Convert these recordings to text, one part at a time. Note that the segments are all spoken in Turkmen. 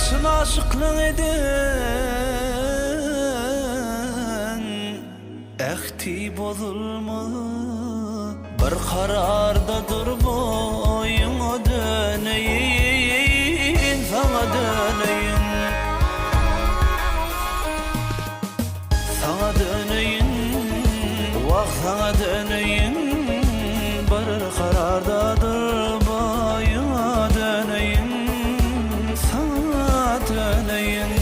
Çyn aşyklyk eden ähti bozulmaz. Bir kararda dur boýuňa döneýin, saňa döneýin. Saňa döneýin, wah saňa döneýin, Bir kararda dur boýuňa döneýin, saňa döneýin.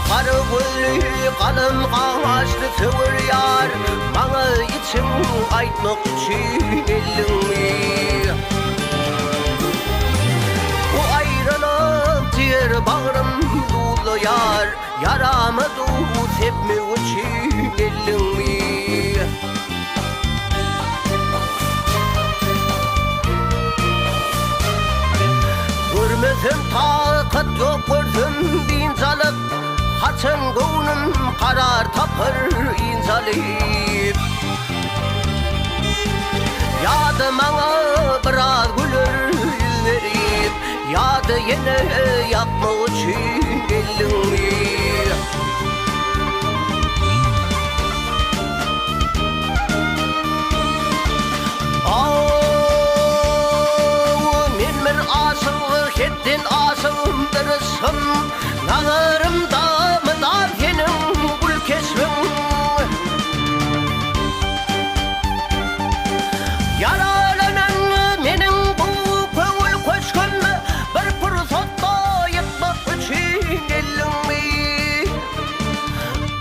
Gara gözli, galam gaşly söwer ýar, Maňa içiň aýtmak üçin elliňi. Bu aýralyk jiger bagrym duzlaýar. ýar Ýarama duz sepmek üçin geldiňmi? Görmesem takat ýok görsem dynç alyp Haçan göwnüm karar tapar ynjalyp Ýa-da maňa biraz güler ýüz berip Ýa-da ýene ýakmak üçin geldiňmi? Aw, men bir aşyk, hetden aşyk bir yşgym, Nazarymda mydam seniň gül keşbiň. Ýaralanan meniň bu köňül köşgüm, Bir pursatda ýykmak üçin geldiňmi?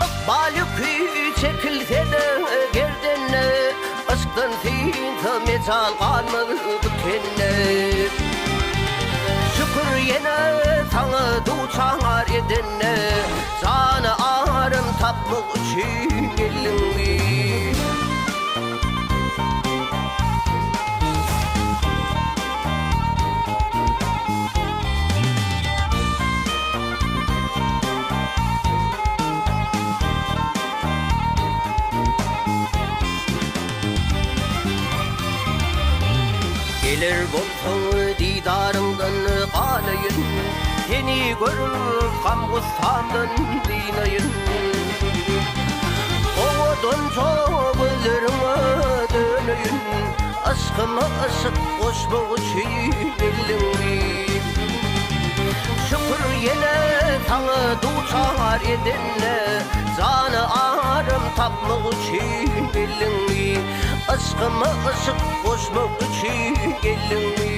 Ykbal ýüki çekilse-de gerdende, Yşkdan synsa mejal galmaz bu tende. Şükür ýene saňa duçar edende, Jana aram tapmak üçin geldiňmi? Geler bolsaň didaryňdan galaýyn, Seni görüp gam-gussamdan dynaýyn. Owadanja gözleriňe döneýin, Yşkyma yşk goşmak üçin geldiňmi? Şükür ýene saňa duçar edende, Jana aram tapmak üçin geldiňmi? Yşkyma yşk goşmak üçin geldiňmi?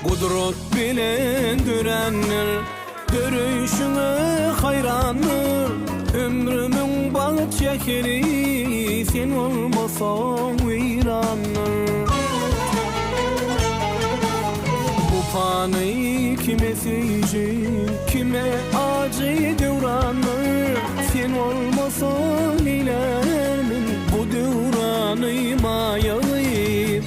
Gudrat bilen dörändir, Döreýşiňe haýrandyr. Ömrümiň bagt şäheri, Sen bolmasaň weýrandyr. Bu pany kime söýüji, Kime ajy döwrandyr. Sen bolmasaň neýlärmen, Bu döwrany maýa gyýyp.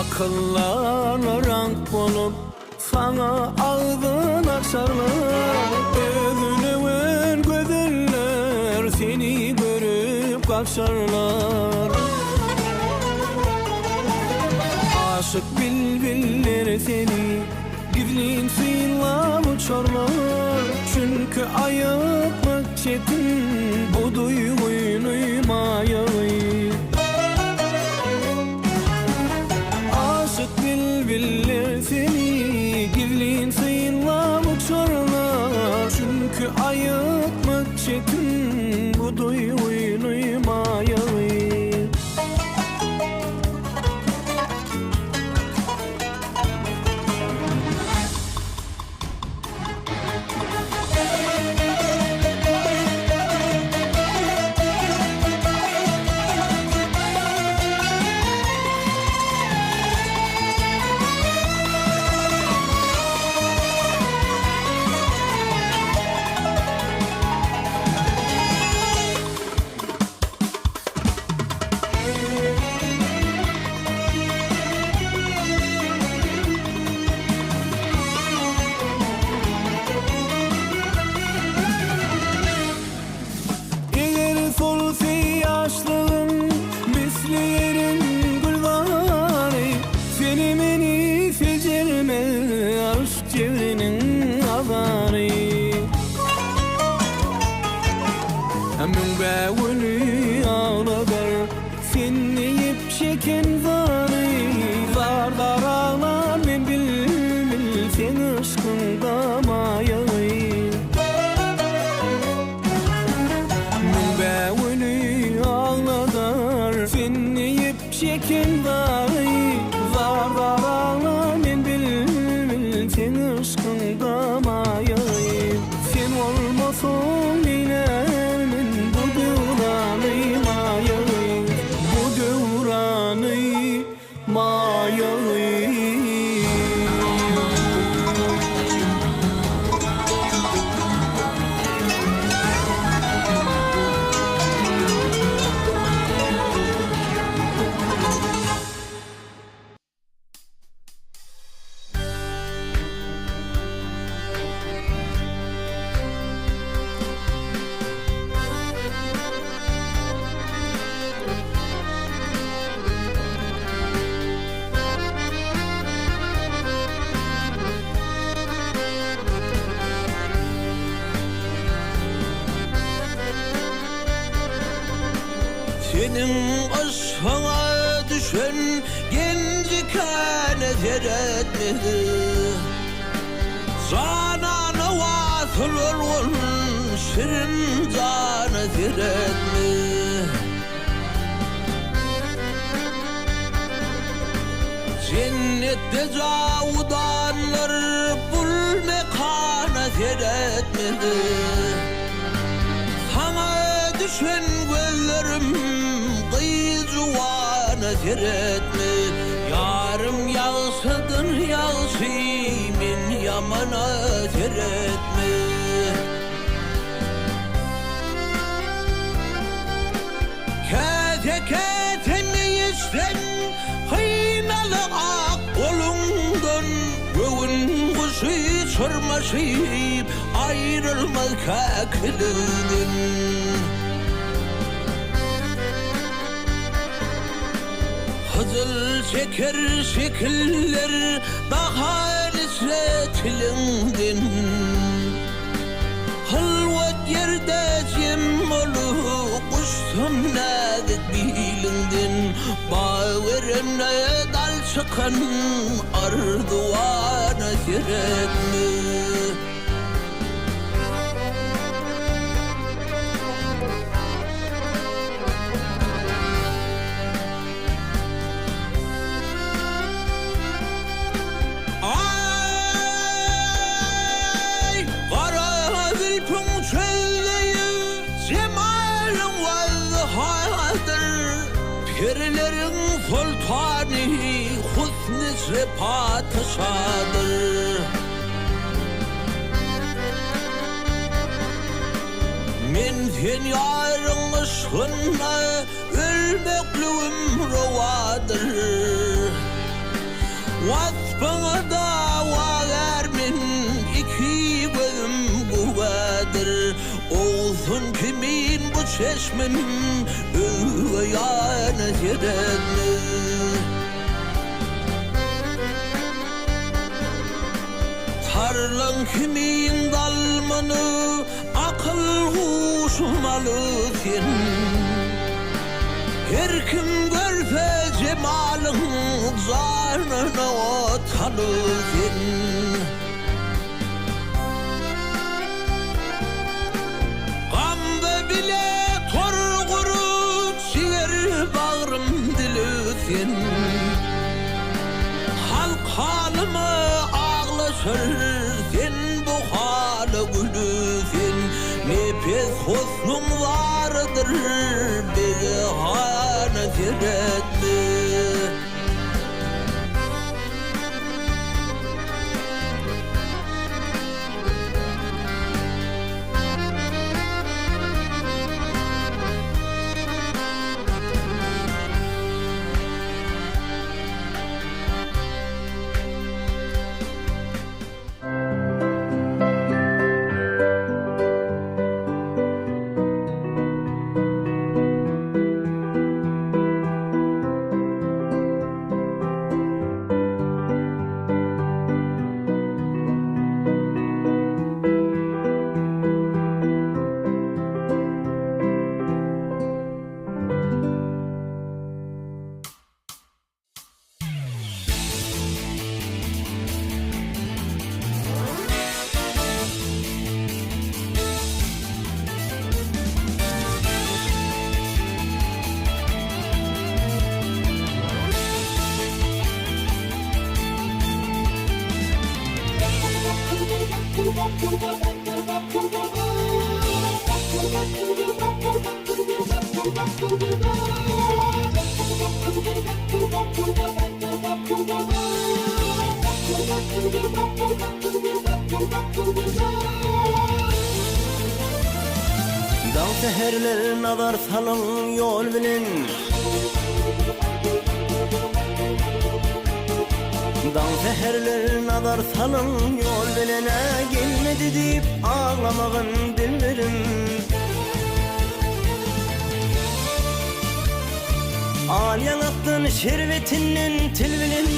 Akyllarla raňk bolup, saňa agzyn açarlar. Özüne öwen gözeller seni görüp gaçarlar. Aşyk bilbiller seni gizlin synlap uçarlar. Çünki aýatmak çetin bu duýgyny maýaly. Aşyk bilbiller seni gizlin synlap uçarlar. Çünki aýatmak çetin bu duýgyny maýaly. bägüli agladar Sen diýip çeken zary Zar-zar aglar men bilbil Seň yşkyňda maýagy Bägüli agladar Sen diýip çeken zary Zar-zar aglar men bilbil Seň yşkyňda maýagy Sen bolmasaň neýlärmen Bu döwrany maýagy Bu döwrany maýagy. Seniň yşgyňa düşen genji käne seretmedi. Janana wasyl bolgun şirin jana seretme. Jennetde jawudanlar bul mekana seretmedi. Saňa düşen gözlerim gyz juwana seretme. Ýarym ýagşydyr ýagşy men ýamana seretme. Käte käte meý içsem hynaly ak goluňdan Göwün guşy çyrmaşyp aýrylmaz käkiligiňden. Hyjyl çeker şekiller dahan içre tiliňden. Hylwat ýerde jem bolup uçsam näzik biliňden. Bawerene dal çykan arzuwana seretme. Aý, gara zülpüň çözleýip, jemalyň wazhadyr. Perileriň soltany husny patyşadyr. Men sen ýaryň yşgynda ölmekligim rowadyr. Waspyňa dawagär men, iki gözüm güwädir. Owsun kimin bu çeşmim özge ýana seretmez. Tarlaň kimin dalmyny akyl huşum aly sen. Her kim görse jemalyň janyna ot saly sen. Gamda bile tor gurup jiger bagrym dili sen. Halk halyma aglaşar sen bu hala güli sen. Nepes husnuň zarydyr bege hana seretme. Daň säherler nazar salyň ýol bilen. Daň säherler nazar salyň ýol bilen-ä Gelmedi diýip aglamagyn dilberim. Al ýaňakdan şerbetinden til bilen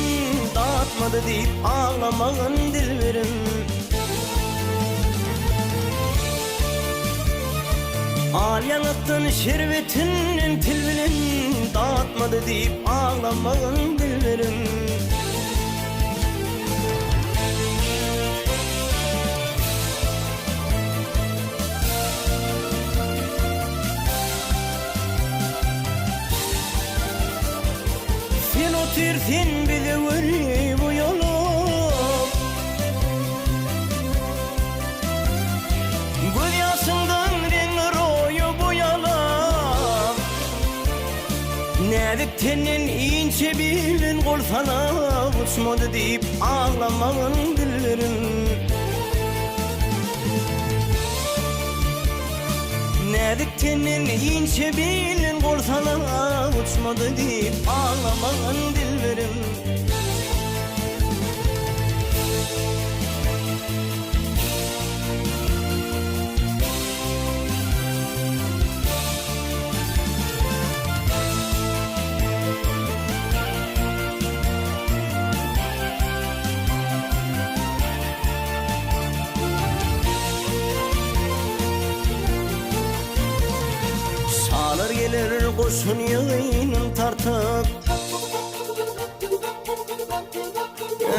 Datmady diýip aglamagyn dilberim. Al ýaňakdan şerbetinden til bilen Datmady diýip aglamagyn dilberim. Sen otyr sen bize weli bu ýolam Göz ýaşyňdan reňli roýy boýalam Näzik tenden inçe bilden gol salap Uçmady diýip aglamagyn dilberim. Näzik tenden inçe bilin gol salan uçmady diýip aglamagyn dilberim. Şalar geler goşun ýygynyn tartyp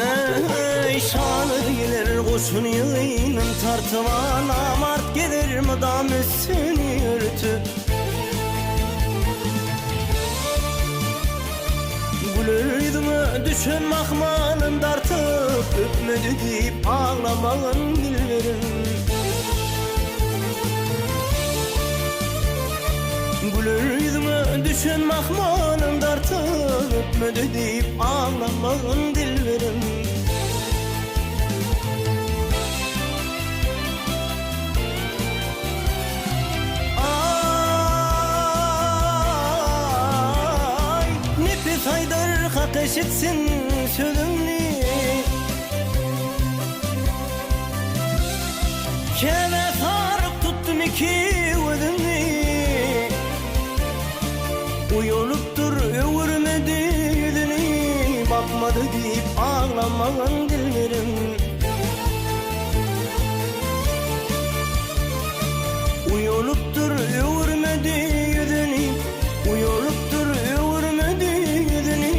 Eý, şalar geler goşun ýygynyn tartyp Namart gezer mydam üstüni örtüp Güler ýüzüňe düşen mahmalyn dartyp, Öpmedi diýip aglamagyn dilberim. Güler ýüzüňe düşen mahmalyn dartyp, Öpmedi diýip aglamagyn dilberim. Aý, Nepes aýdar hak eşitsin sözüňni. Käbä saryp tutdum iki gözüňi. Uýalypdyr öwürmedi ýüzüni, Bakmady diýip aglamagyn dilberim. Uýalypdyr öwürmedi ýüzüni, Uýalypdyr öwürmedi ýüzüni,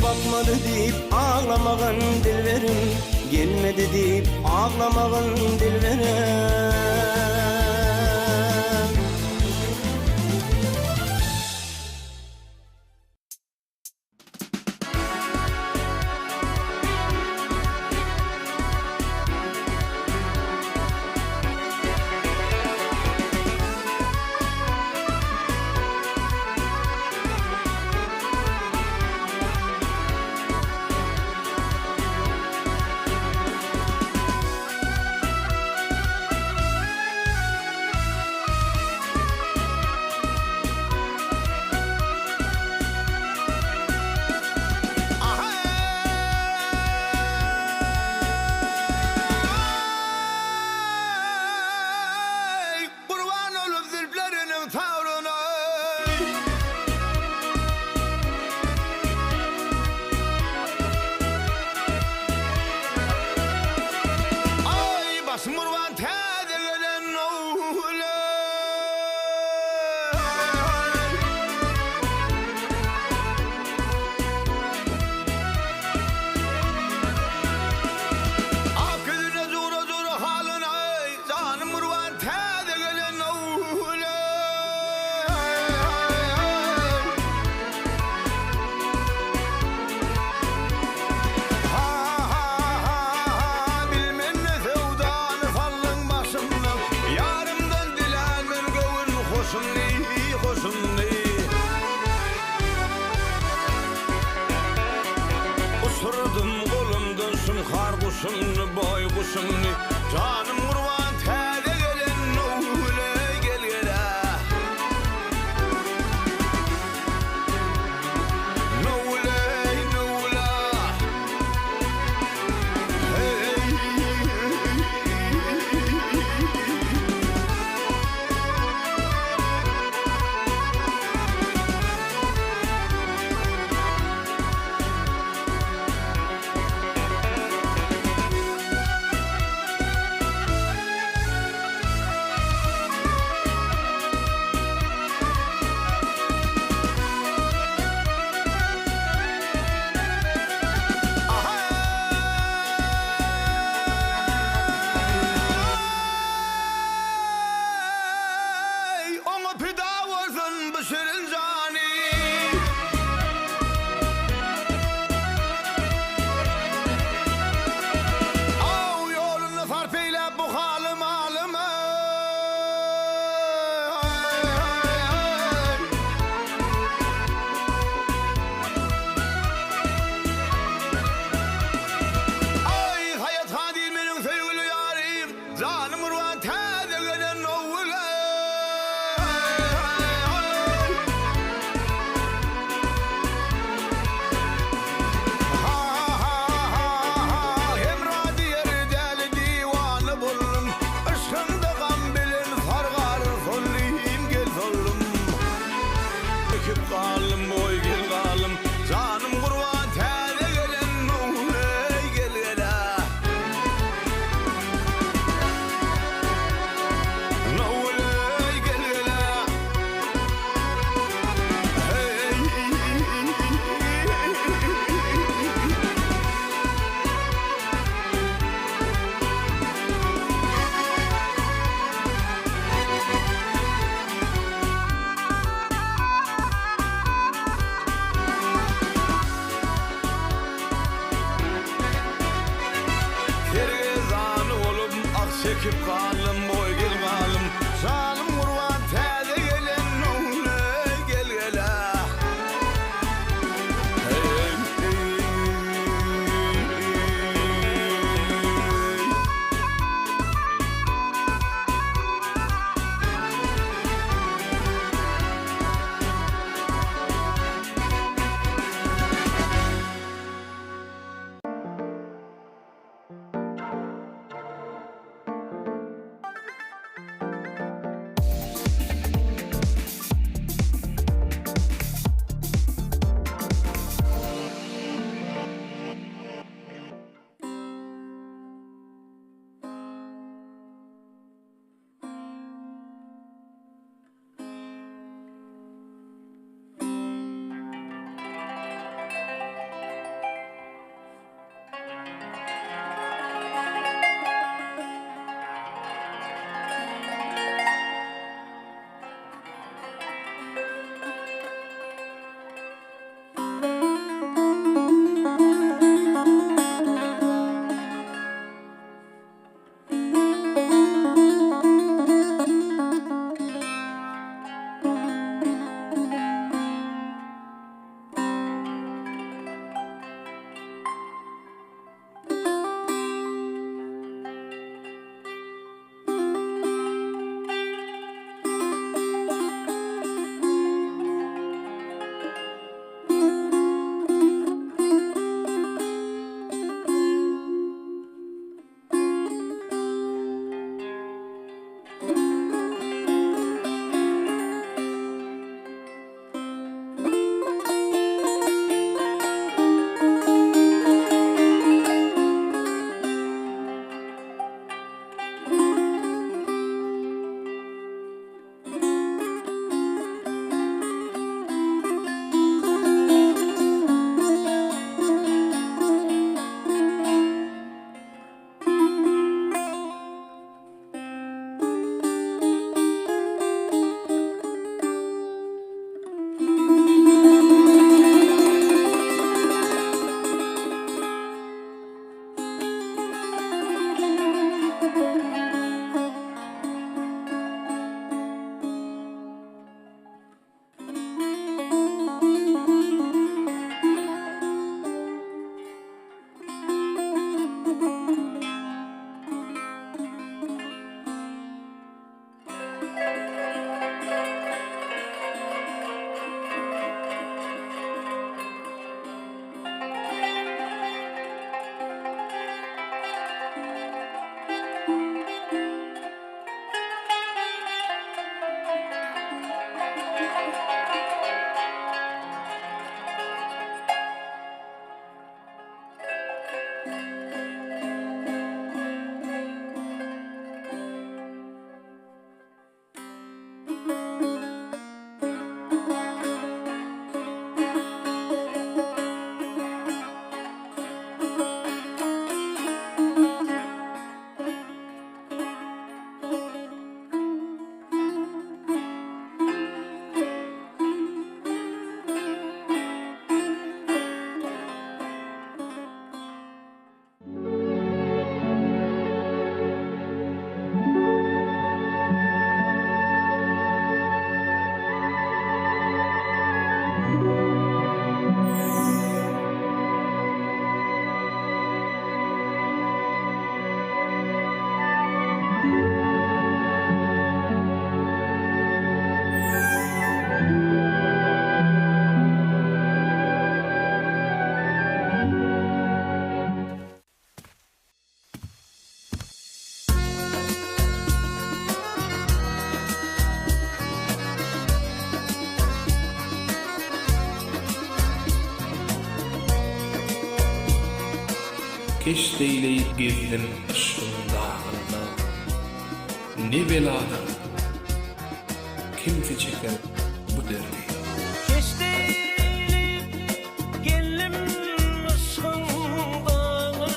Bakmady diýip aglamagyn dilberim, Gelmedi diýip aglamagyn dilberim. guşumny, boý guşumny. Janym gurban täze gelen Nowgüle gel gel-ä. Nowgüleý, Nowgül-ä. Hey. Eý, oňa pida bolsun bu şirin jany. Aw ýolunda sarp eýläp bu halym alymy. Aý, Haýat han diýr meniň söýgüli ýarym, Janym gurban täze gelen Nowgüle. Ha ha ha ha, Hemra diýer däli diwana boldum, Yşkyňda gam bilen sargar soldym, gel soldum. Ekip galdym, boý gel galdym, Janym gurban täze gelen Nowgüle, gel gel-ä. Nowgüle, gel gel-ä. Hey. Sergezdan bolup, ah çekip galdym, boý gel galdym. Janym gurban täze gelen Nowgüle, gel gel-ä. Hey, hey. Keşt eýleýip gezdim yşgyň dagynda. Ne beladyr, kimse çeker bu derdi. Keşt eýleýip geldim yşgyň dagynda.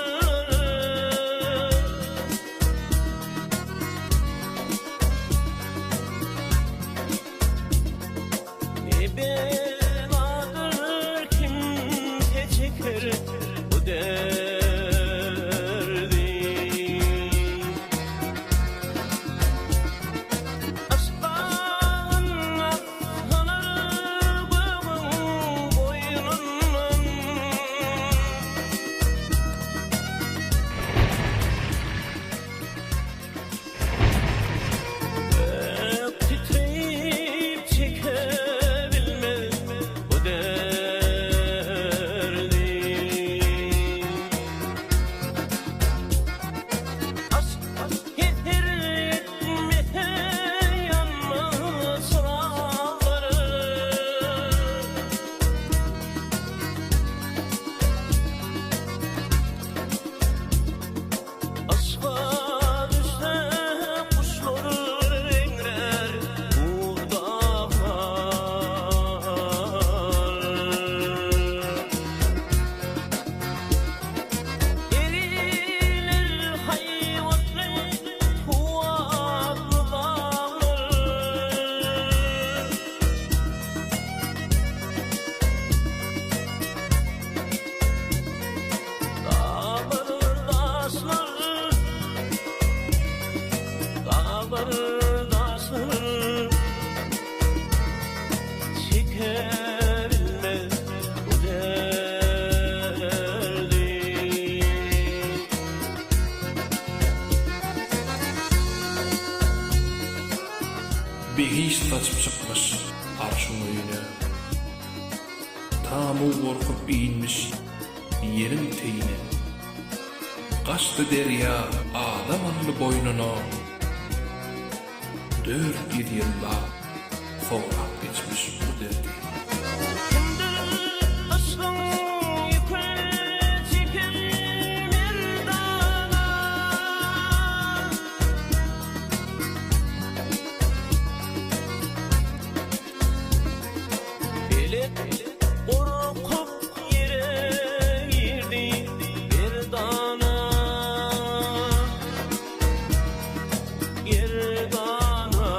Ne beladyr kimse çeker bu derdi. Aşk dagynda salar gögüň goýnundan. Gök titreýip çekebilmez bu derdi. Aşk heser etmese ýanmaz çyraglary. Aşka düşse guşlar eňrär buz daglar. Eriler haýbatly kuwwatly daglar. Daglar daşlar, daglar daşlar, çekebilmez bu derdi. Behişt saçyp çykmyş Arşyň öýüne. Tamug gorkup inmiş ýeriň teýine. Gaçdy derýa adam aldy boýnuna. 400 ýyllap sorap geçmiş bu derdi. Kimdir yşgyň ýükün çeken merdana? Pelek gorkup ýere girdi merdana. Gerdana,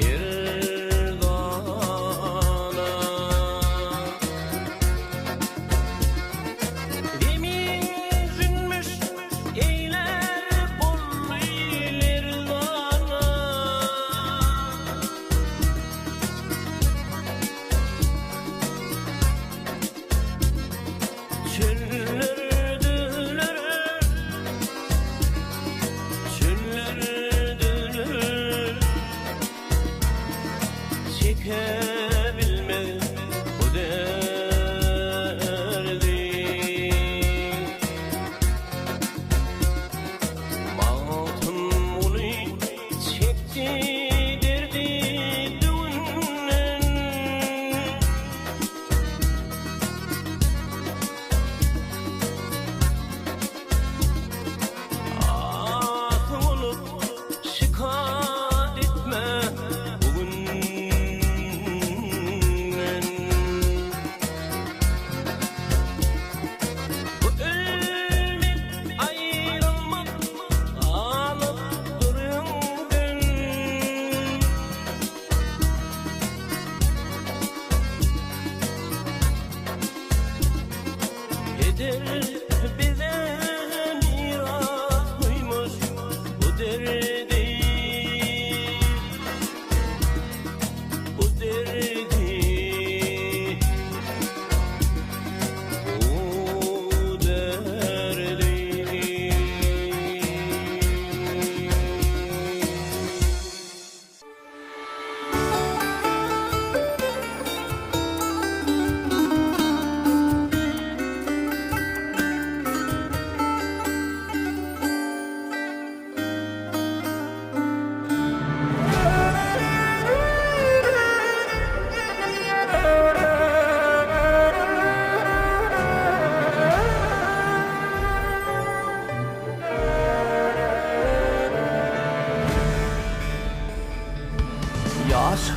gerdana.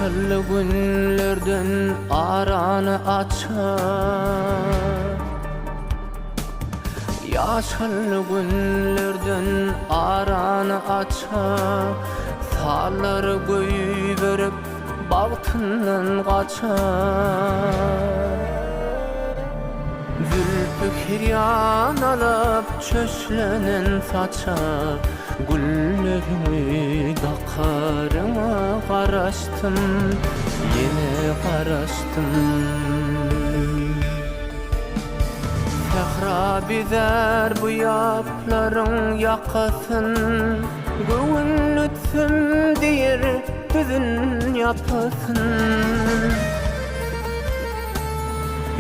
Ýaşyl günlerden arany açar. Ýaşyl günlerden arany açar. Sallar goýberip bagtyndan gaçar. Zülpi herýan alyp çöşlenen saça, Gülleriňi dakaryňa garaşdym, ýene garaşdym. Sähra bezär bu ýaplaryň ýakasyn, Göwünletsem diýer düzün ýapasyn.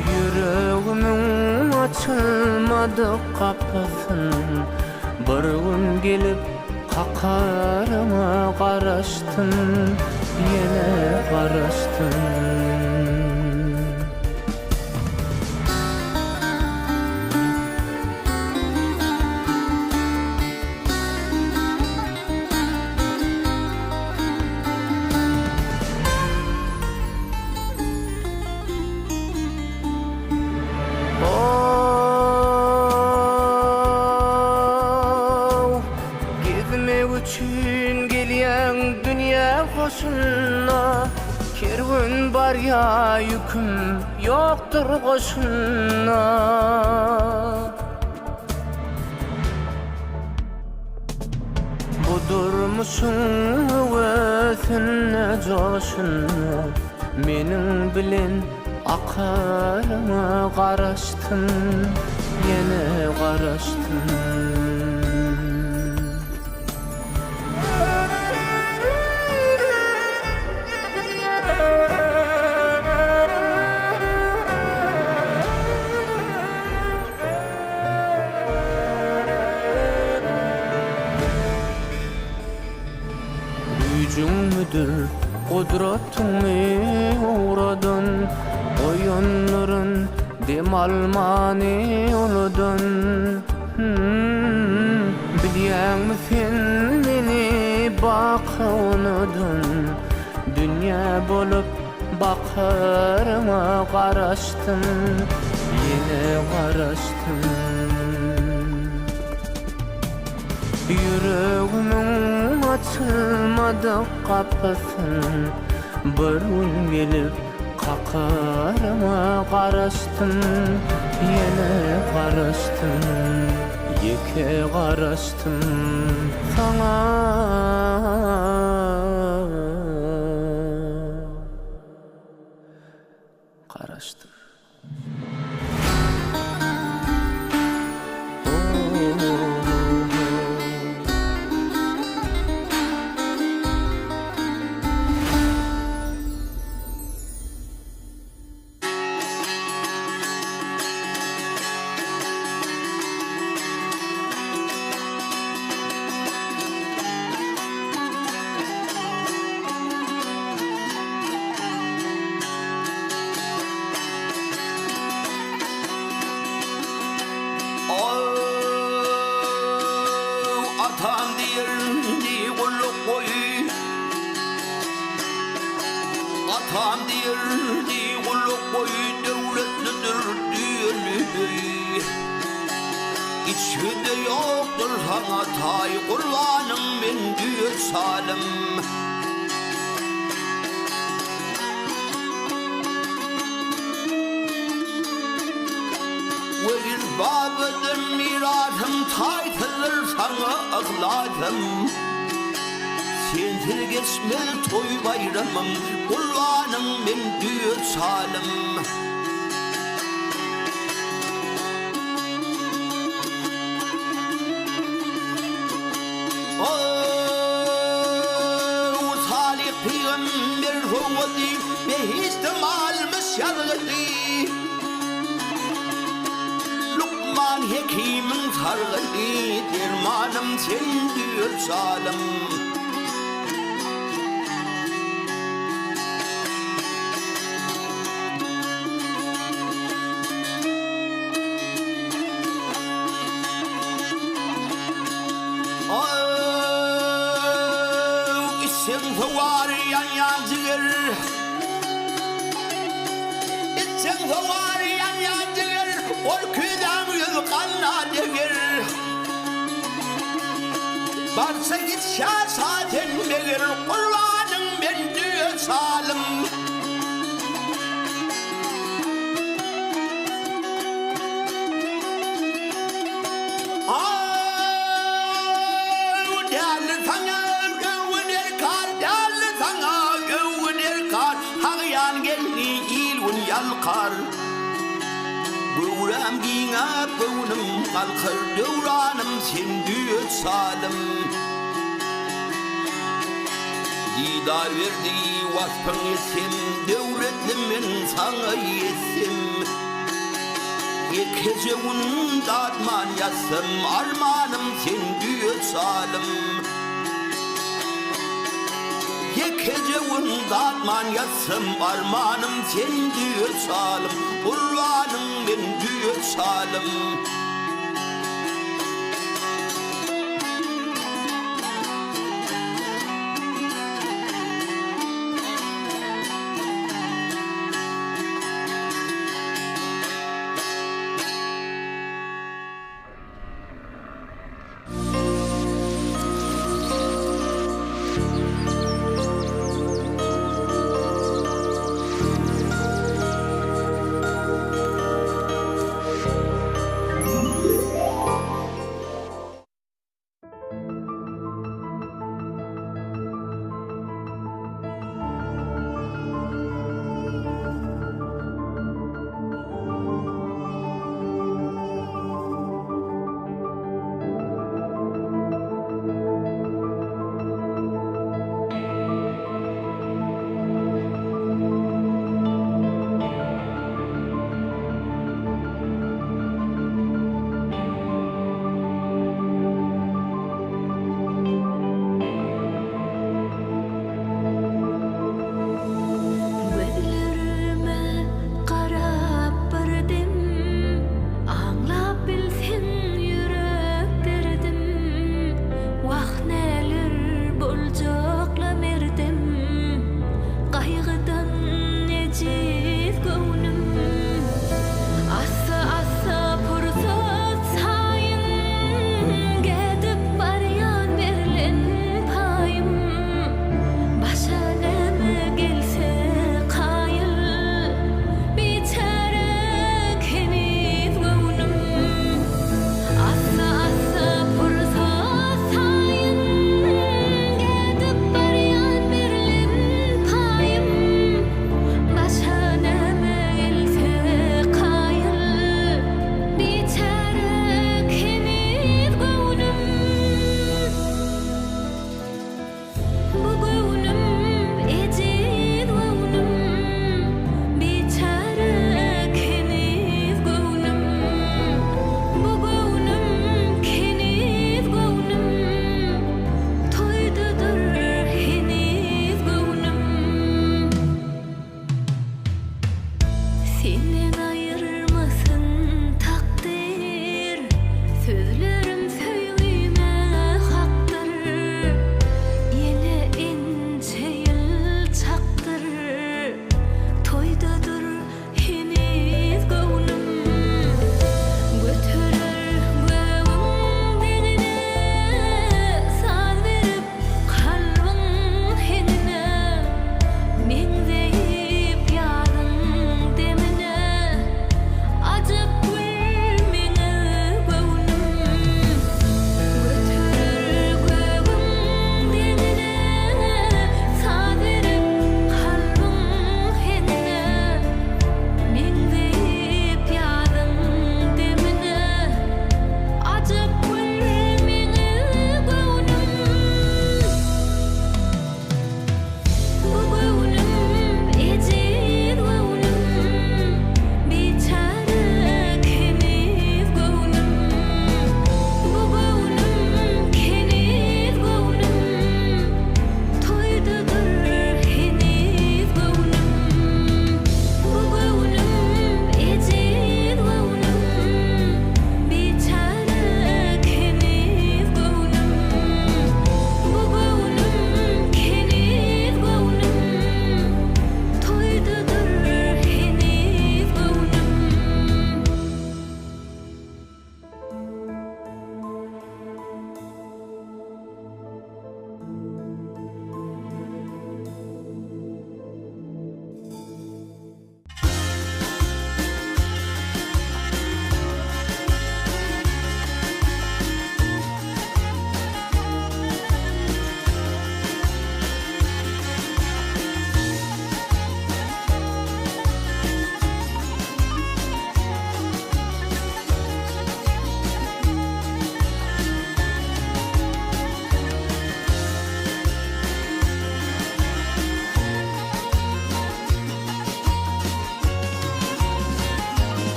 Ýüregimiň açylmadyk gapysyn Bir gün gelip kakaryňa garaşdym, Ýene garaşdym. Ow, gezmek üçin gelýäň dünýä hoşuna, Kerwen barýa ýüküm ýokdur goşunda. Bu durmuşyň höwesinde, joşunda Meniň bilen akaryňa garaşdym, Ýene garaşdym. Güýjüň müdür, gudratyňmy ugradan, Goýandyryn dem almany uludan. Bilýäňmi sen meni baka unudan, Dünýä bolup Bakaryňa garaşdym, ýene garaşdym. Ýüregimiň açylmadyk gapysyn Bir gün gelip kakaryňa garaşdym, ýene garaşdym, ýeke garaşdym saňa. Garaşdym. Atam diýerdi gulluk goý Atam diýerdi gulluk goý döwletlidir düýeli Içgide ýokdur saňa taý gurbanyň men düýe çalym. Wezir babadan mirasym taýsyzdyr saňa yhlasym. Sensiz geçmez toý baýramym gurbanyň men düýe çalym. Ow, Salyh pygamber sowgady, Behişde malmyş ýazgydy. Lukman hekimiň sargydy, Dermanym sen diýer zalym. Içseň sowar ýanýan jiger. Içseň sowar ýanýan jiger, Ol küýzäň ýüzi ganda deger. Barsa gitşä sen meger, Gurbanyň men düýe çalym. Aw, däli saňa öwüner kar, däli saňa öwüner kar, Hagýan gelni il-gün ýalkar. Göwräm giňäp, göwnüm galkar, Döwranym sen düýe çalym. Didar berdi waspyň etsem, Döwletli men saňa ýetsem. Ýekeje gün datman ýatsam, Armanym sen düýe çalym. Ýekeje gün datman ýatsam, Armanym sen düýe çalym. Gurbanyň men düýe çalym.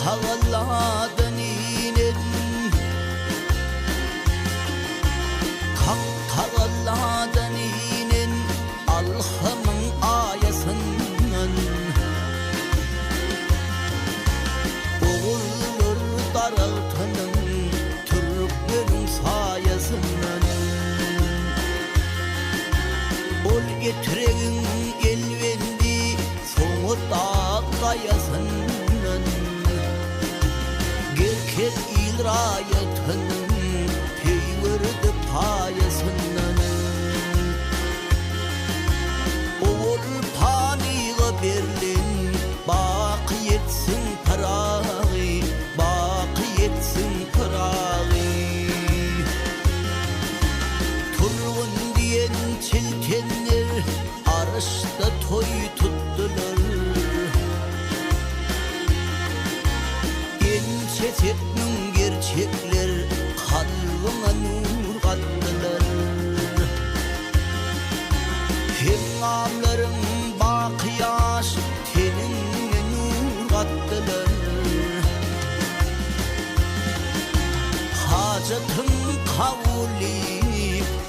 tagalladan inen Hak tagalladan inen Alhamyň aýasyndan Ogullar daragtynyň Türkmeniň saýasyndan Ol Etregiň Elbendi Soňy dag gaýasyndan Gerkez il raýatynyň Peýwerdi paýasyndan. Owal panyga berlen Baky ýetsin Pyragy, Baky ýetsin Pyragy. Turgun diýen çiltenler Aryşda toý tutdular. Ençe setmiň gerçekler Kalbyňa nur gatdylar. Heňňamlaryň baky ýaş Teniňe nur gatdylar. Hajatyň kabuly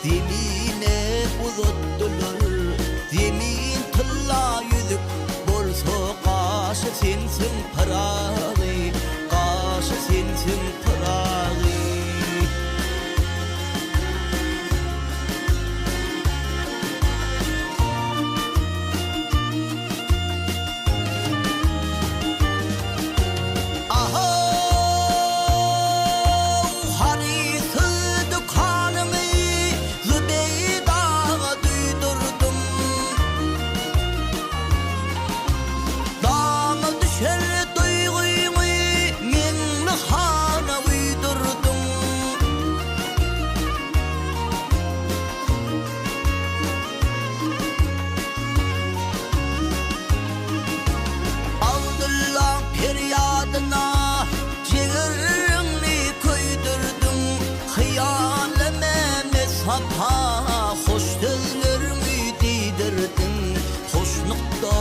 Zemine uzatdylar. Zemin tylla ýüzük bolsa gaşy sensiň Pyragy, gaşy sensiň Pyragy. Ahow, haryt dükanyňy Zübeýdaga duýdurdym. Dama düşer duýgyňy Meňli hana uýdurdyň. Abdyllaň perýadyna jigeriňi köýdürdiň, Hyýaly Mehmet Sapa hoş sözleriňi diýdirdiň, Hoşnukda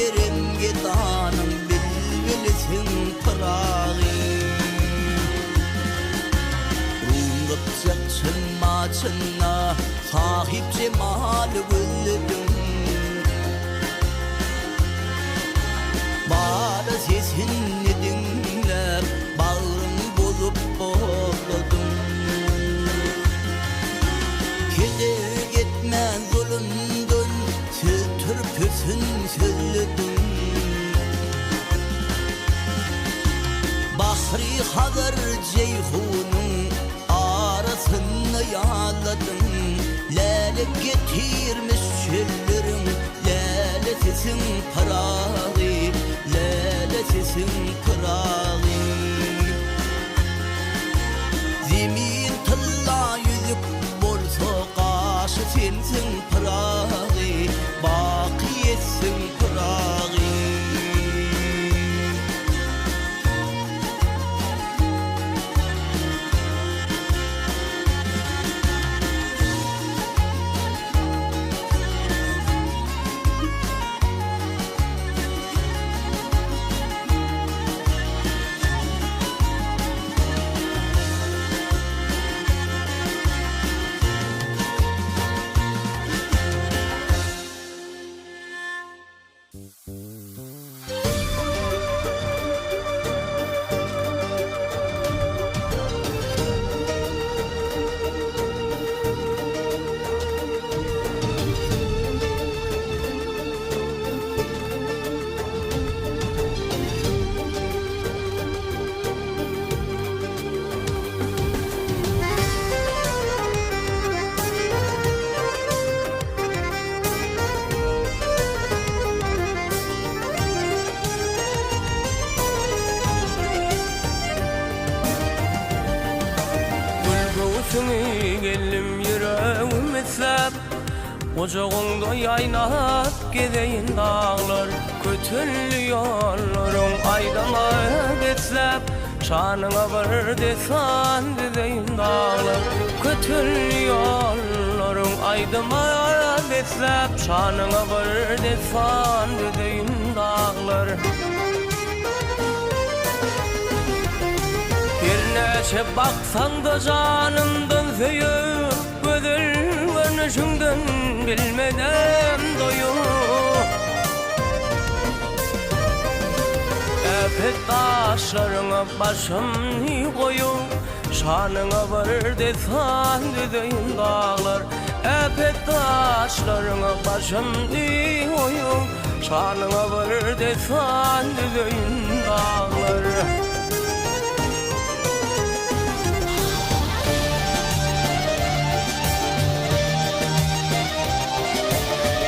Erem gedanyň bilbilisiň Pyragy. Rum gypjak çynma-çynna Sahyp jemaly gözlediň. Bala sesini diňläp, bagryň bozup bozladyň. Heder etmän zulumdan, söz türküsin sözlediň. Bahry Hazar Jeýhunyň Arasynda ýazladyň, Läle getirmiş çölleriň, Lälesisiň Pyragy, lälesisiň Pyragy. Zemin tylla ýüzük bolsa, Gaşy sensiň Pyragy, Baky ýetsin Pyragy. Gül göwsüňi geldim ýüregim isläp, Gujagyňda ýaýnap gezeýin daglar, Kötelli ýollaryň aýdyma besläp, Şanyňa bir dessan düzeýin daglar, Kötelli ýollaryň aýdyma besläp, Şanyňa bir dessan düzeýin daglar. Näçe baksaň-da janymdan söýüp, Gözel görnüşiňden bilmedim doýup. Äpet gaşlaryňa başymny goýup, Şanyňa bir dessan düzeýin daglar. Äpet daşlaryňa başymny goýup, Şanyňa bir dessan düzeýin daglar.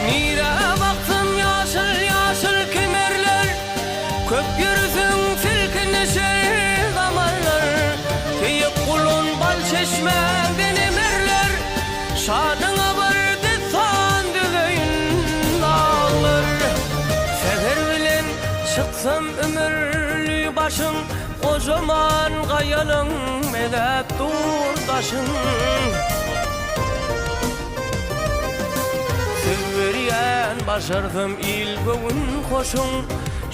Nirä baksam ýaşyl-ýaşyl kemerler, Köp ýörüseň silkinişer damarlar, Keýik gulan bal çeşmäňden emerler, Şanyňa bir dessan düzeýin daglar. Säher bilen çyksam ümürli başyň, Gojaman gaýalyň mezäp dur daşyň. Söz berýän başarsam il göwün hoşuň,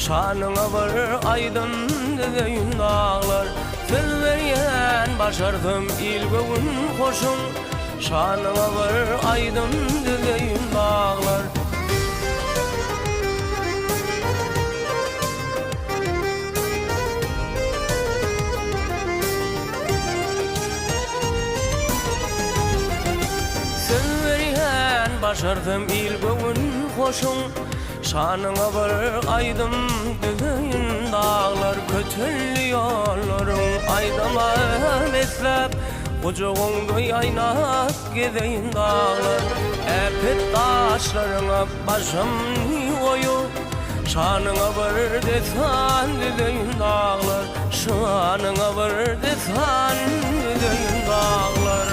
Şanyňa bir aýdym düzeýin daglar. Söz berýän başarsam il göwün hoşuň, Şanyňa bir aýdym düzeýin daglar. Söz berýän başarsam il göwün hoşuň, Şanyňa bir aýdym düzeýin daglar kötelli ýollaryň aýdyma besläp, Gujagyňda ýaýnap gezeýin daglar äpet daşlaryňa başymny goýup, Şanyňa bir dessan düzeýin daglar, Şanyňa bir dessan düzeýin daglar.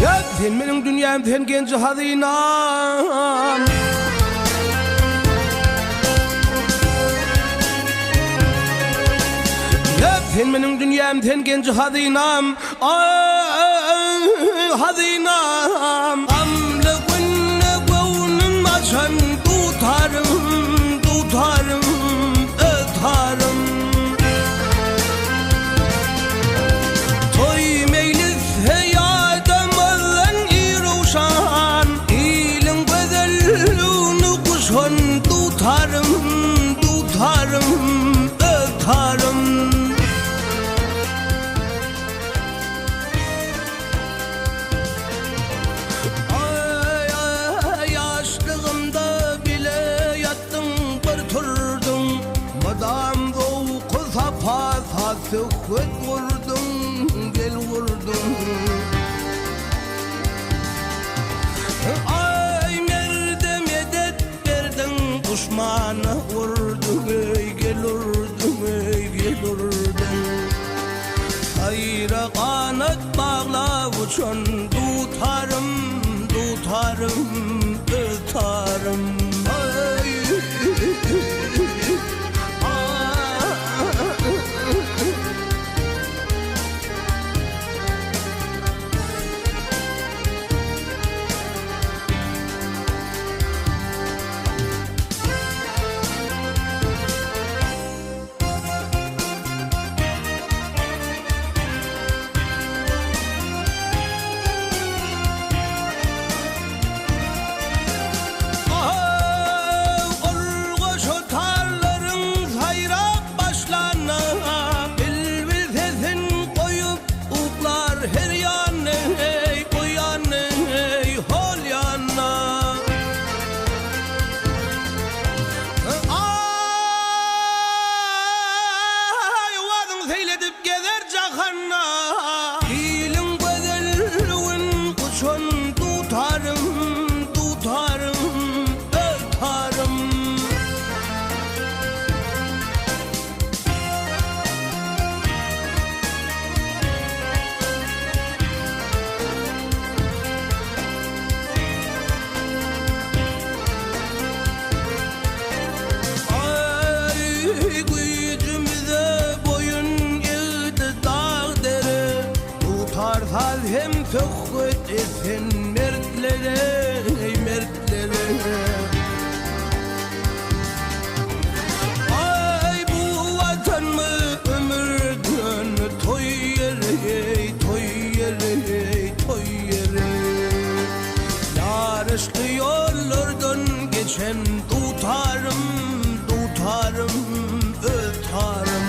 Ýa sen meniň dünýäm sen genji hazynam. Ýa sen meniň dünýäm sen genji hazynam. Aý hazynam. Gamly günde göwnüm açan dutarym, dutarym, ötarym. Toý meýlis heýadamyzdan irowşan, Iliň gözelligini guşan dutarym, dutarym, ötarym. Aý, ýaşlygymda bile ýatdyň, bir turduň, Mydam zowky-sapa saz-söhbet gurduň, gel gurduň. Aý, merde medet berdiň, duşmana urduň, eý, gel urduň, eý, gel urduň. Saýra ganat baglap uçan dutarym, dutarym, öz tarym. Daşly ýollardan geçen dutarym, dutarym, öz tarym.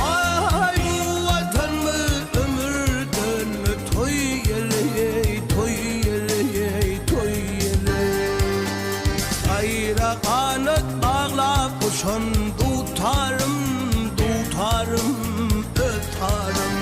Aý bu Watanmy ömürdenmi toý ýeri toý ýeri toý ýeri Gaýra ganat baglap uçan dutarym dutarym öz tarym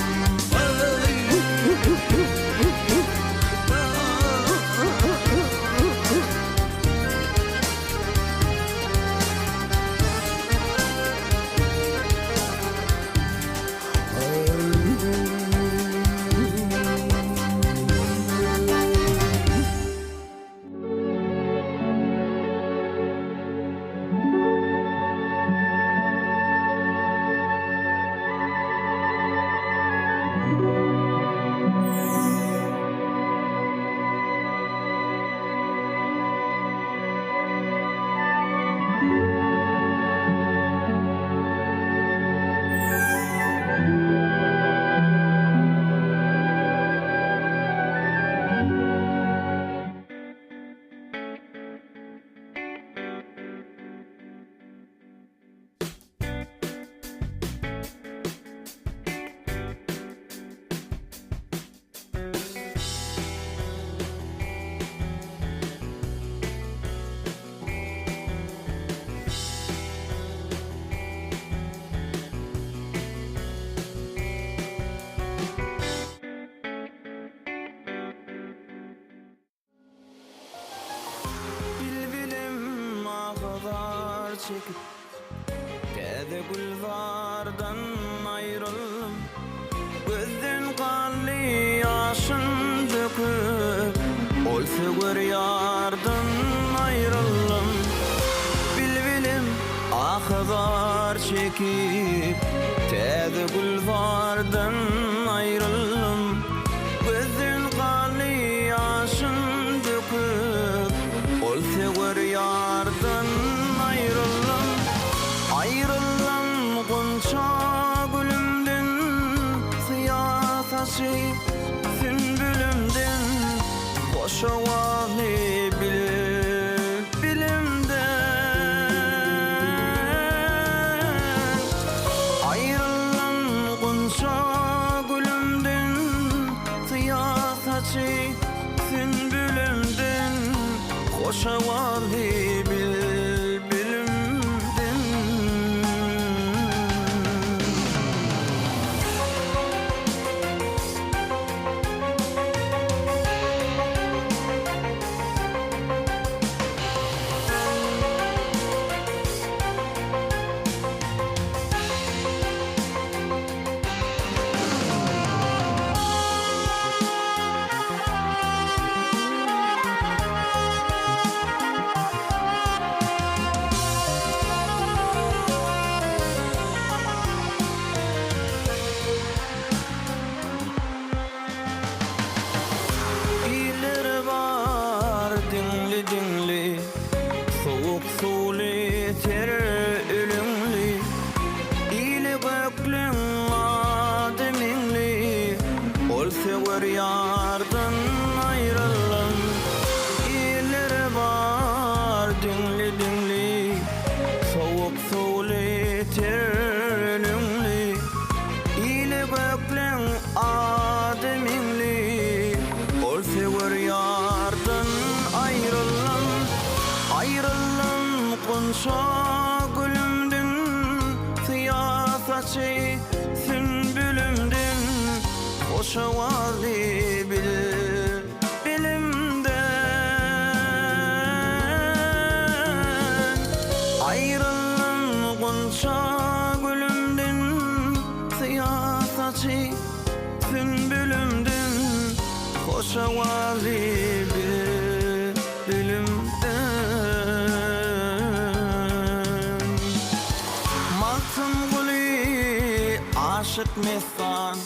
Bilbilim ah-zar çekip, Täze gülzardan aýryldym. Gözden ganly ýaşyn döküp, Ol söwer ýardan aýryldym. Bilbilim ah-zar çekip, Täze gülzardan aýryldym. Gözden ganly ýaşyn döküp, Ol söwer ýardan aýryldym. Aýryldym gunça gülümden, Syýa saçy sünbülimden, Hoş owazly bilbilimden. Aýryldym gunça gülümden, Syýa saçy sünbülimden, Hoş owazly bilbilimden. Iller bar diňli-diňli, Sowuk suwly ter ölüňli. Ili göklüň ady Meňli, Ol söwer ýardan aýrylan. Iller bar diňli-diňli, Sowuk suwly ter ölüňli. Ili göklüň ady Meňli, Ol söwer ýardan aýrylan. Aýrylan gunça gülümden, Syýa saçy sünbülimden, Hoş owazly bilbilimden. Aýrylan gunça gülümden, Syýa saçy sünbülimden, Hoş owazly bilbilimden. Magtymguly aşyk messan,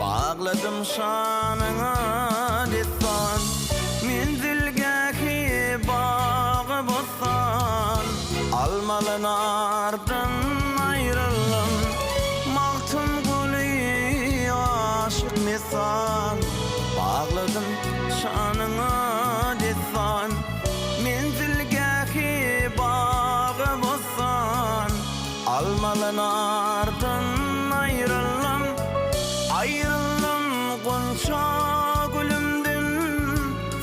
Bagladym şanyňa dessan. Menzil. Almaly nardan aýryldym Magtymguly aşyk messan Bagladym şanyňa dessan Menzilgähi bagy-bossan Almaly nardan aýryldym Aýryldym gunça gülümden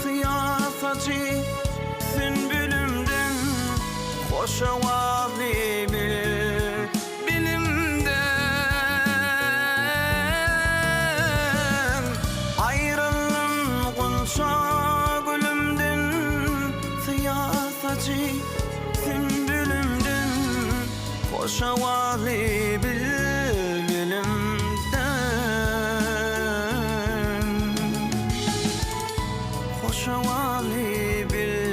Syýa saçy Sünbülimden hoş owazly bilbilimden Aýryldym gunça gülümden Syýa saçy sünbülimden hoş owazly bilbilimden. Hoş owazy bilbilimden.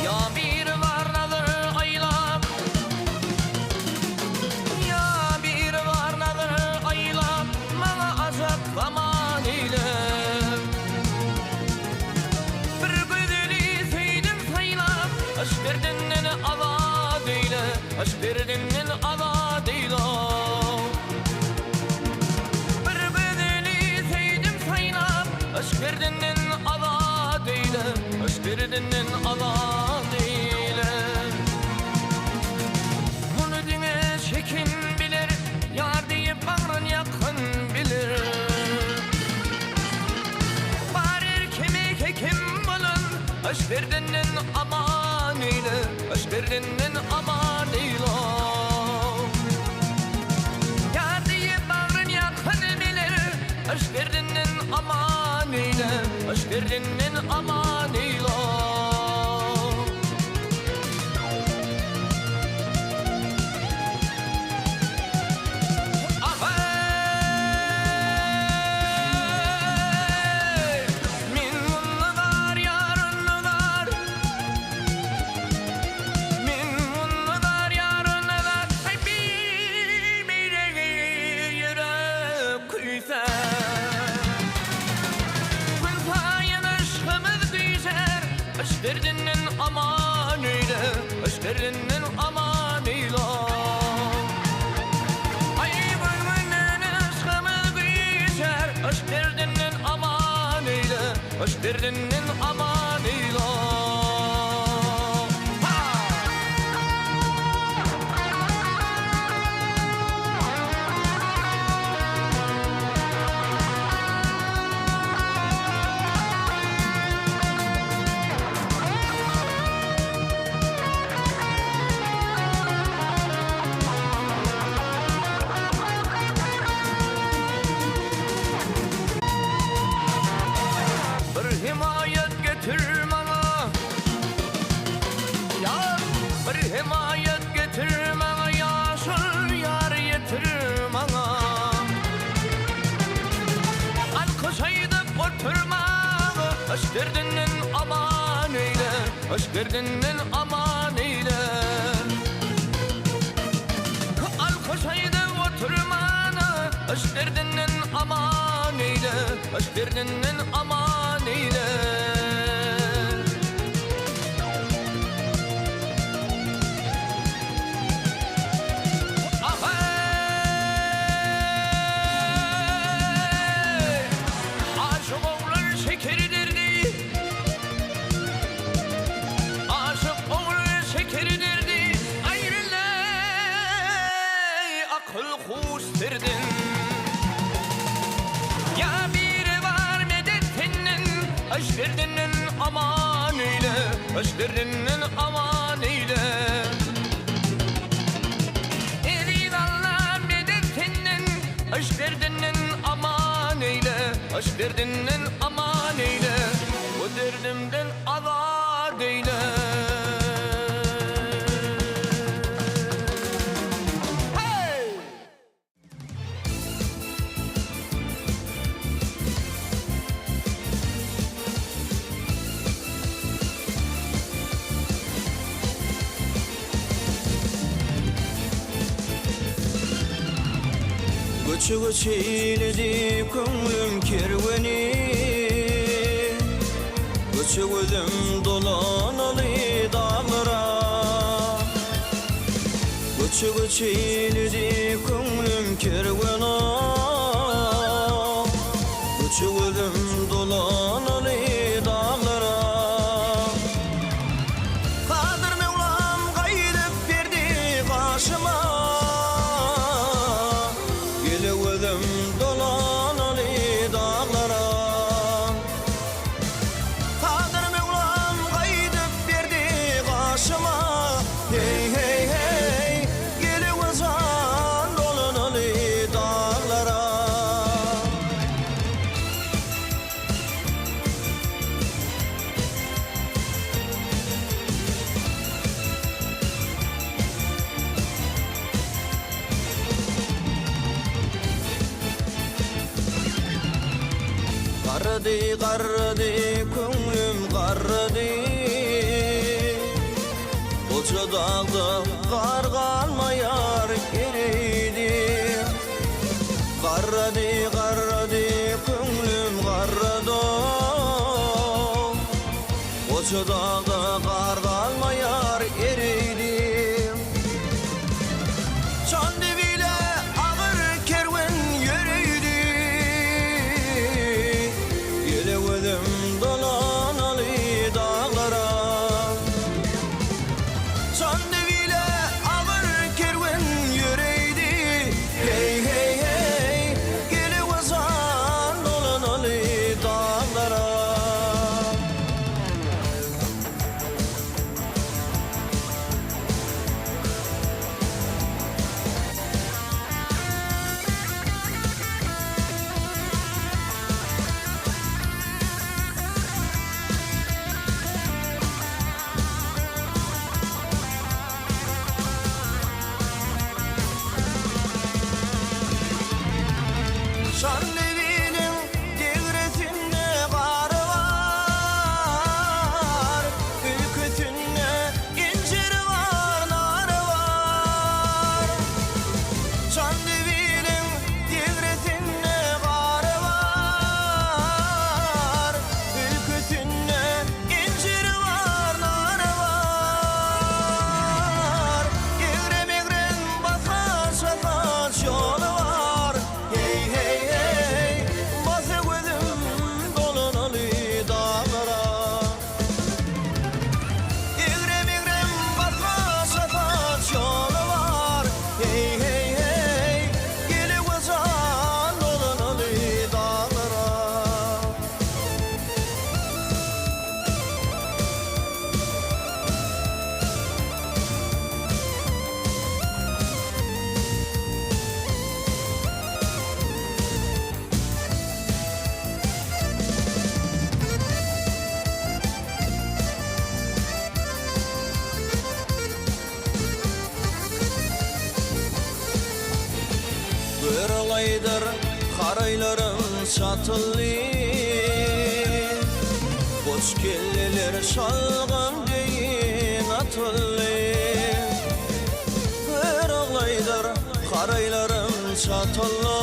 Ýa biri bar nazar aýlap, Ýa biri bar nazar aýlap, Maňa ajap zaman eýlep. Bir gözeli söýdüm saýlap, Yşk derdinden azat eýle, Yşk derdinden azat eýle. Bir gözeli söýdüm saýlap, Yşk derdinden azat eýle, Yşk derdinden azat eýle. Muny diňe çeken biler, Ýar diýip bagryn ýakan biler. Bar erkeme hekim bolan, Yşk derdinden aman eýle, Yşk derdinden aman eýle. Ýar diýip bagryn ýakan biler, Yşk derdinden aman eýle, Yşk derdinden aman eýle. Aheý! Men munda bar, ýar onda bar. Men munda bar, ýar onda bar. Aý, bir-biregi ýürek küýsär. Gün saýyn yşgymyz güýjär, Yşk derdinden aman eýle, Yşk derdinden aman eýle. Aý, gün-günden yşgymyz güýjär, Yşk derdinden aman eýle, Yşk derdinden aman eýle. Ha! Bir hemaýat getir maňa Ýar, bir hemaýat getir maňa Ýaşyl ýar ýetir maňa Alkyş aýdyp oturmaga Yşk derdinden aman eýle Yşk derdinden aman eýle Alkyş aýdyp oturmana Yşk derdinden aman eýle Yşk derdinden aman eýle. Aheý! Aşyk oglan şeker derdi Aşyk oglan şeker derdi Aýrylaý akyl huş serden Ýa biri bar medet senden Yşk derdinden aman eýle Yşk derdinden aman eýle Eziz Alla medet senden Yşk derdinden aman eýle. Yşk derdinden aman eýle, Bu derdimden azat eýle. Hey! Göçe-göç eýledi köňlüm kerweni, Göçe gözüm dolanaly daglara. Göçe-göç eýledi köňlüm kerweni, Göçe gözüm dolanaly daglara. Kadyr Möwlam gaýdyp berdi gaşyma, Gele gözüm dolanaly daglara. Kadyr Möwlam gaýdyp berdi gaşyma, Heý, heý, heý, gele jan dolanaly daglara. Garrady, garrady, köňlüm garrady, Goja dagda gar galmaýar eridi. Garrady, garrady, köňlüm garrady, Goja dagda gar galmaýar eridi. Çandybile agyr kerwen ýöreýdi, Gele gözüm dolanaly daglara. Çandybile agyr kerwen ýöreýdi, Heý, heý, heý, gele gözüm dolanaly daglara. Şanlybiliň degresinde gary bar, Ülkesinde injiri bar, nary bar. Şanlybiliň degresinde gary bar, Ülkesinde injiri bar, nary bar. Egrem-egrem basgaç-basgaç ýoly bar, Heý, heý, heý, basa gözüm dolanaly daglara. Egrem-egrem basgaç-basgaç ýoly bar, Heý, heý, heý, gele jan dolanaly daglara. Göralaydyr haraýlarym çatyldy, Goç kelleler şalgam deýin atyldy. Göroglaydyr haraýlarym çatyldy,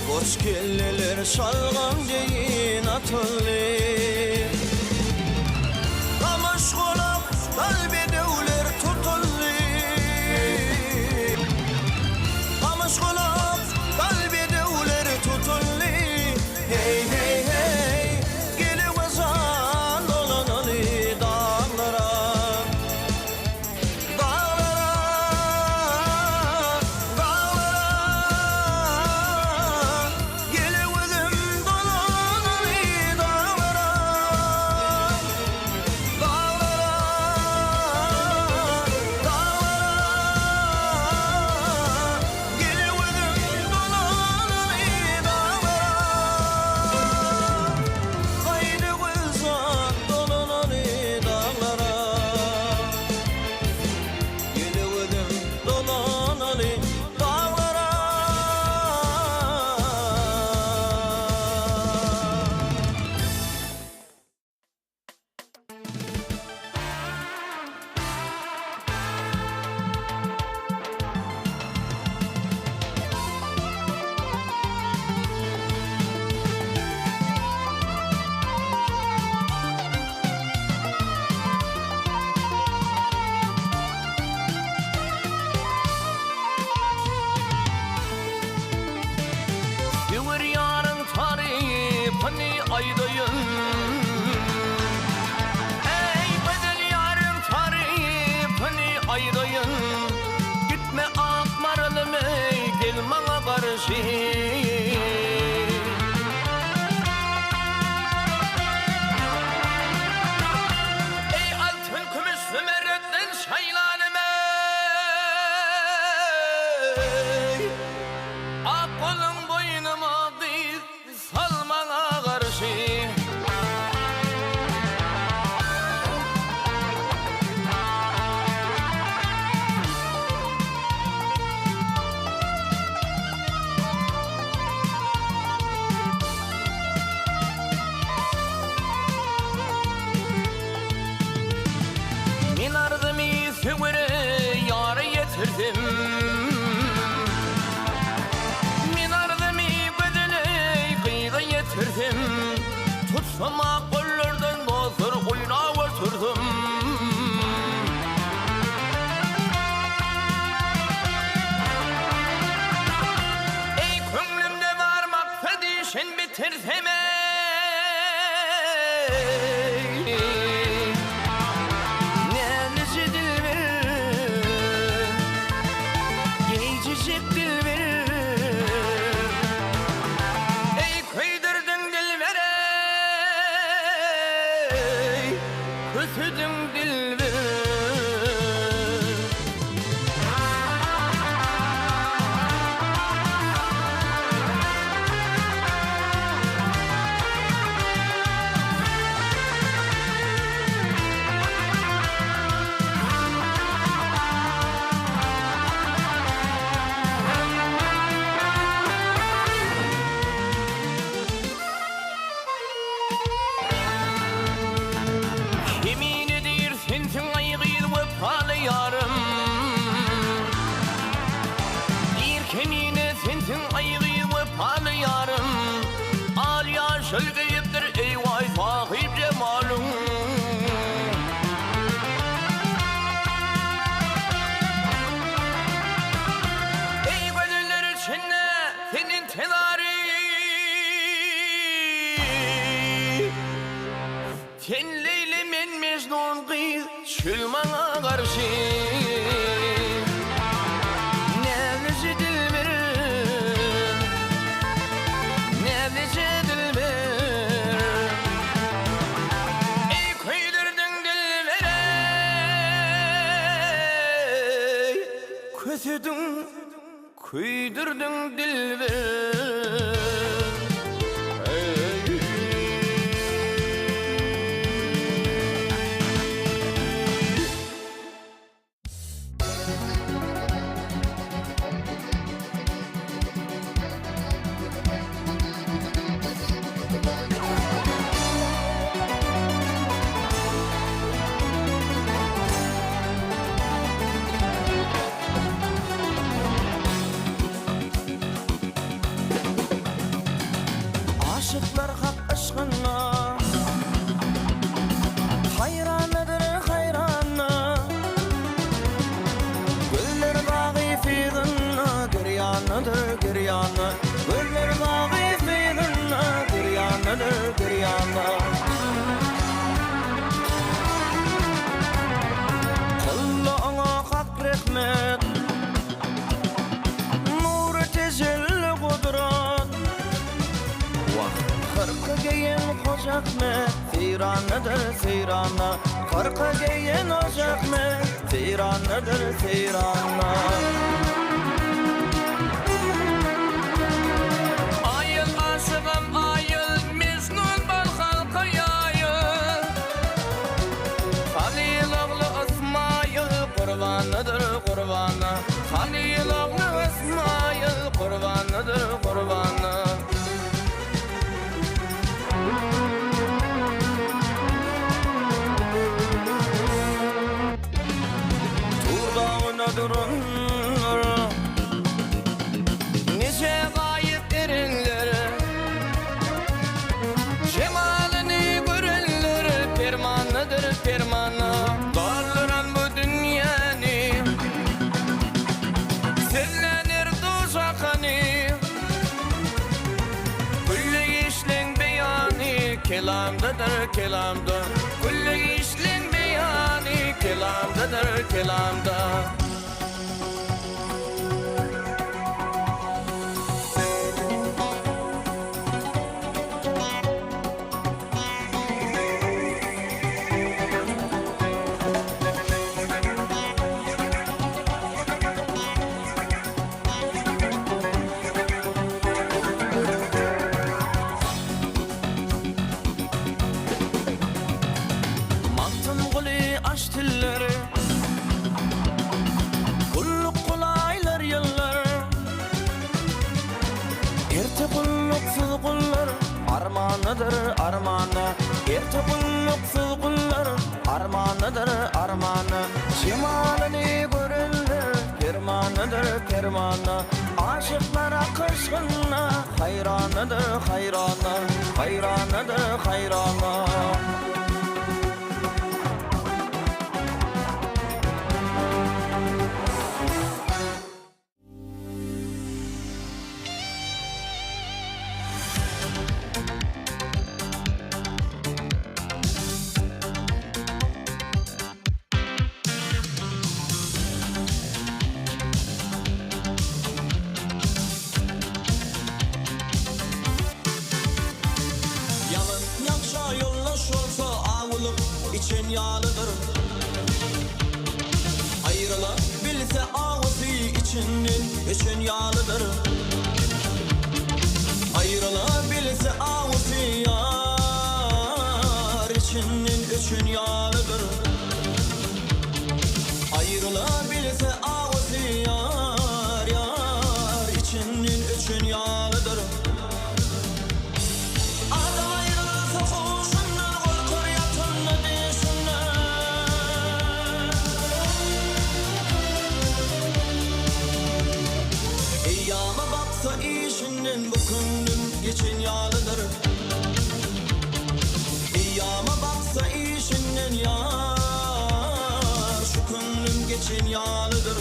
Goç kelleler şalgam deýin atyldy. Gamyş golak dal bedewler tutuldy, Gamyş golak dal bedewler tutuldy, Heý, heý, heý, gele jan dolanaly daglara. Daglara, daglara, gele gözüm dolanaly. aýdaýyn. Eý, gözel ýaryň tarypyny aýdaýyn. Gitme ak maralym eý, gel maňa garşy. Eý, altyn, kümüş, zümerretden şaýlanym eý. Ak goluň boýnuma gyz salmaňa garşy. Men arzymy söwere ýara ýetirdim. Men arzymy gözele gyza ýetirdim. Tutsam ak gollardan dostlar oýnap otyrdym. Eý köňlümde bar maksady sen bitirsem eý. Näzlije dilber, geýjijek dilber. Eý köýdürdiň dilber eý, kösediň dilber. Kemine diýr sensiň aý gyz wepaly ýarym. Diýr kemine sensiň aý gyz wepaly ýarym. Al ýaşyl geýipdir eý waý sahyp jemalyň. Eý gözeller içinde sen intizary. Sen Leýli men Mejnun gyz çöl maňa garşy. Näzlije dilber, näzlije dilber. Eý köýdürdiň dilber eý, kösediň Köýdürdiň dilber. Aşyklar hak yşgyna Haýranadyr haýrana Güller bagy fyzyna Girýanadyr girýana Güller bagy fyzyna Girýanadyr girýana Kylla oňa hak rehmet Nury tejelli gudrat Wah, hyrka geýen Hoja Ahmet Seýranadyr seýrana Hyrka geýen Hoja Ahmet Seýranadyr seýrana. Aýyl aşygam aýyl, Mejnun bar halka ýaýyl. Halyl ogly Ysmaýyl gurbanydyr gurbana. Halyl ogly Ysmaýyl gurbanydyr gurbana. Tur dagyna durandyr. kelamdadyr kelamda Külli işleň beýany kelamdadyr kelamda. Magtymguly aç tilleri Gulluk gulaýlar ýyllar Erte gulluksyz gullar Armanadyr armana Erte gulluksyz gullar Armanadyr armana Jemalyny görenler Permanadyr permana Aşyklar akyşgyna Haýranadyr haýrana Haýranadyr haýrana. Ýalan ýagşa ýoldaş bolsa awulyk içen ýalydyr. Aýryla bilse awusy içinden öçen ýalydyr. Aýryla bilse awusy ýar içinden öçen ýalydyr. Aýryla bilse awusy ýar ýar içinden öçen ýalydyr. Adam aýrylsa huşundan gorkar ýatanda düşünden. Eýýama baksa işinden bu köňlüm geçen ýalydyr. Eýýama baksa işinden ýar şu köňlüm geçen ýalydyr.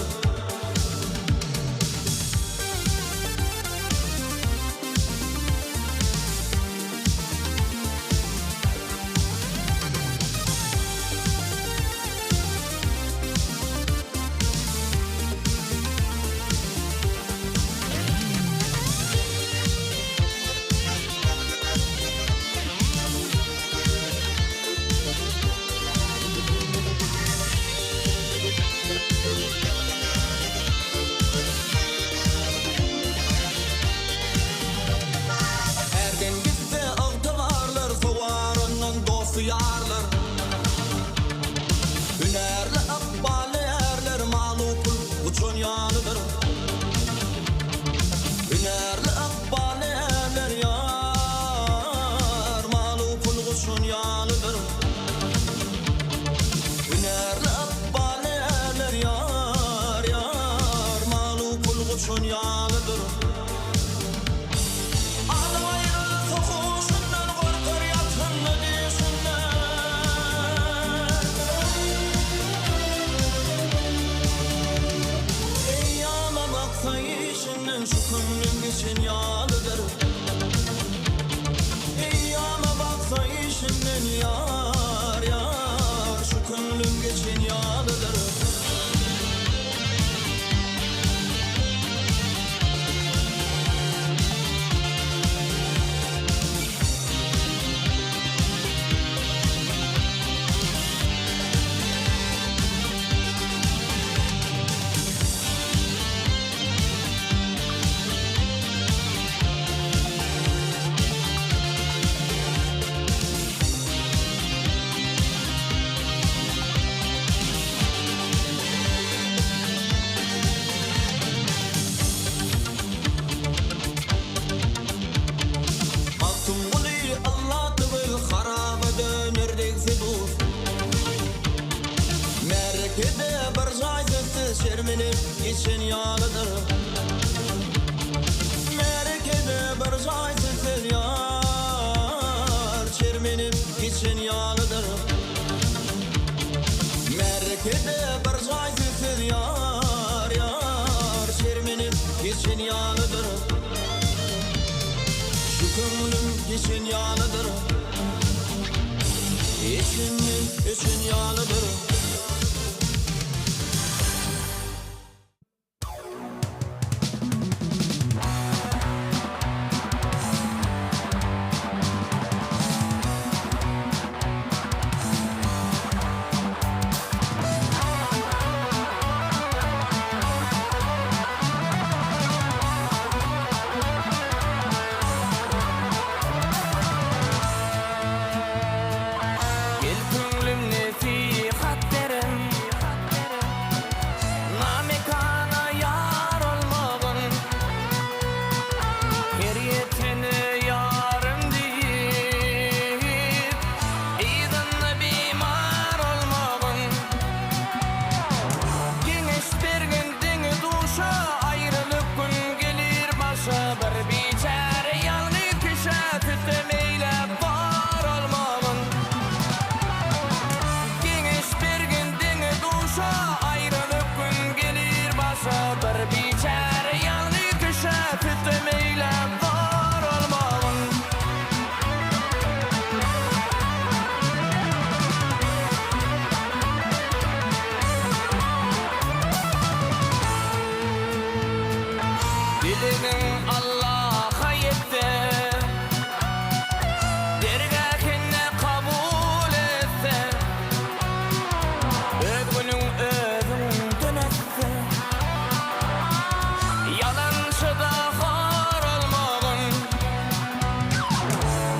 Ärden gitse ygtybarlar, sowar ondan dosty-ýarlar. Hünärli, ykbally ärler mal-u pul guçan ýalydyr. Hünärli, ykbally ärler ýar, mal-u pul guçan ýalydyr. Hünärli, ykbally ärler ýar, ýar, mal-u pul guçan ýalydyr. Adam aýrylsa huşundan gorkar ýatanda düýşünden. Eýýama baksa işinden şu köňlüm geçen ýalydyr. Eýýama baksa işinden ýar, ýar, şu köňlüm geçen ýalydyr. Magtymguly Alla tüwel haraba döner degse duz. Märekede bir jaý sessiz şermenip geçen ýalydyr. Märekede bir jaý sessiz ýar şermenip geçen ýalydyr. Märekede bir jaý sessiz ýar ýar şermenip geçen ýalydyr. Şu köňlüm geçen ýalydyr. Eşenni eşen ýalydyr. Gel köňlüm nesihat beren, Namekana ýar olmagyn. Her ýetene ýarym diýip, Yzynda bimar olmagyn. Geňeş bergin deňi-duşa, Aýralyk gün gelir başa, Bir biçäre ýalňyz kişä Sütem eýläp bar olmagyn. Geňeş bergin deňi-duşa, Aýralyk gün gelir başa, Bir biçäre ýalňyz kişä Sütem eýläp bar olmagyn. Dilegiň Allaha ýetse, Dergähinde kabul etse, Öz günüň özüňden ötse, Ýalançyda hor olmagyn.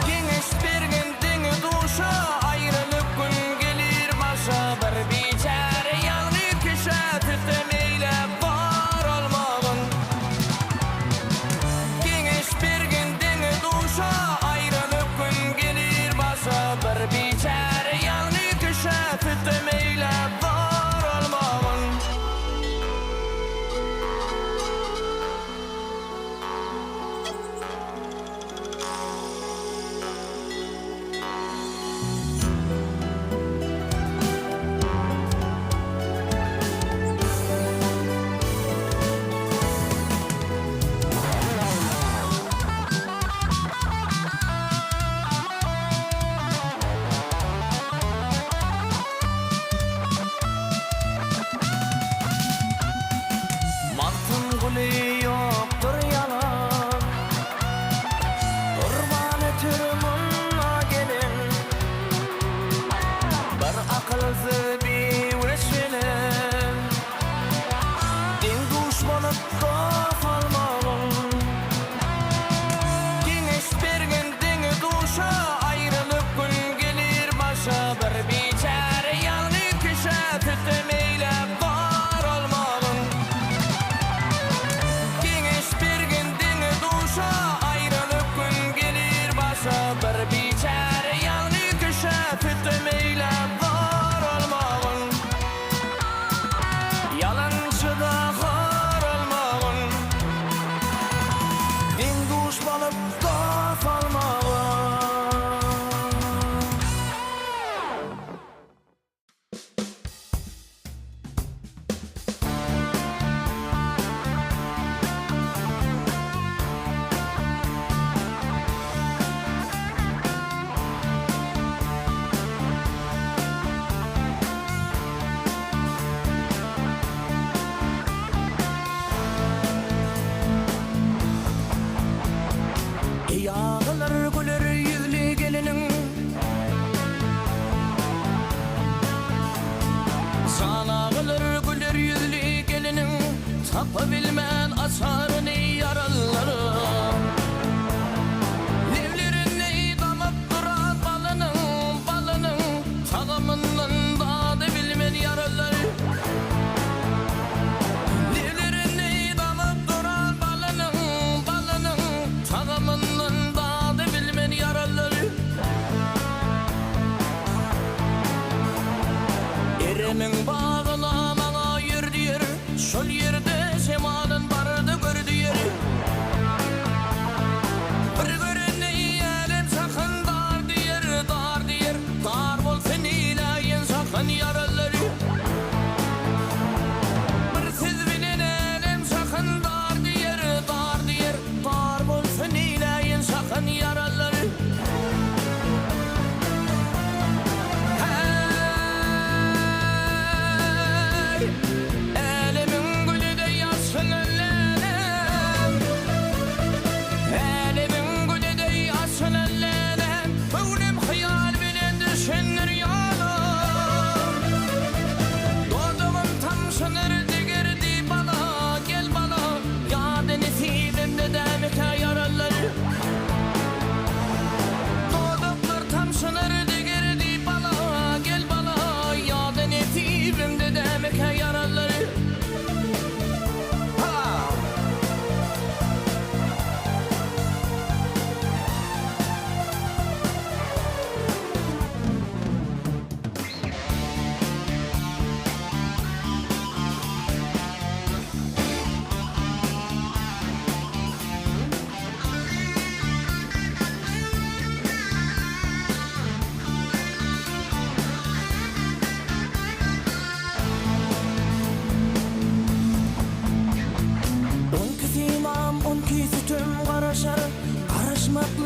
Geňeş bergin deňi-duşa, Aýralyk gün gelir başa, Bir biçäre ýalňyz kişä Sütem eýläp bar olmagyn.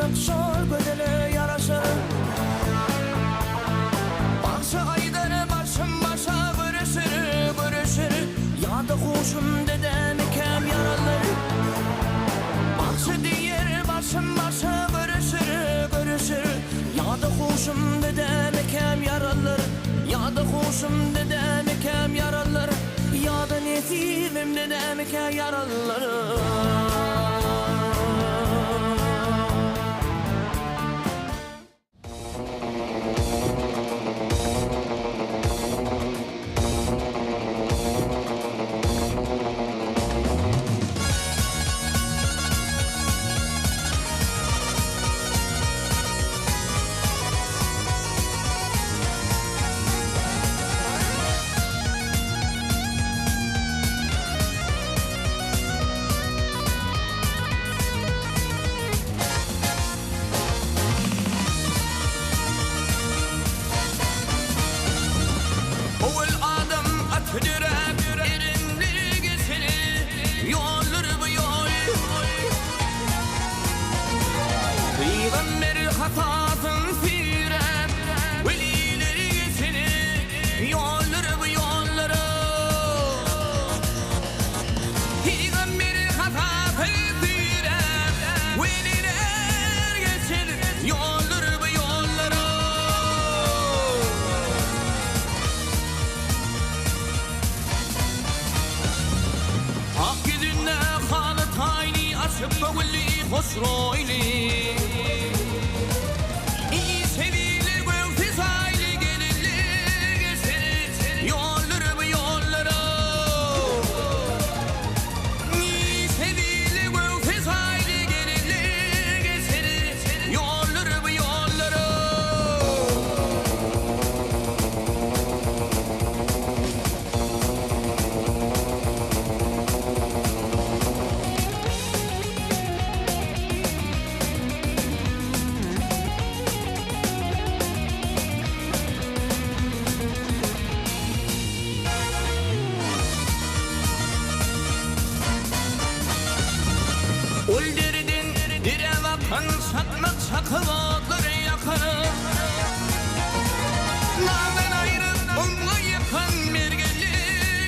Başlyk şol gözele ýaraşar. Bagşy aýdar başym başa göreşir, göreşir. Ýa-da huşum dedemikäm ýaralar. Bagşy diýer başym başa göreşir, göreşir. Ýa-da huşum dedemikäm ýaralar. Ýa-da huşum dedemikäm ýaralar. Ýa-da nesibim dedemikä ýaralar. Owal adam at döräp, erinleri geçeni, Ýoldur bu ýol. Pygamber hasasyn süýräp, Welileri geçeni, Ýoldur bu ýollara. Pygamber hasasyn süýräp, Weliler geçeni, Ýoldur bu ýollara. Ak ýüzünde haly taýly, Açyk göwünli, hoş roýly. Işewili, göwsi saýly, Gelinli geçeni, Ýoldur bu ýollara. Işewili, göwsi saýly, Gelinli geçeni, Ýoldur bu ýollara. Ol deriden dere bakan çakmak çakyp otlary ýakar. Nazan aýryp oňa ýakan mergenli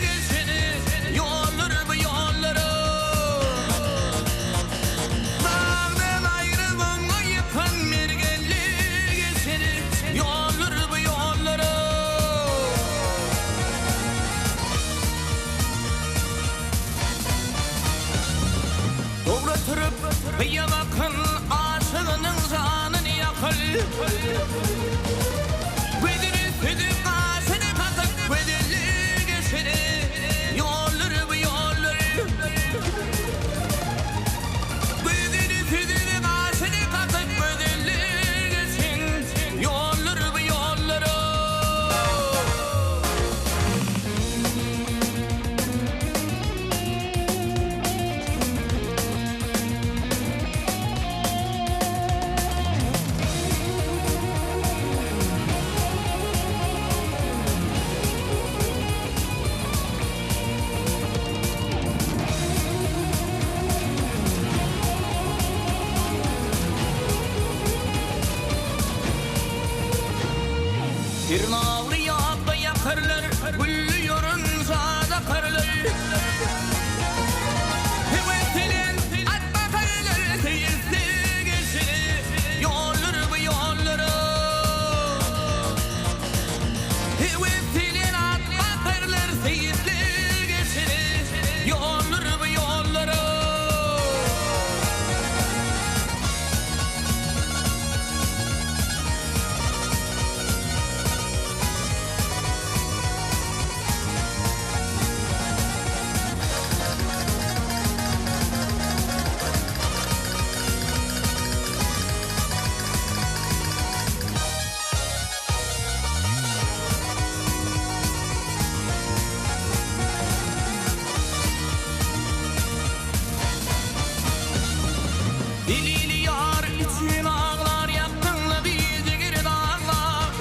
geçeni ýollar bu ýollara. Dagdan aýryp oňa ýakan mergenli geçeni ýollar bu ýollara. Dobra turup gyýa bakyn, aşygynyň janyny ýakyl. Gözüni süzüp, gaşyny kakyp, gözellik eşini, ýollar bu ýollar. Gözüni süzüp, gaşyny kakyp, gözellik eşin, ýollar bu ýollar. Tirnawly ýapda ýakarlar, Gülli ýorunjada karlar. Höwes bilen at bakarlar, Seýisli geçini, Ýollar bu ýollara. Höwes bilen at bakarlar, Seýisli geçini, Ýollar bu ýollara. Dilili ýar üçin aglar, Ýakdyňla bizi gir daglar.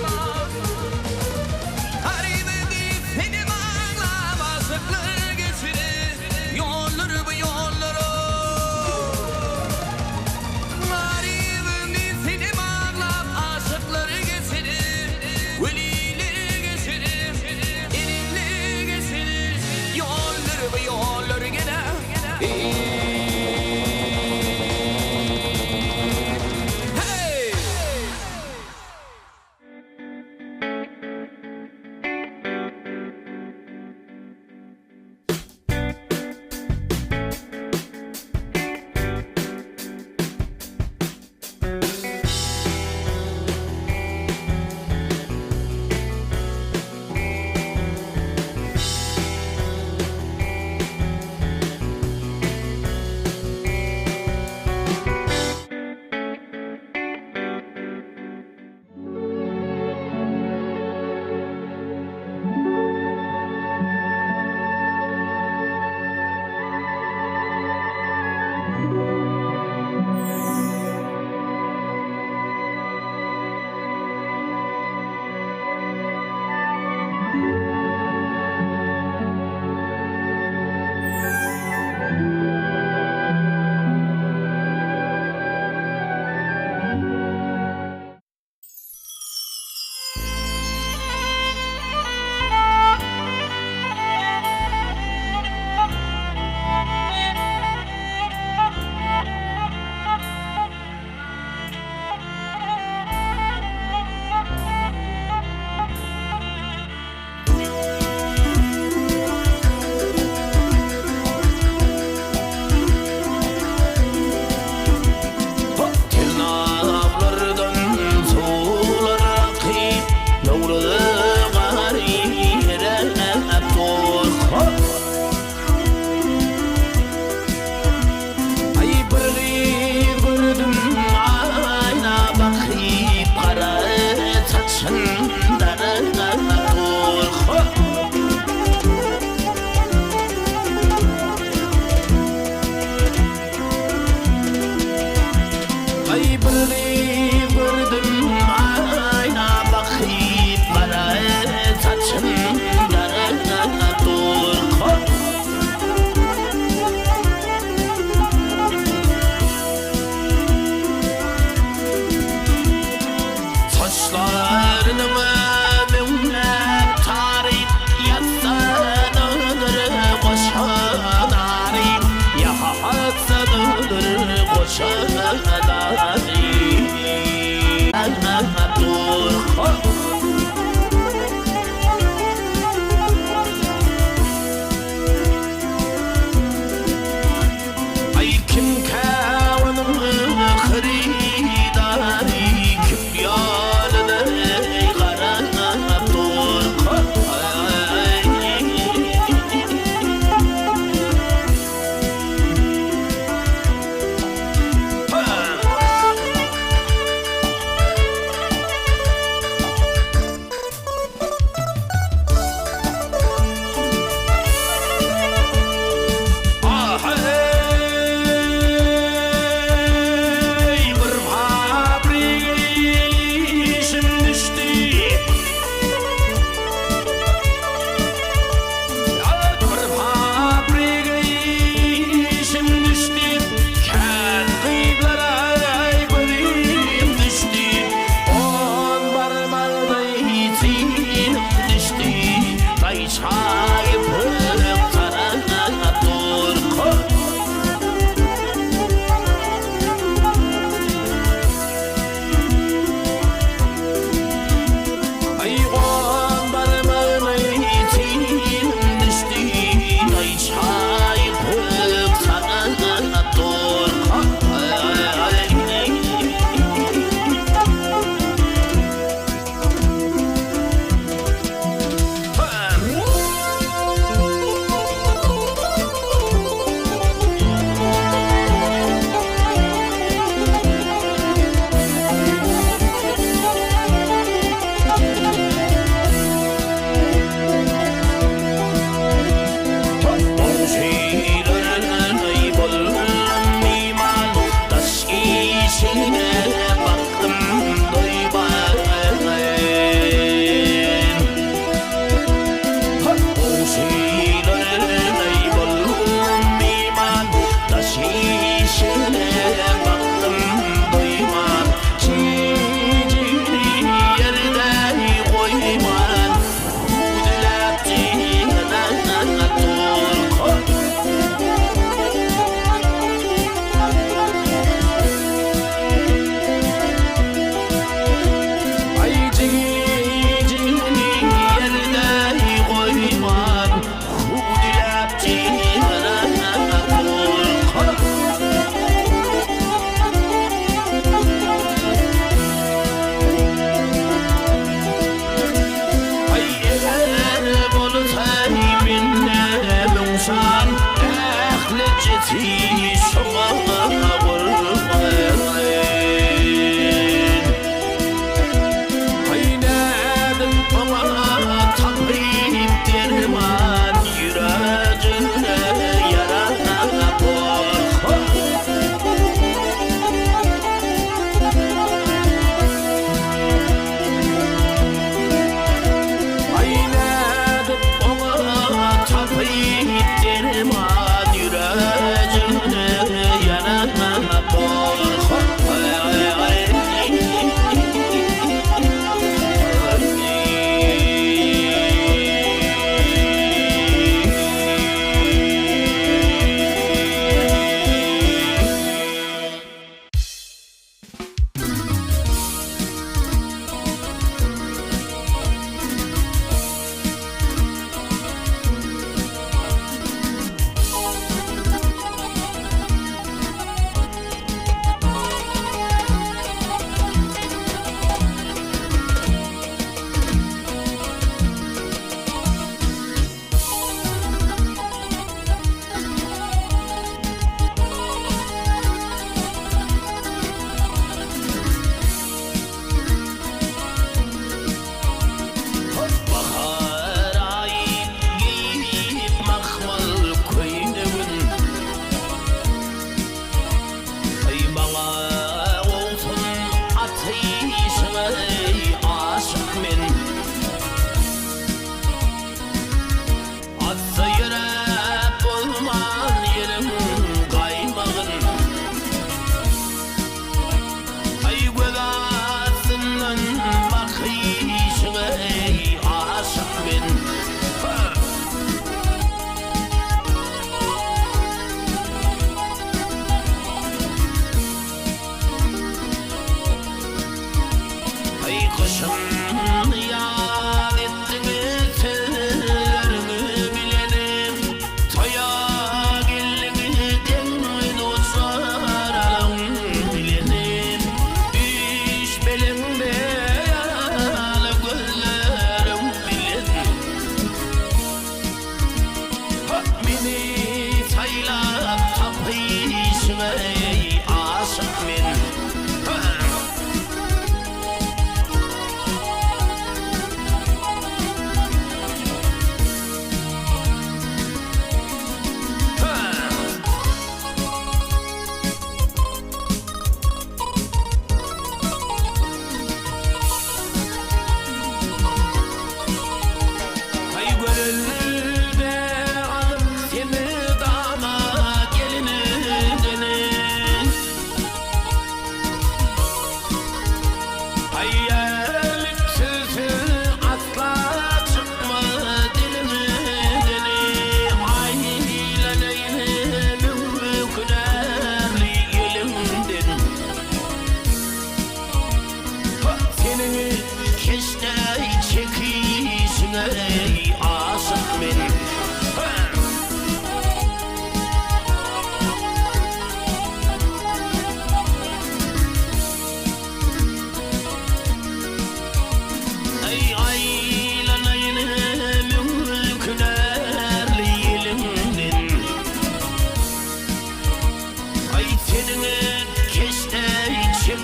Garyby gyz seni baglap, Aşyklar geçirir ýollar bu ýollara. Garyby. Aý kimkä onuň hyrydary kim ýoluna garap dur.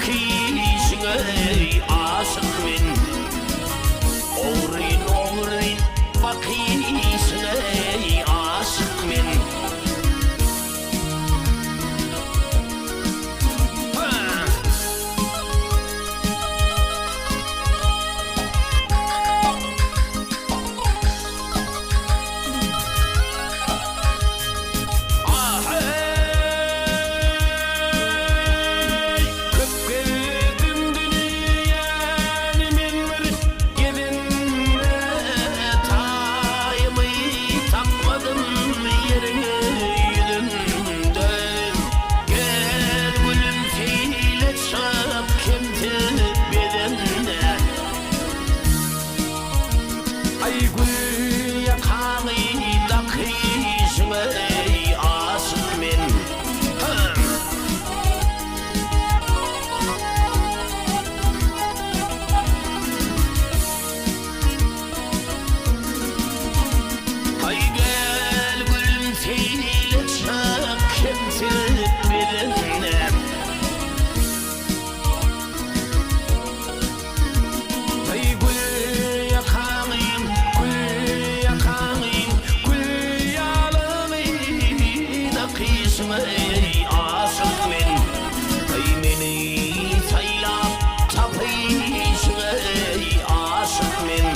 çekişiňe aşyk men. Ogryn ogryn bakyşyňa aşyk men. Aheý! Köp gezdim dünýäni men bir gezende Taýymy tapmadym ýeriň ýüzünde Gel gülüm seýle çyk kemsiz bedende Aý gül ýakaňy dakyşyňa eý aşyk men. Aý gel gülüm seýle çyk kemsiz bedende. Eý gül ýakaňy, gül ýakaňy, gül ýalyny Dakyşyňa eý aşyk men. Eý meni saýlap tapyşyňa eý aşyk men.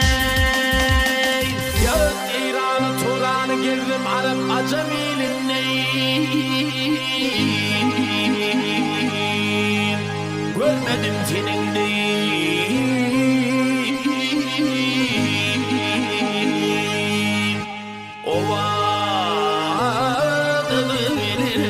Aheý! Ýok, Eýrany, Turany gezdim, arap, ajam ilinde. Görmedim seniň deý. Owadan gelin.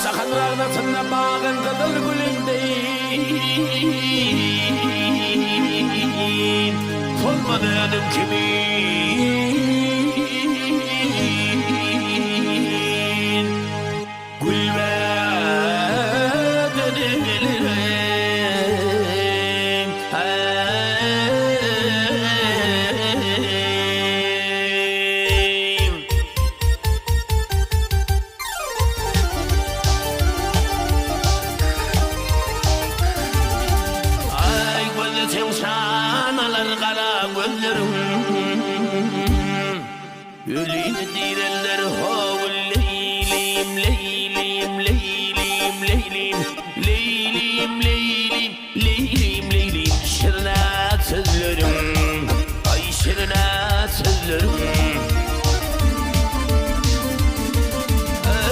Jahan ragnasynda bagyň gyzyl gülündeý Solmaz özüň kimin Gülbeden gelirim. Aý gözde tewşan alar gara gözleriň Ölini direller ho-ul leýlim leýlim leýlim leýlim leýlim leýlim leýlim leýlim Şirin-ä sözleriň aý şirin-ä sözleriň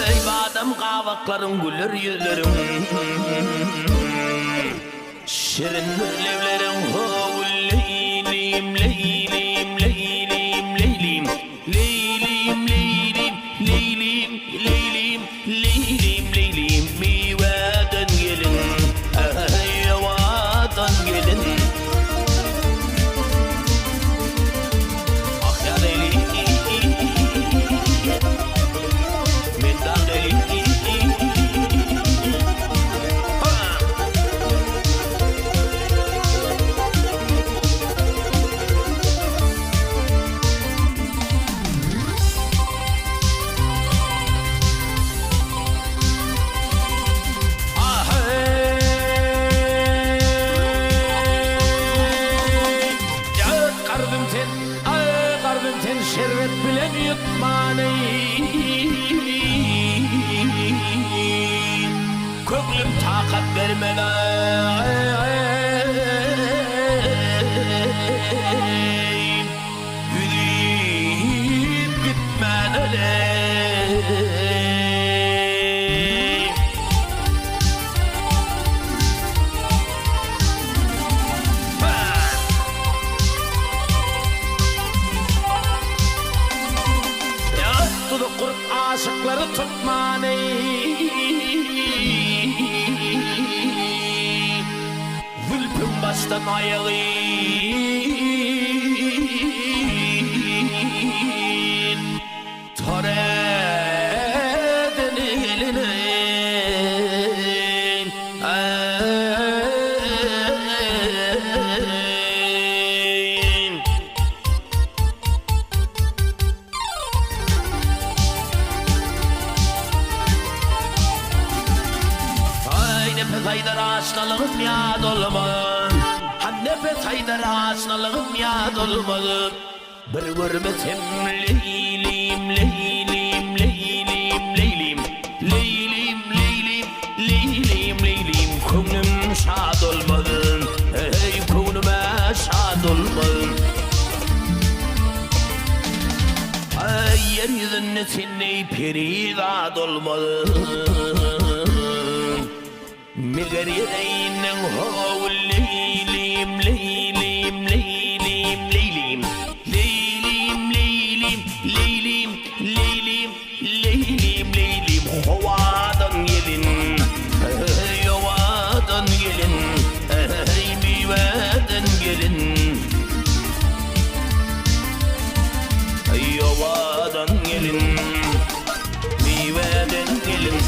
Eý badam gabaklaryň güler ýüzleriň Şirindir lebleriň ho-ul leýlim leýlim leýlim leýlim leýlim leýlim leýlim leýlim leýlim leýlim Miweden gelin. şerbet bilen ýutmany. Köňlüm takat bermez. Üzüp gitmän öleý. Tuzak gurup aşyklary tutmany. Zülpüň başdan aýagy Tor eden eline. Aý nepes aýdar aşnalygym ýat olmaz Han nepes aýdar aşnalygym ýat olmaz Bir görmesem Leýlim Leýlim Leýlim Leýlim Leýlim Leýlim Leýlim Leýlim Köňlüm şad olmaz Eý köňlüm-ä şad olmaz Aý ýer ýüzünde sendeý perizat olmaz Meger ýereýiniň how Leýlim Leýlim Leýlim Leýlim Leýlim Leýlim Leýlim Leýlim Leýlim Leýlim Howadan gelin Eý owadan gelin Eý miweden gelin Eý owadan gelin Miweden gelin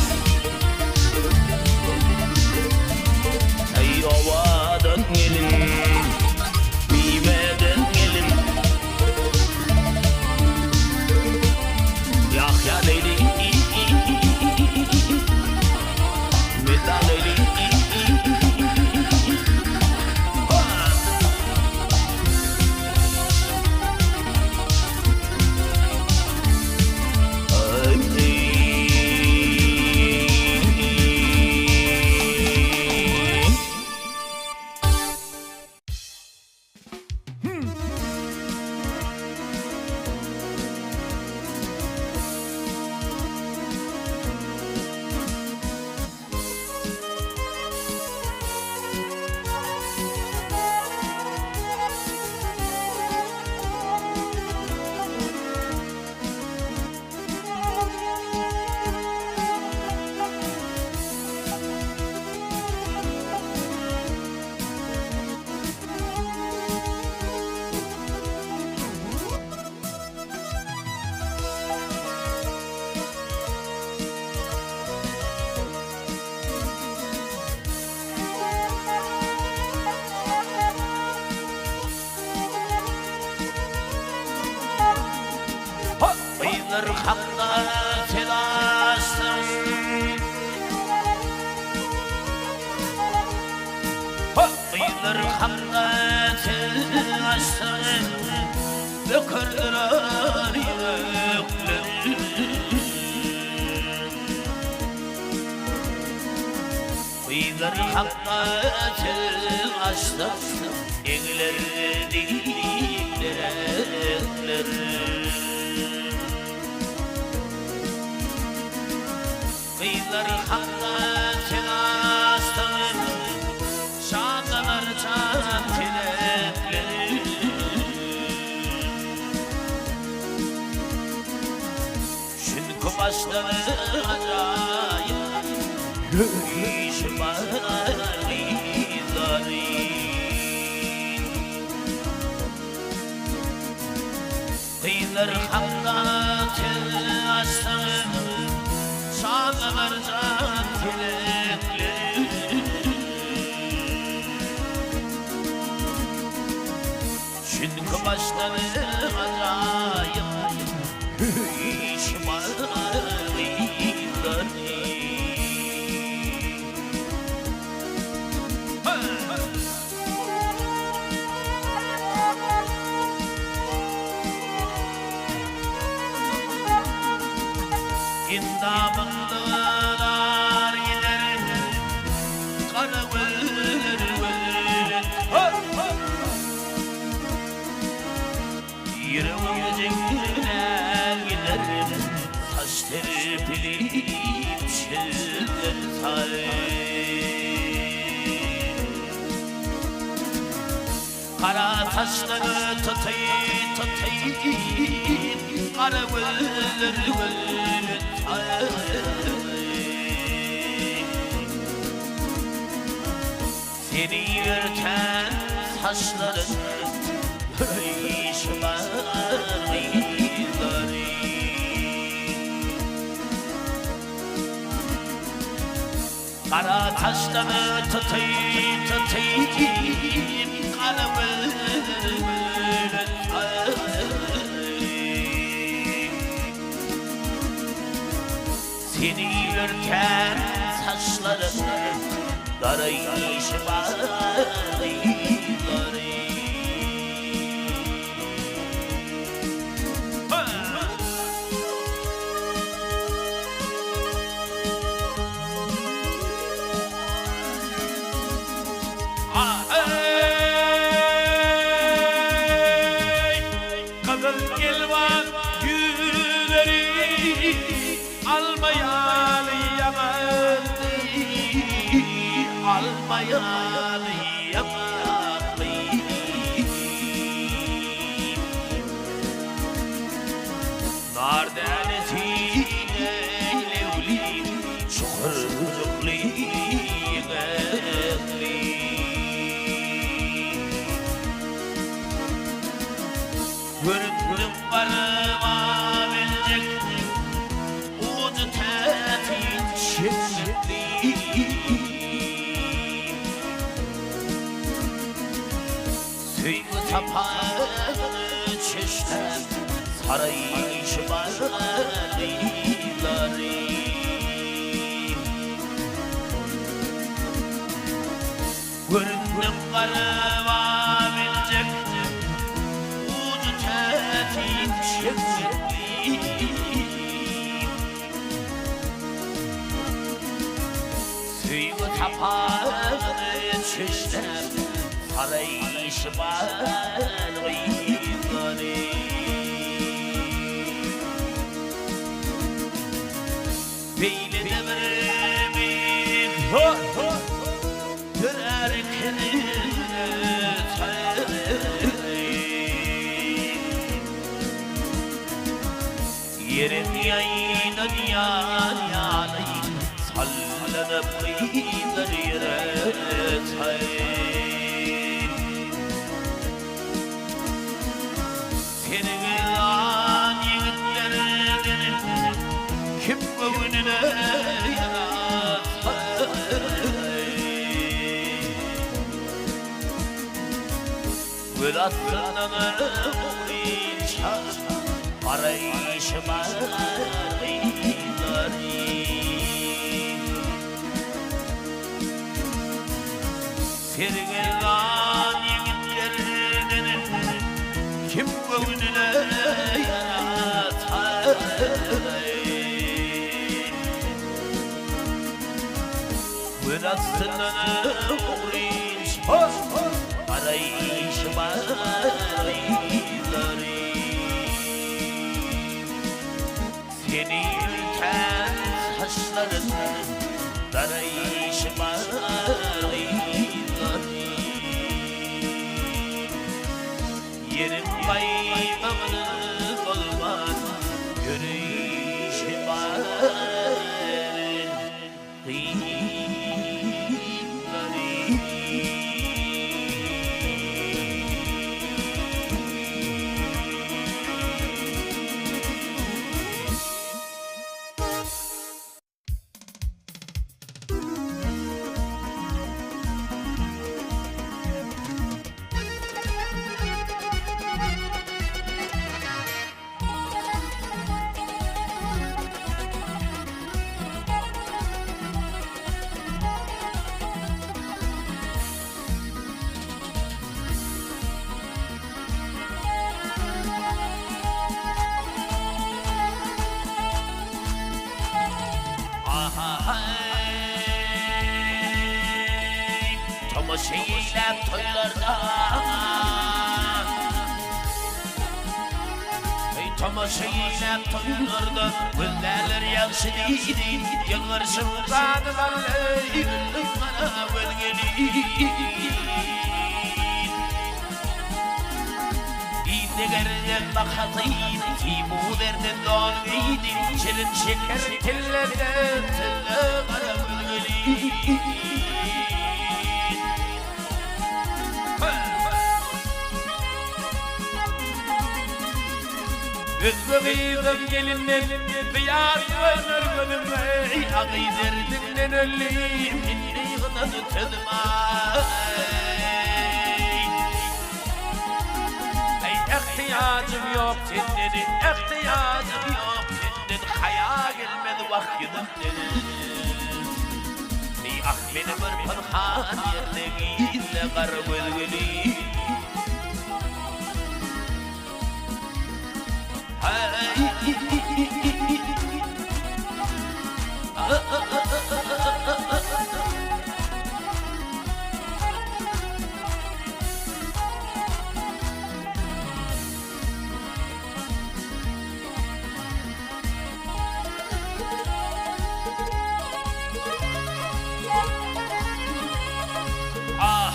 Eý owadan gelin Miweden gelin Ýahýa Leýli Meda Leýli Gyzlar hakda söz açsam. Gyzlar hakda söz açsam. Dökerdiler ýürekleri. Gyzlar hakda söz açsam. Egiler dikler. Gyzlar hakda söz açsam. Şatlanar çan telekler. Çünki başlary ajaýyp işi bar gyzlaryň. Gyzlar hakda söz açsaň, şatlanar jan telekler. Çünki başlary ajaýyp işi bar gyzlaryň. Endamyň dylar gider Gara gözler gözler Ýüregime jeňler gider Saç serpilip çiller saý. Gara saçlary tutay tutay Gara gözleri gözleri Seni örten saçların Işıma Gara taşlary tutyp tutyp gara Seni örtän saçlaryň daraýşy bar gyzlary. Eý, gyzyl elwan ýüzleri alma ýaly ýaňakly, alma ýaly ýaňakly. Nar dänesi leýlewli, çukurjykly ýeňekli. Görüp garyba biljek, ujy täsin çeşmekli. Söýgi tapar çeşme, saraýşy bar gyzlary. Göründüm garyba biljek, ujy täsin çeşmekli. Söýgi tapar çeşme, saraýşy bar gyzlary. Beýle-de bir beýik dörär eken Ýeriň ýaýdan ýan ýaly sallanyp gyzlar ýere taý. Sergezdan ýigitlerden kim göwnüne ýarasa. Göz astyndan ogrynça garaýşyma gyzlary. Sergezdan ýigitlerden kim göwnüne ýarasa. Göz astyndan ogrynça garaýşyma gyzlary. Seni ürten saçlaryň daraýşyma gyzlary. Ýeriň gaýmagyny bolman ýöreýşi bar. Gyzlary. Tomaşa eýläp toýlarda Eý tomaşa eýläp toýlarda Gözlärler ýagşy diýdi Ýylgyrşyň gany bally Güldüň gara göz gelin Indegerden bahasy Simu zerden don geýdi Şirin şeker tillerde Tille gara göz gelin Özge gyzam gelinden Zyýat görner gözüme Agy derdiňden öldüm Indi ýygnan sözüm aý Aý ähtiýajym ýok senden Ähtiýajym ýok senden Haýa gelmez wah ýüzümden Eý ah meni bir pynhan ýerde gizle gara göz gelin.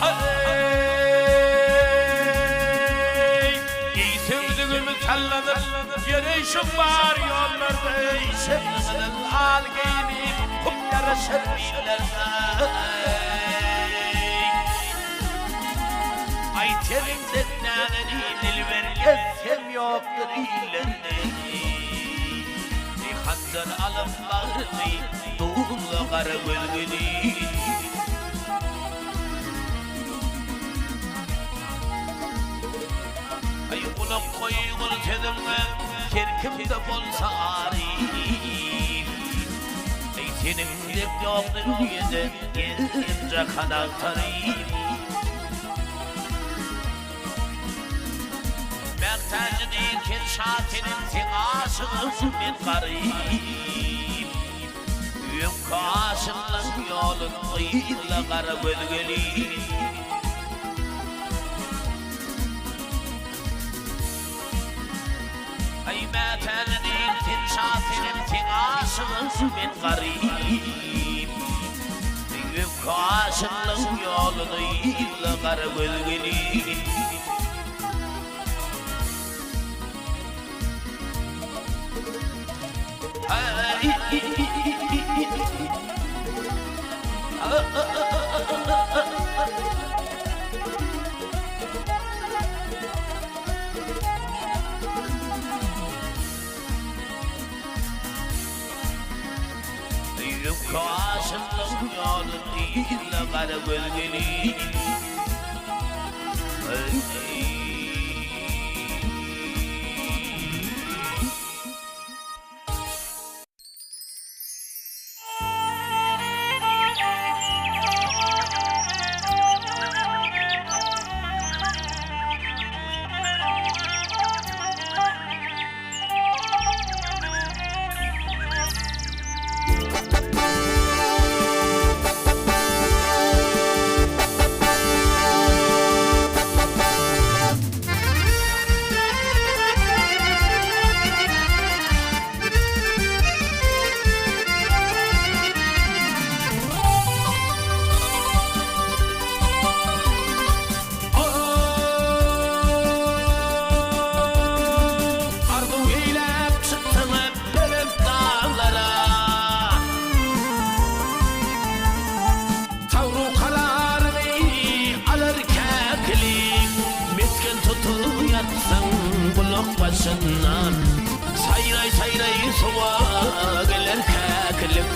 Aheý! Eý söwdügimi sallanyp, ýöreýşiň bar ýollarda, Şepgyzyl al geýnip, hum ýaraşar illerde. Aý teriňden näzeli dilber gezsem ýokdur illerde. Eý hanjar alyp bagrymy, duzla gara gözgüni. Aý gulak goý gul sözüňe, her kimde bolsa aryf. Eý seniň dek ýok dünýede gezdim jahan agtaryp. Mähtäji diýken şa senem seň aşygyň men garyp. Öňki aşyklaň ýolun yzla gara göz gelin. Aý Mätäji diýken şa senem seň aşygyň men garyp. Öňki aşyklaň ýoluny yzla gara göz gelin. Öňki aşyklyň ýoluny yzla gara göz gelin. Arzuw eýläp çyksaň belent daglara. Tagru kararyňy alar käkilik. Mesgen tutup ýatsaň gulak başyndan. Saýraý-saýraý sowa geler käkilik.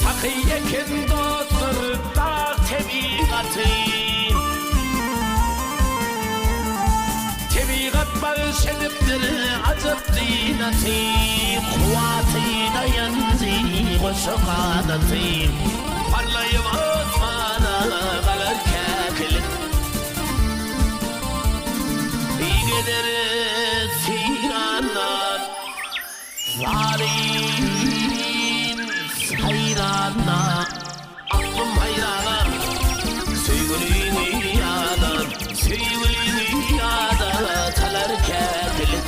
Sahy eken dostlar dag tebigaty. Tebigat bagyş edipdir ajap zynaty, Kuwwaty, daýanjy, goşa ganaty. Parlaýyp asmana galar käkilik. Gezeris seýranda. Söýgüliňi ýada, söýgüliňi ýada salar käkilik.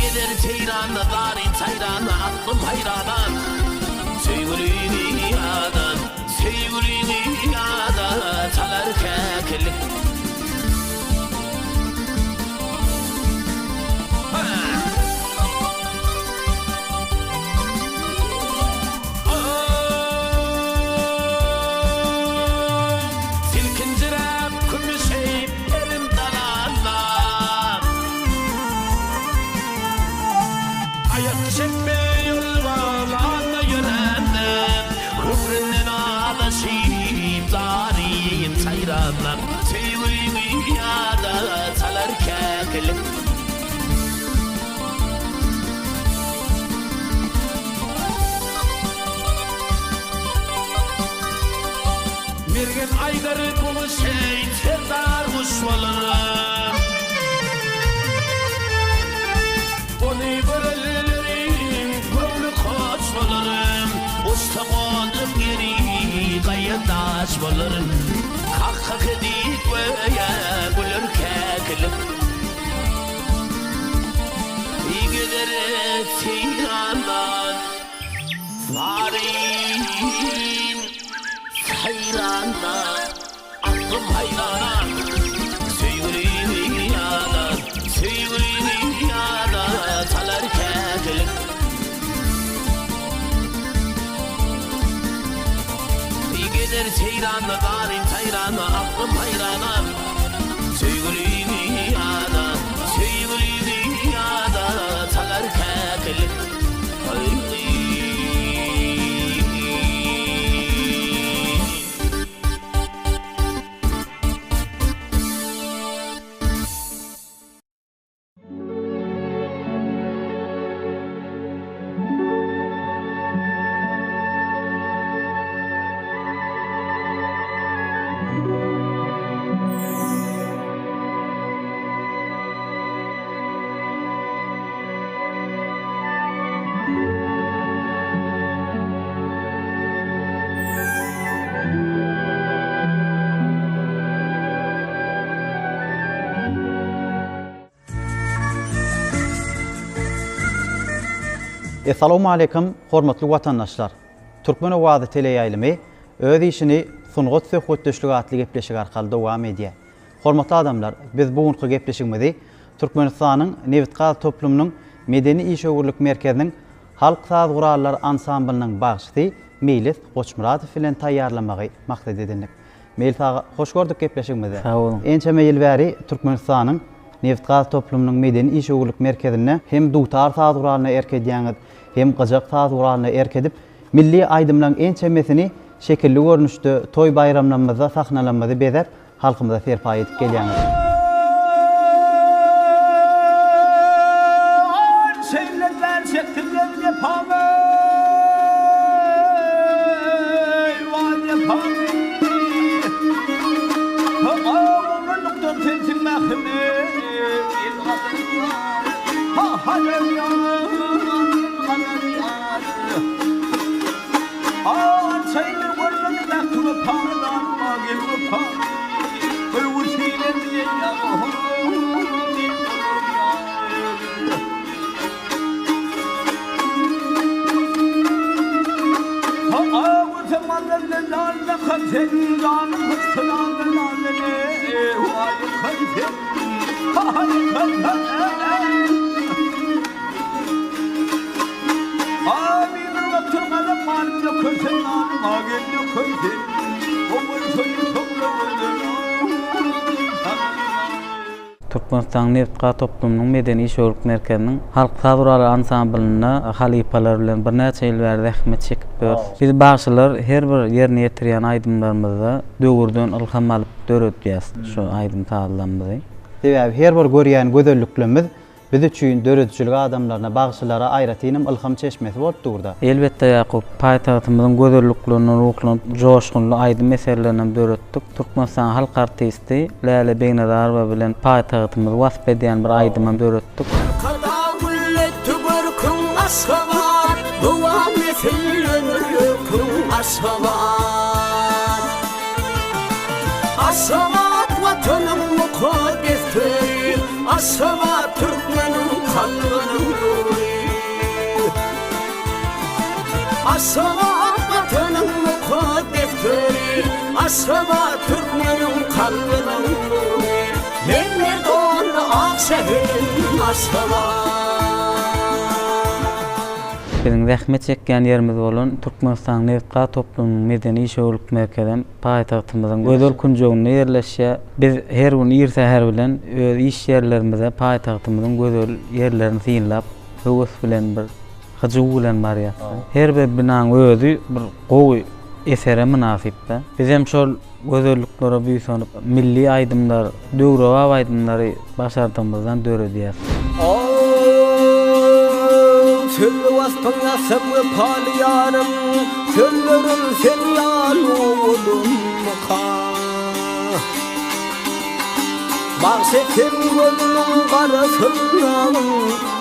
Gezer seýranda, zaryn saýranda, aklym haýrana. Söýgüliňi ýada, söýgüliňi ýada salar käkilik. Silkinjiräp kümüşi perim dalanda. Aýak çekme ýolbalanda ýörände, Höwründen azaşyp zaryn saýranda, Söýgüliňi ýada salar käkilik. Mergen aýdar bu şeý serdar guş bolar. Ony görenleriň göwni hoş bolar. Uçsa gondum ýeri gaýa daş bolar. Kak-kak edip göýä güler käkilik. Gezer seýrandan Zaryn saýranda Aklym haýrana Söýgülini ýada Söýgülini ýada Salar käkilik Gezer seýranda Zaryn saýranda Aklym haýrana Söýgülini ýada Söýgülini ýada Salar käkilik Aý. Essalawmaleýkim hormatly watandaşlar! Türkmen owazy teleýaýlymy öz işini Sungat söhbetdeşligi atly gepleşigi arkaly dowam edýär. Hormatly adamlar, biz bu günki gepleşigimizi Türkmenistanyň nebitgaz toplumynyň medeni-işewürlik merkeziniň Halk saz gurallary ansamblynyň bagşysy Meýlis Goçmyradow bilen taýýarlamagy maksat edindik. Meýlis aga, hoş gördük gepleşigimizde. Sag boluň. Ençeme ýyl bäri Türkmenistanyň nebitgaz toplumynyň medeni-işewürlik merkezinde hem dutar saz guralyna erk edýäňiz, hem gyjak saz guralyna erk edip, milli aýdymlaryň ençemesini şekilli görnüşde toý-baýramlarymyzda sahnalarymyzy bezäp, halkymyza serpaý edip gelýäňiz. Türkmenistanyň nebitgaz toplumynyň medeni-işewürlik merkeziniň Halk saz gurallary ansamblynda halypalar bilen birnäçe ýyl bäri zähmet çekip ýörüs. Biz bagşylar her bir ýerine ýetirýän aýdymlarymyzda döwürden ylham alyp döredýäs şu aýdym-sazlarymyzy. Sebäbi her bir görýän gözelliklerimiz Biz üçin, döredijilik adamlaryna, bagşylara aýratynam ylham çeşmesi bolup dur-da. Elbetde, Ýakup, paýtagtymyzyň gözelliklerinden ruhlanyp, joşgunly aýdym eserlerini hem döretdik. Türkmenistanyň halk artisti Läle Begnazarowa bilen paýtagtymyzy wasp edýän bir aýdym hem döretdik. Arkadag gülletdi görküň Aşgabat, Dowam etsin ömür. Aşgabat. Aşgabat Watanyň mukaddes töri, Aşgabat türkmeniň kalbynyň nury. Aşgabat Watanyň mukaddes töri, Aşgabat türkmeniň kalbynyň nury. Mermer donly ak şäherim Aşgabat. Biziň zähmet çekýän ýerimiz bolan Türkmenistanyň nebit-gaz toplumynyň medeni işewürlik merkezem paýtagtymyzyň gözel künjeginde ýerleşýär. Biz her gün ir säher bilen öz iş ýerlerimize paýtagtymyzyň gözel ýerlerini synlap, höwes bilen bir hyjuw bilen barýas. Her bir binaň özi bir gowy esere mynasyp-da. Bizem şol gözelliklere buýsanyp, milli aýdymlar, döwrebap aýdymlary başardygymyzdan döredýäris. Aw, Sözli waspyň ýazsam wepaly ýarym, Sözlerim sen ýaly owadanmyka? Bagş etsem gözümiň garasyndan,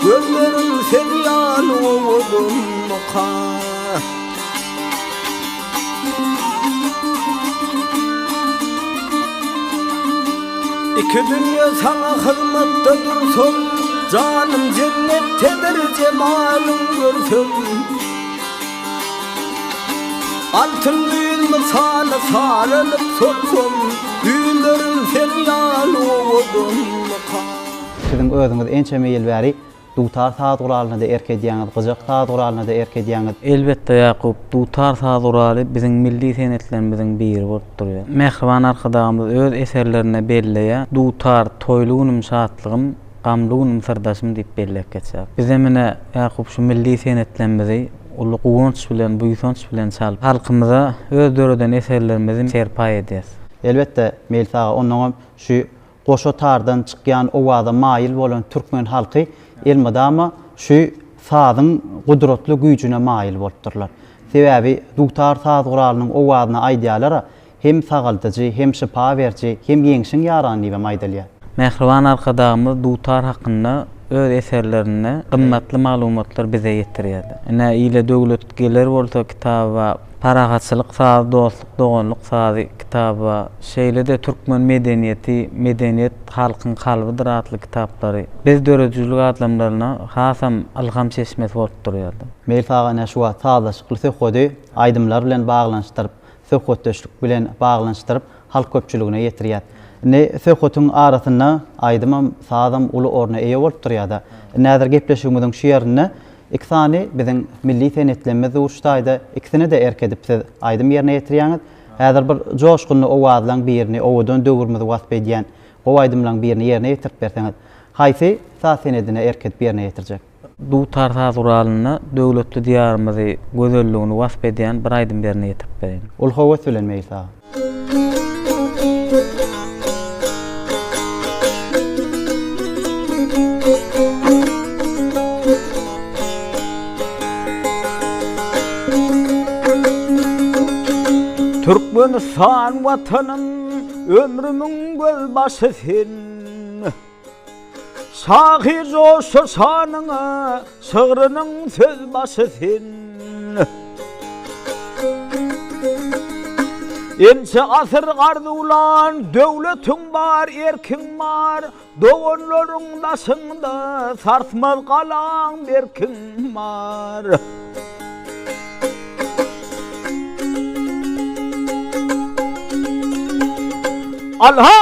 Gözlerim sen ýaly owadanmyka? Iki dünýe saňa hyzmatda dursam, Janym jennetdedir jemalyň görsem. Altyn güýz mysaly saralyp solsam, Güýzlerim sen ýaly owadanmyka? Siziň özüňiz ençeme ýyl bäri Dutar saz guralyna-da erk edýäňiz, gyjak saz guralyna-da erk edýäňiz. Elbetde, Ýakup, dutar saz guraly biziň milli senetlerimiziň biri bolup durýar. Mähriban Arkadagymyz öz eserlerinde belleýär, Dutar, toýly günüm şatlygym, gamly günüm syrdaşym diýip belläp geçýär. Bizem ine, Ýakup, şu milli senetlerimizi uly guwanç bilen, buýsanç bilen çalyp, halkymyza öz döreden eserlerimizi serpaý edýäs. Elbetde, Meýlis aga, onnoňam şu Goşa tardan çykýan owaza maýyl bolan türkmen halky elmydama şu sazyň gudratly güýjüne maýyl bolupdyrlar. Sebäbi dutar saz guralynyň owazyna aýdýarlar-a, hem sagaldyjy, hem şypa beriji, hem ýeňşiň ýarany diýibem aýdylýar. Mähriban Arkadagymyz dutar hakynda öz eserlerinde gymmatly maglumatlary bize ýetirýär. Ine, Ile döwlet geler bolsa kitaby bar. Parahatçylyk sazy, dostluk, doganlyk sazy kitaby bar. Şeýle-de Türkmen medeniýeti, Medeniýet halkyň kalbydyr atly kitaplary biz döredijilik adamlaryna hasam ylham çeşmesi bolup durýardy. Meýlis aga ine şu wagt sazlaşykly söhbedi aýdymlar bilen baglanyşdyryp, söhbetdeşlik bilen baglanyşdyryp halk köpçüligine ýetirýär. Indi söhbetiň arasynda aýdymam, sazam uly orna eýe bolup durýar-da. Indi häzir gepleşigimiziň şu ýerinde Iki sany biziň milli senetlemmiz dur şu taýda, ikisine-de erk edip siz aýdym ýerine ýetirýäňiz. Häzir bir joşgunly owazlaň birini, owadan döwrümizi wasp edýän gowy aýdymlaň birini ýerine ýetirip berseňiz. Haýsy saz senedine erk edip ýerine ýetirjek? Dutar saz guralynda döwletli Diýarymyzy, gözelligini wasp edýän bir aýdym ýerine ýetirip bereýin. Uly höwes bilen Meýlis aga. Türkmenistan Watanym ömrümiň gözbaşy sen. Şahyr joşsa şanyňa, şygrynyň söz başy sen. Ençe asyr arzuwlan döwletiň bar, erkiň bar, Doganlaryň daşyňda sarsmaz galaň berkiň bar. Alha,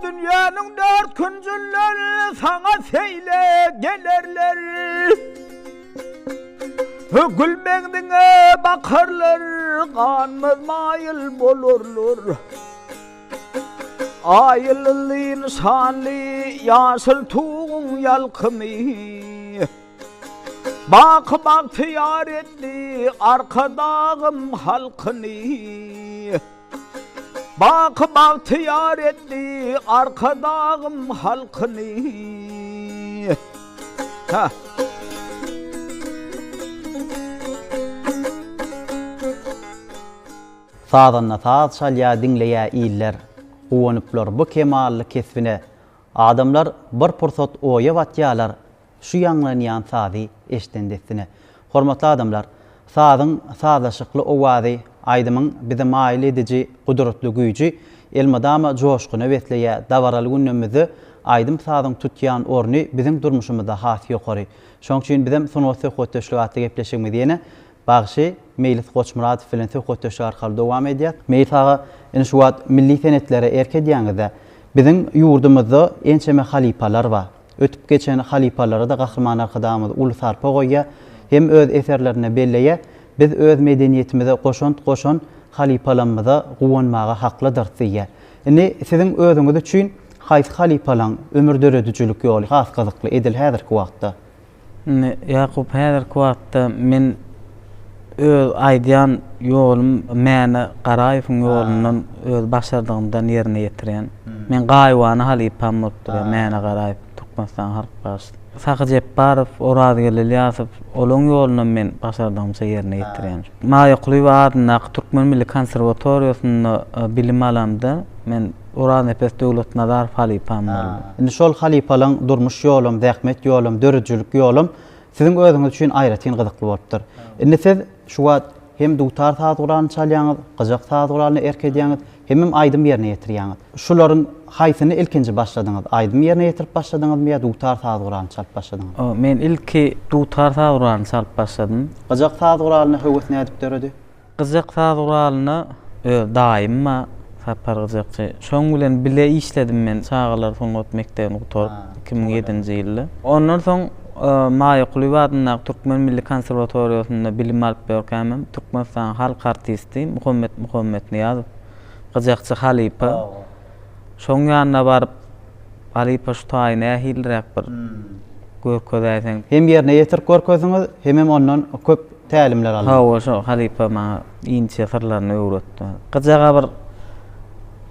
dünýäniň dört künjünden saňa seýle gelerler. Gül meňziňe bakarlar, ganmaz maýyl bolarlar. Aýylly nyşanly ýaşyl tuguň ýalkymy. Baky bagtyýar etdi Arkadagym halkyny. Baky bagtyýar etdi Arkadagym halkyny. Hä. Sazanda saz çalýa diňleýä iller, Guwanyplar bu kemally kesbine. Adamlar bir pursat oýa batýalar, Şu ýaňlanýan sazy eşden dessine. Hormatly adamlar! Sazyň sazlaşykly owazy, aýdymyň bizi maýyl ediji gudratly güýji elmydama joşguna besleýär. Dabaraly günlerimizde aýdym-sazyň tutýan orny biziň durmuşymyzda has ýokary. Şonuň üçin bizem Sungat söhbetdeşligi atly gepleşigimizi ýene bagşy Meýlis Goçmyradow bilen söhbetdeşlik arkaly dowam edýäs. Meýlis aga, indi şu wagt milli senetlere erk edýäňiz-dä. Biziň ýurdumyzda ençeme halypalar bar. Ötüp geçen halypalara-da Gahryman Arkadagymyz uly sarpa goýýar hem öz eserlerinde belleýär. Biz öz medeniýetimize goşant goşan halypalamyza guwanmaga haklydyrys diýýär. Indi siziň özüňiz üçin haýsy halypalaň ömür döredijilik ýoly has gyzykly edil häzirki wagtda? Indi Ýakup häzirki wagtda men öz aýdýan ýolum Mäne Garaýewiň ýolundan öz başardygymdan ýerine ýetirýän. Men gaýybana halypam bolup durýar Mäne Garaýew Türkmenistanyň halk bagşysy. Sahy Jepbarow, Orazgeldi Ylýasow olaň ýolundan men başardygymça ýerine ýetirýän. Maýa Kulyýewa adyndaky Türkmen milli konserwatoriýasynda bilim alamda men Oraznepes Döwletnazarow halypam boldy. Indi şol halypalaň durmuş ýolam, zähmet ýolam, döredijilik ýolam siziň özüňiz üçin aýratyn gyzykly bolupdyr. Indi siz şu wagt hem dutar saz guralyny çalýaňyz, gyjak saz guralyna erk edýäňiz, hemem aýdym ýerine ýetirýäňiz. Şularyň haýsyny ilkinji başladyňyz? Aýdym ýerine ýetirip başladyňyzmy ýa dutar saz guralyny çalyp başladyňyz? Men ilki dutar saz guralyny çalyp başladym. Gyjak saz guralyna höwes nädip döredi? Gyjak saz guralyna öz daýym bar, Sapar gyjakçy. Şoň bilen bile işledim men çagalar sungat mekdebini gutaryp 2007-nji ýylda. Ondan soň Maýa Kulyýewa adyndaky Türkmen milli konserwatoriýasynda bilim alyp ýörkämem Türkmenistanyň halk artisti Muhammet Muhammetnyýazow gyjakçy halypa. Şoň ýanyna baryp Halypa şu taýy nähiliräk bir görkezäýseň. Hem ýerine ýetirip görkezdiňiz, hemem ondan köp tälimler aldyňyz. Hawa şo halypa maňa inçe syrlaryny öwretdi. Gyjaga bir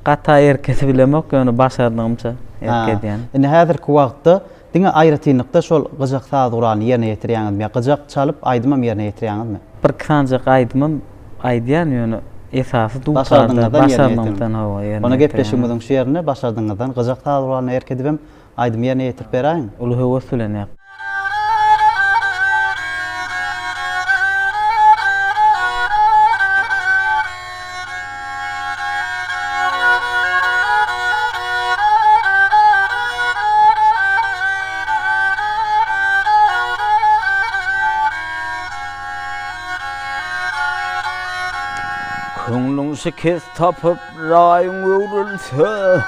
gata erkesi bilemok ýöne başardygymça erk edýän. Indi häzirki wagtda diňe aýratynlykda şol gyjak saz guralyny ýerine ýetirýäňizmi ýa gyjak çalyp aýdymam ýerine ýetirýäňizmi? Birki sanjak aýdymam Aýdýan ýöne esasy dutarda başardyňdan hawa ýerine Onda gepleşigimiziň şu ýerinde başardyňyzdan gyjak saz guralyna erk edibem aýdym ýerine ýetirip beräýiň. Uly höwes bilen ýap. Köňlüň şikes tapyp, raýyň öwrülse,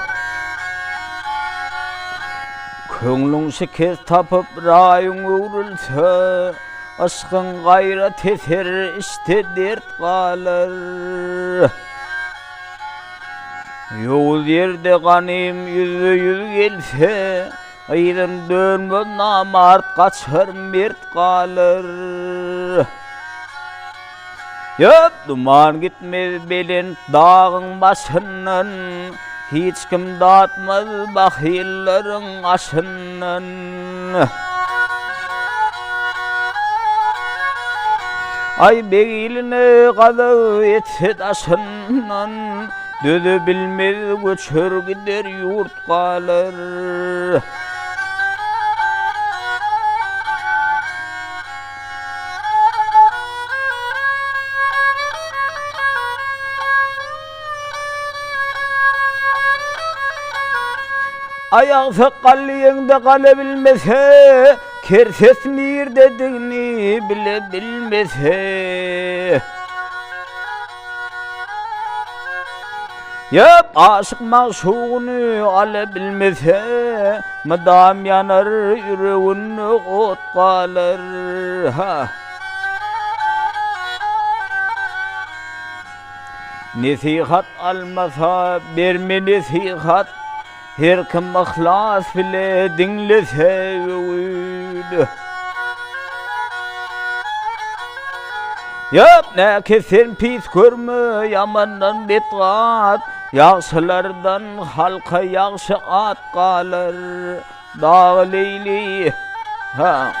Köňlüň şikes tapyp, raýyň öwrülse, Yşkyň gaýrat eser, içde dert galar. Ýowuz ýerde ganym ýüzbe-ýüz gelse, Yzyn dönmez namart gaçar mert galar. Ýok duman gitmez belent dagyň başyndan, Hiç kim datmaz bahyllaryň aşyndan. Aý beg iline gazap etse daşyndan, Döze bilmez göçer gider ýurt galar. Aýak sakgally ýeňde gala bilmese, Kerses nirdedigini bile bilmese. Ýok, aşyk magşugyny ala bilmese, Mydam ýanar ýüreginde ot galar. Ha. Nesihat almasa, berme nesihat, Her kim yhlas bile diňlese öwüdi. Ýok, näkes sen pis görme, ýamandan betgat, Ýagşylardan halka ýagşy at galar. Dagy Leýli, ha.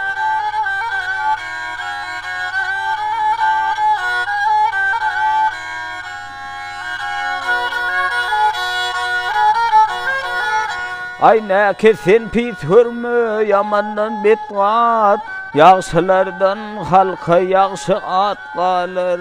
Aý, näkes sen pis görme, ýamandan betgat. Ýagşylardan halka ýagşy at galar.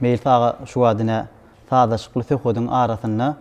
Meýlis aga şu wagt ine sazlaşykly söhbediň arasynda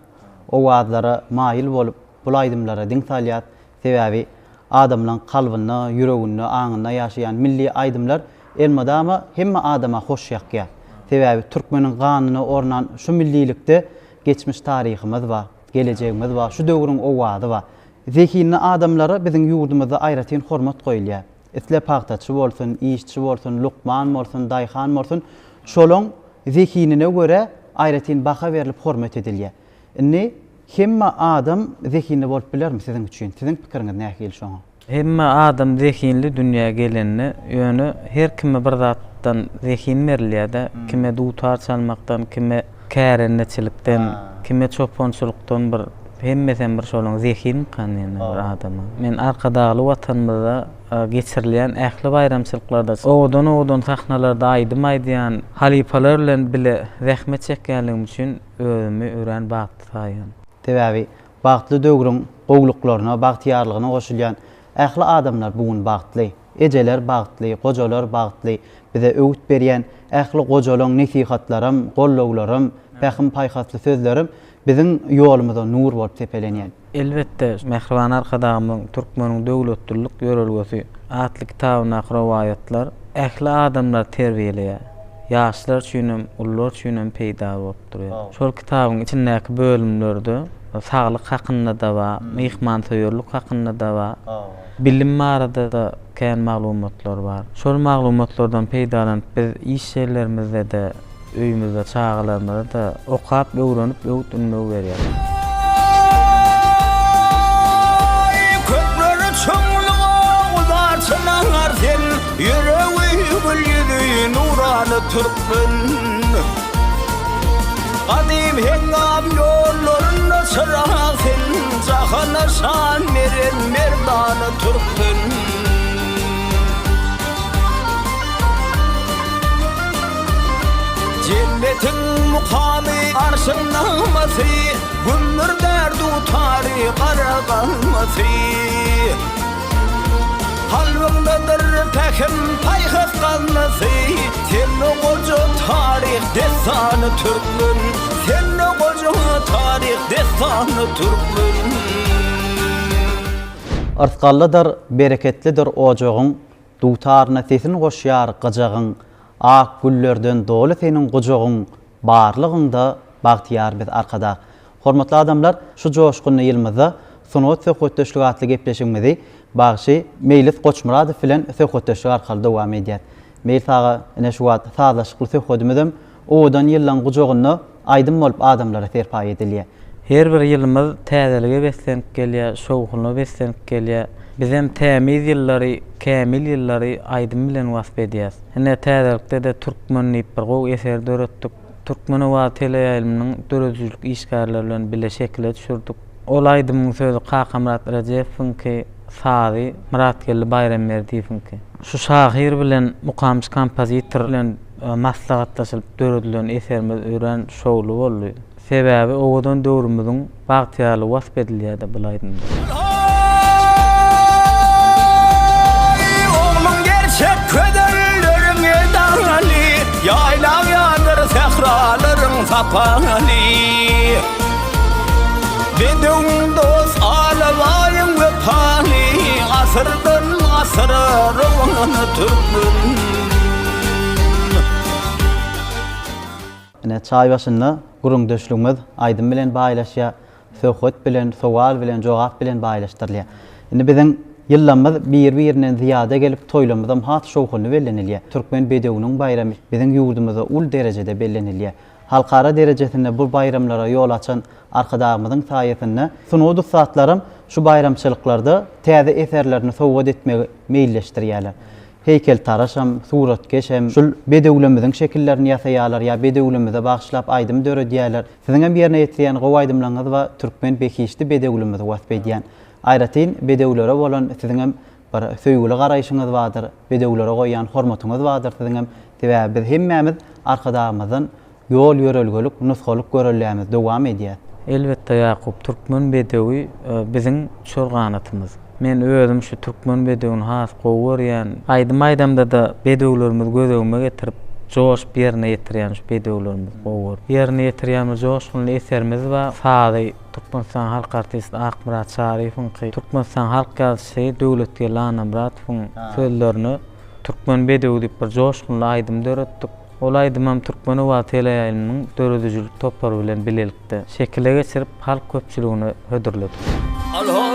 owazlara maýyl bolup bul aýdymlara diň salýas. Sebäbi adamlaň kalbynda, ýüreginde, aňynda ýaşaýan milli aýdymlar elmydama hemme adama hoş ýakýar. Sebäbi türkmeniň ganyna ornan şu millilikde geçmiş taryhymyz bar, gelejegimiz bar, şu döwrüň owazy bar. Zehinli adamlara biziň ýurdumyzda aýratyn hormat goýulýar. Isle pagtaçy bolsun, işçi bolsun, lukman bolsun, daýhan bolsun, şolaň zehinine görä aýratyn baha berlip hormat edilýär. Indi hemme adam zehinli bolup bilermi siziň üçin? Siziň pikiriňiz nähili şoňa? Hemme adam zehinli dünýä gelende, ýöne her kime bir zatdan zehin berilýär-de, kime dutar çalmakdan, kime kärendeçilikden, kime çopançylykdan bir hemmesem bir şolaň zehinmikan diýende bir adama. Men Arkadagly Watanymyzda geçirilýän ähli baýramçylyklarda owadan-owadan sahnalarda aýdym aýdýan halypalar bilen bile zähmet çekýänligim üçin özümi örän bagtly saýýan. Sebäbi bagtly döwrüň gowulyklaryna, bagtyýarlygyna goşulýan ähli adamlar bu gün bagtly. Ejeler bagtly, gojalar bagtly. Bize öwüt berýän ähli gojalaň nesihatlaram, gollawlaram, pähim-paýhasly sözlerem biziň ýolumyza nur bolup sepelenýär. Elbetde, mähriban Arkadagymyzyň Türkmeniň döwletlilik ýörelgesi atly kitabyndaky rowaýatlar ähli adamlary terbiýeleýär. Ýaşlar üçinem, ulular üçinem peýdaly bolup durýar. Şol kitabyň içindäki bölümlerde saglyk hakynda-da bar, myhmansöýerlik hakynda-da bar, bilim barada-da kän maglumatlar bar. Şol maglumatlardan peýdalanyp biz iş ýerlerimizde-de, öýümizde çagalarymyza-da okap, öwrenip, öwüt-ündew berýäris. Kökleri çuňluga uzarçyn aňar sen, Ýüregi gül ýüzi nurana türkmen. Gadym heňňam ýollarynda çyrag sen, Jahana şan beren merdana türkmen. Jennetiň mukamy, arşyň nagmasy, Gümmürdär dutary, gara galmasy. Kalbyňdadyr pähim, paýhas gaznasy, Sende goja taryh dessany türkmen, Sende goja taryh dessany türkmen. Yrsgallydyr, bereketlidir ojagyň, Dutaryna sesin goşýar gyjagyň, Ak güllerden doly seniň gujagyň, Barlygyňda bagtyýar biz Arkadag. Hormatly adamlar, şu joşgunly ýylymyzda Sungat söhbetdeşligi atly gepleşigimizi bagşy Meýlis Goçmyradow bilen söhbetdeşlik arkaly dowam edýäs. Meýlis aga, ine şu wagt sazlaşykly söhbedimizem owadan ýyllaň gujagynda aýdym bolup adamlara serpaý edilýär. Her bir ýylymyz täzelige beslenip gelýär, şowhuna beslenip gelýär. Bizem tämiz ýyllary, kämil ýyllary aýdym bilen wasp edýäs. Ine, täzelikde-de Türkmen diýip bir gowy eser döretdik. Türkmen owazy teleýaýlymynyň döredijilik işgärleri bilen bile şekile düşürdik. Ol aýdymyň sözi Kakamyrat Rejepowyňky, sazy Myratgeldi Baýramberdiýewiňki. Şu şahyr bilen mukamçy kompozitor bilen maslahatlaşylyp döredilen eserimiz örän şowly boldy. Sebäbi owadan döwrümiziň bagtyýarlygy wasp edilýär-de bul aýdymda. Aý, ogluň gerçek közelleriň edaly, Ýaýlaň ýadyr sähralaryň sapaly. Bedewiň dost, alabaýyň wepaly, Asyrdan asyra rowan türkmen. Ine, çaý başynda gürrüňdeşligimiz aýdym bilen baýlaşýar, söhbet bilen, sowal bilen, jogap bilen baýlaşdyrylýar. Indi biziň ýyllarymyz bir-birinden zyýada gelip, toýlarymyzam has şowhunly bellenilýär. Türkmen bedewiniň baýramy biziň ýurdumyzda uly derejede bellenilýär. Halkara derejesinde bu baýramlara ýol açan Arkadagymyzyň saýasynda sungat ussatlaram şu baýramçylyklarda täze eserlerini sowgat etmegi meýilleşdirýärler. Heýkeltaraşam, suratkeşem. Şul bedewlerimiziň şekillerini ýasaýarlar ýa bedewlerimize bagyşlap aýdym döredýärler. Siziňem ýerine ýetirýän gowy aýdymlaryňyz bar, türkmen behişdi bedewlerimizi wasp edýän. Aýratyn bedewlere bolan siziňem bir söýgüli garaýşyňyz bardyr, bedewlere goýýan hormatyňyz bardyr siziňem. Sebäbi biz hemmämiz Arkadagymyzdan Ýol ýörelgelik, nusgalyk görellämiz dowam edýär. Elbetde Ýakup, türkmen bedewi biziň uçar ganatymyz. Men özüm şu türkmen bedewini has gowy görýän. Aýdym aýdamda-da bedewlerimizi göz öňüme getirip, joşup ýerine ýetirýän şu bedewlerimizi gowy görüp. Ýerine ýetirýän bir joşgunly eserimiz bar. Sazy Türkmenistanyň halk artisti Akmyrat Çaryýewiňki, Türkmenistanyň halk ýazyjysy Döwletgeldi Annamyratowyň sözlerine Türkmen bedewi diýip bir joşgunly aýdym döretdik. Ol aýdymam Türkmen owazy teleýaýlymynyň döredijilik topary bilen bilelikde şekile geçirip, halk köpçüligine hödürledik. Al-ha-ow,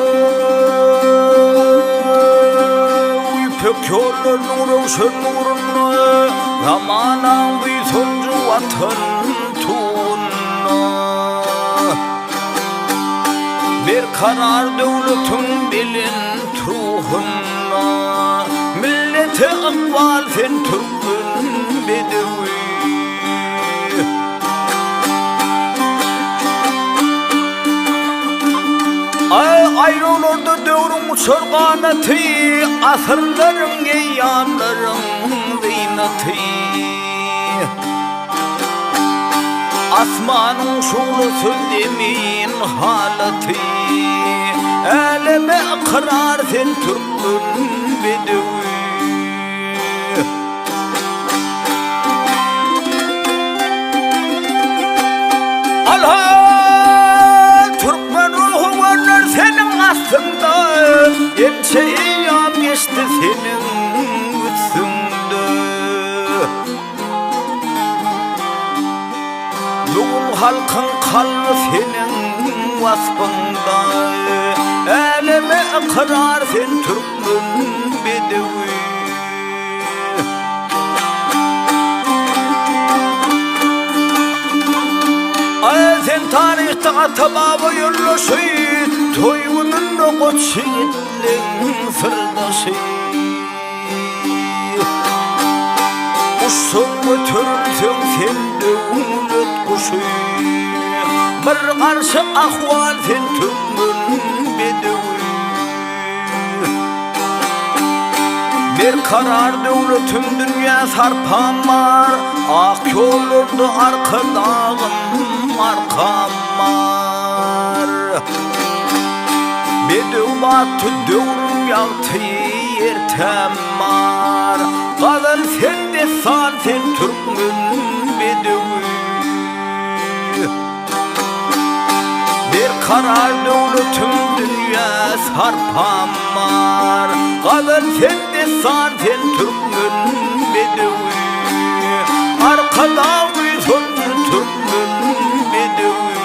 ýüpek ýollarynyň röwşen nurunda, Zamanaň buýsanjy Watan tugunda. Berkarar döwletiň belent ruhunda, Millete ykbal sen türkmen bedewi. Aý, aýrawlarda döwrüň uçar ganaty, Asyrlaryň, eýýamlaryň zynaty. Asmanyň şuglasy zemin halaty, Äleme ykrar sen türkmen bedewi. Alha, türkmen ruhy görner seniň aslyňda, Ençe eýýam geçdi seniň üstüňde. Bu gün halkyň kalby seniň waspyňda, Äleme ykrar sen türkmen bedewi. Aý, sen taryhda ata-baba ýoldaşy, Toý gününde goç ýigitleň syrdaşy. Uçsaň göterilseň sen döwlet guşy, Bir garşy ahwal sen türkmen bedewi. Berkarar döwletim dünýä sarpam bar, Ak ýollarda Arkadagym arkam bar. Bedew batly döwrüň ýagty ertäm bar, Gazal sen dessan sen türkmen bedewi. Berkarar döwletim dünýä sarpam bar, Gazal sen dessan sen türkmen bedewi. Arkadag buýsanjy türkmen bedewi.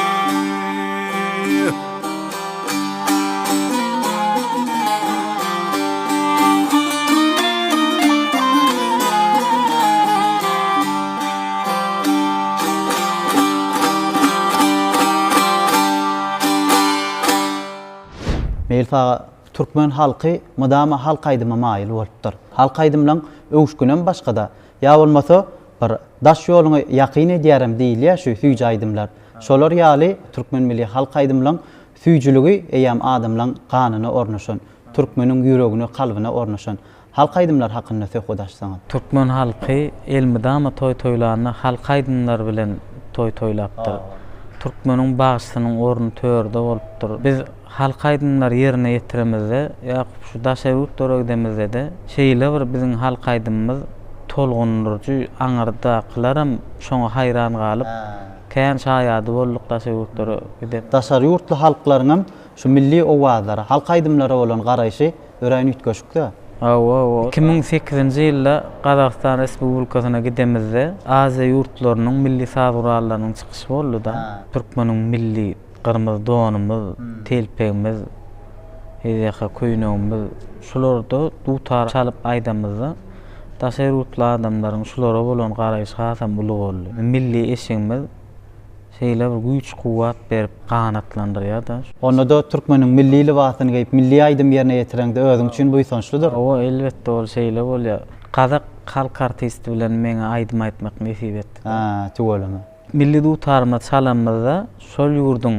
Meýlis aga, türkmen halky mydama halk aýdyma maýyl bolupdyr. Halk aýdymlaň öwüşginem başgada. Ýa bolmasa bir daş ýoluňy ýakyn edýärem diýilýär şu süýji aýdymlar. Şolar ýaly türkmen milli halk aýdymlaň süýjüligi eýýäm adamlaň ganyna ornaşan, türkmeniň ýüregine, kalbyna ornaşan. Halk aýdymlary hakynda söhbet açsaňyz. Türkmen halky elmydama toý toýlanda halk aýdymlary bilen toý toýlapdyr. Türkmeniň bagşysynyň orny törde bolupdyr. Biz halk aýdymlary ýerine ýetiremizde, Ýakup şu daşary ýurtlara gidemizde-de şeýle bir biziň halk aýdymymyz tolgundyryjy, aňyrdakylaram şoňa haýran galyp, kän şaýady bolduk daşary ýurtlara gidip. Daşary ýurtly halklaryňam şu milli owazlara, halk aýdymlara bolan garaýşy örän üýtgeşik-dä. Hawa, hawa. 2008-nji ýylda Gazagystan Respublikasyna gidemizde, Aziýa ýurtlarynyň milli saz gurallarynyň çykyşy boldy-da. Türkmeniň milli gyrmyzy donumyz, telpegimiz, heýzeka köýnegimiz, şularda dutar çalyp aýdamyzda, daşary ýurtly adamlaryň şulara bolan garaýşy hasam uly boldy. Milli eşigimiz. Şeýle bir güýç-kuwwat berip ganatlandyrýar-da. Onda-da türkmeniň milli lybasyny geýip, milli aýdym ýerine ýetireňde özüň üçin buýsançlydyr. Hawa, elbetde ol şeýle bolýar. Gazak halk artisti bilen meňe aýdym aýtmak nesip etdi. Hä, tüweleme. Milli dutarymyzy çalanymyzda şol ýurduň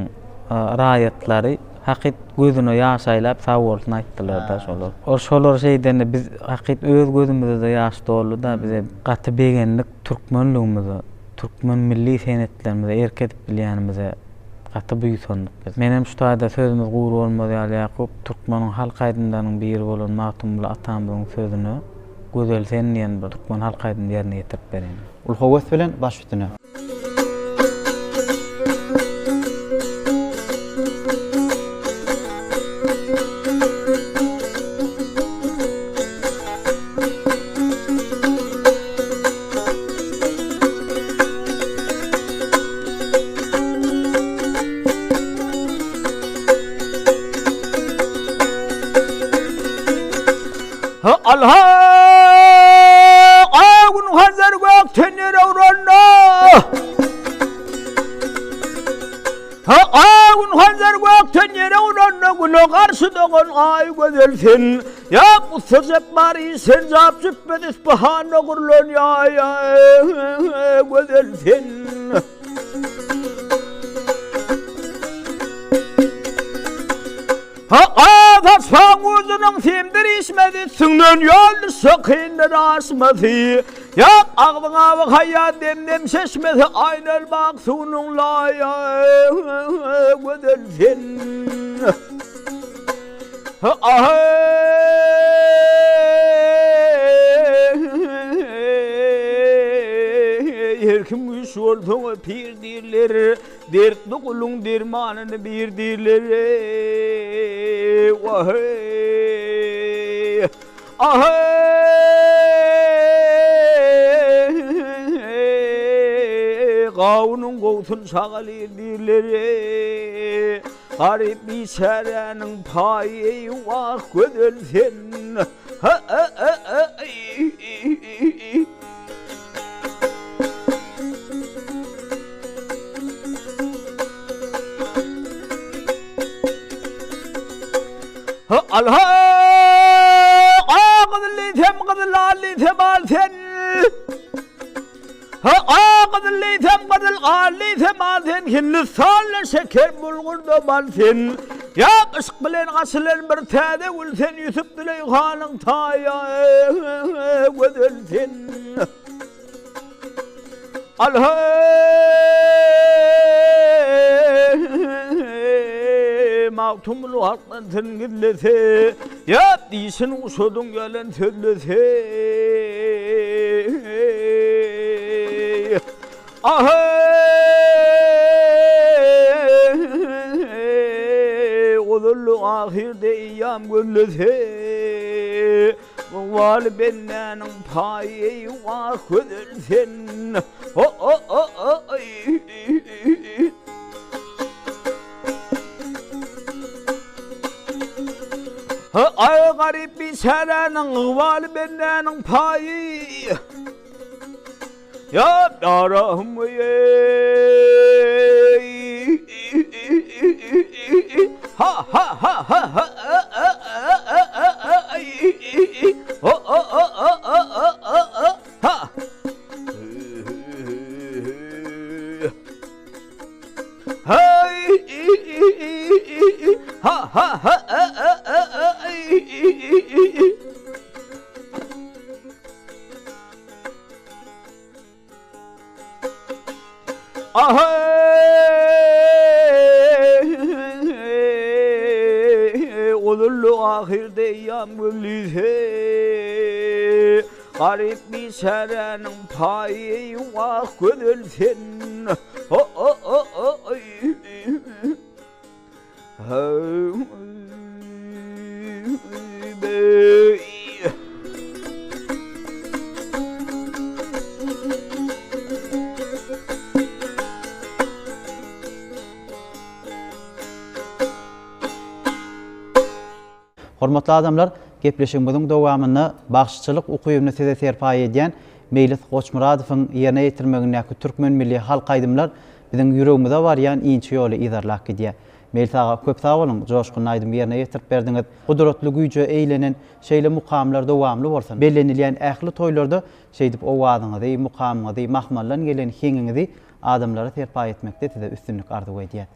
raýatlary hakyt gözüne ýaş aýlap sag bolsun aýtdylar-da şolar. Ol şolar şeýdende biz hakyt öz gözümizde-de ýaş doldy-da bize gaty begendik türkmenligimize. Türkmen milli senetlerimize erk edip bilýänimize gaty buýsandyk biz. Menem şu taýda sözümiz gury bolmaz ýaly Ýakup, türkmeniň halk aýdymlarynyň biri bolan Magtymguly atamyzyň sözüne Gözel sen diýen bir türkmen halk aýdymyny ýerine ýetirip bereýin. Uly höwes bilen baş üstüne. Alha Gün hazar gökden ýere uranda Ha Gün hazar gökden ýere uranda Güne garşy dogan aý gözel sen Ýa ussa Jepbary senjap jüpbedi Ispahanda gurlan ýaý gözel sen. Ha saçmaň ujunyň simdir işmezi üstüňden ýol düşse kyndyr aşmasy. Ýa agzyň awy haýa dem-dem çeşmesi aýnal bak suwunyň laý gözel sen. Her kim güýçli bolsaň pir diýrler, Dertli guluň dermanyny bir diýrler. Wah-eý! Ah-eý! Gawunyň gowsun şagal ir diýrler. Garyp biçäräniň paýy eý wah gözel sen H-h-h-h-y. H-al-ha gyzyl diýsem gyzyl al diýsem al sen. Ha-a, gyzyl diýsem gyzyl, al diýsem al sen, Hindistanda şeker bulgurda bal sen. Ýa yşk bilen açylan bir täze gül sen, Ýusup Züleýhanyň taýy gözel sen. Al-ha, Magtymguly halkdan syryn gizlese, Ýa dişini guşadyň ýalan sözlese. Ahy, Ozal-da ahyrda eýýam gözlese, Ykbaly bendäniň paýy eý wah gözel sen. Ho-o-o-o-oý. Aý garyp biçäräniň ykbaly bendäniň paýy. Ýa ýarahym eý. Ha ha ha ha ha ho ho ho ho ho ha. Hey ha ha ha Ahy Ozully ahyrda eýýam gözlüse Garyp biçäräniň paýy eý wah gözel sen Ho-o-o-o-oý Hormatly adamlar, gepleşigimiziň dowamynda bagşyçylyk ukybyny size serpaý edýän Meýlis Goçmyradowyň ýerine ýetirmegindäki türkmen milli halk aýdymlar. biziň ýüregimize barýan inçe ýoly yzarlap gidýär. Meýlis aga, köp sag boluň, joşgunly aýdymy ýerine ýetirip berdiňiz. Gudratly güýje eýlenen şeýle mukamlar dowamly bolsun. Bellenilýän ähli toýlarda şeýdip owazyňyzy, mukamyňyzy, mahmaldan gelen heňiňizi adamlara serpaý etmekde size üstünlik arzuw edýäs.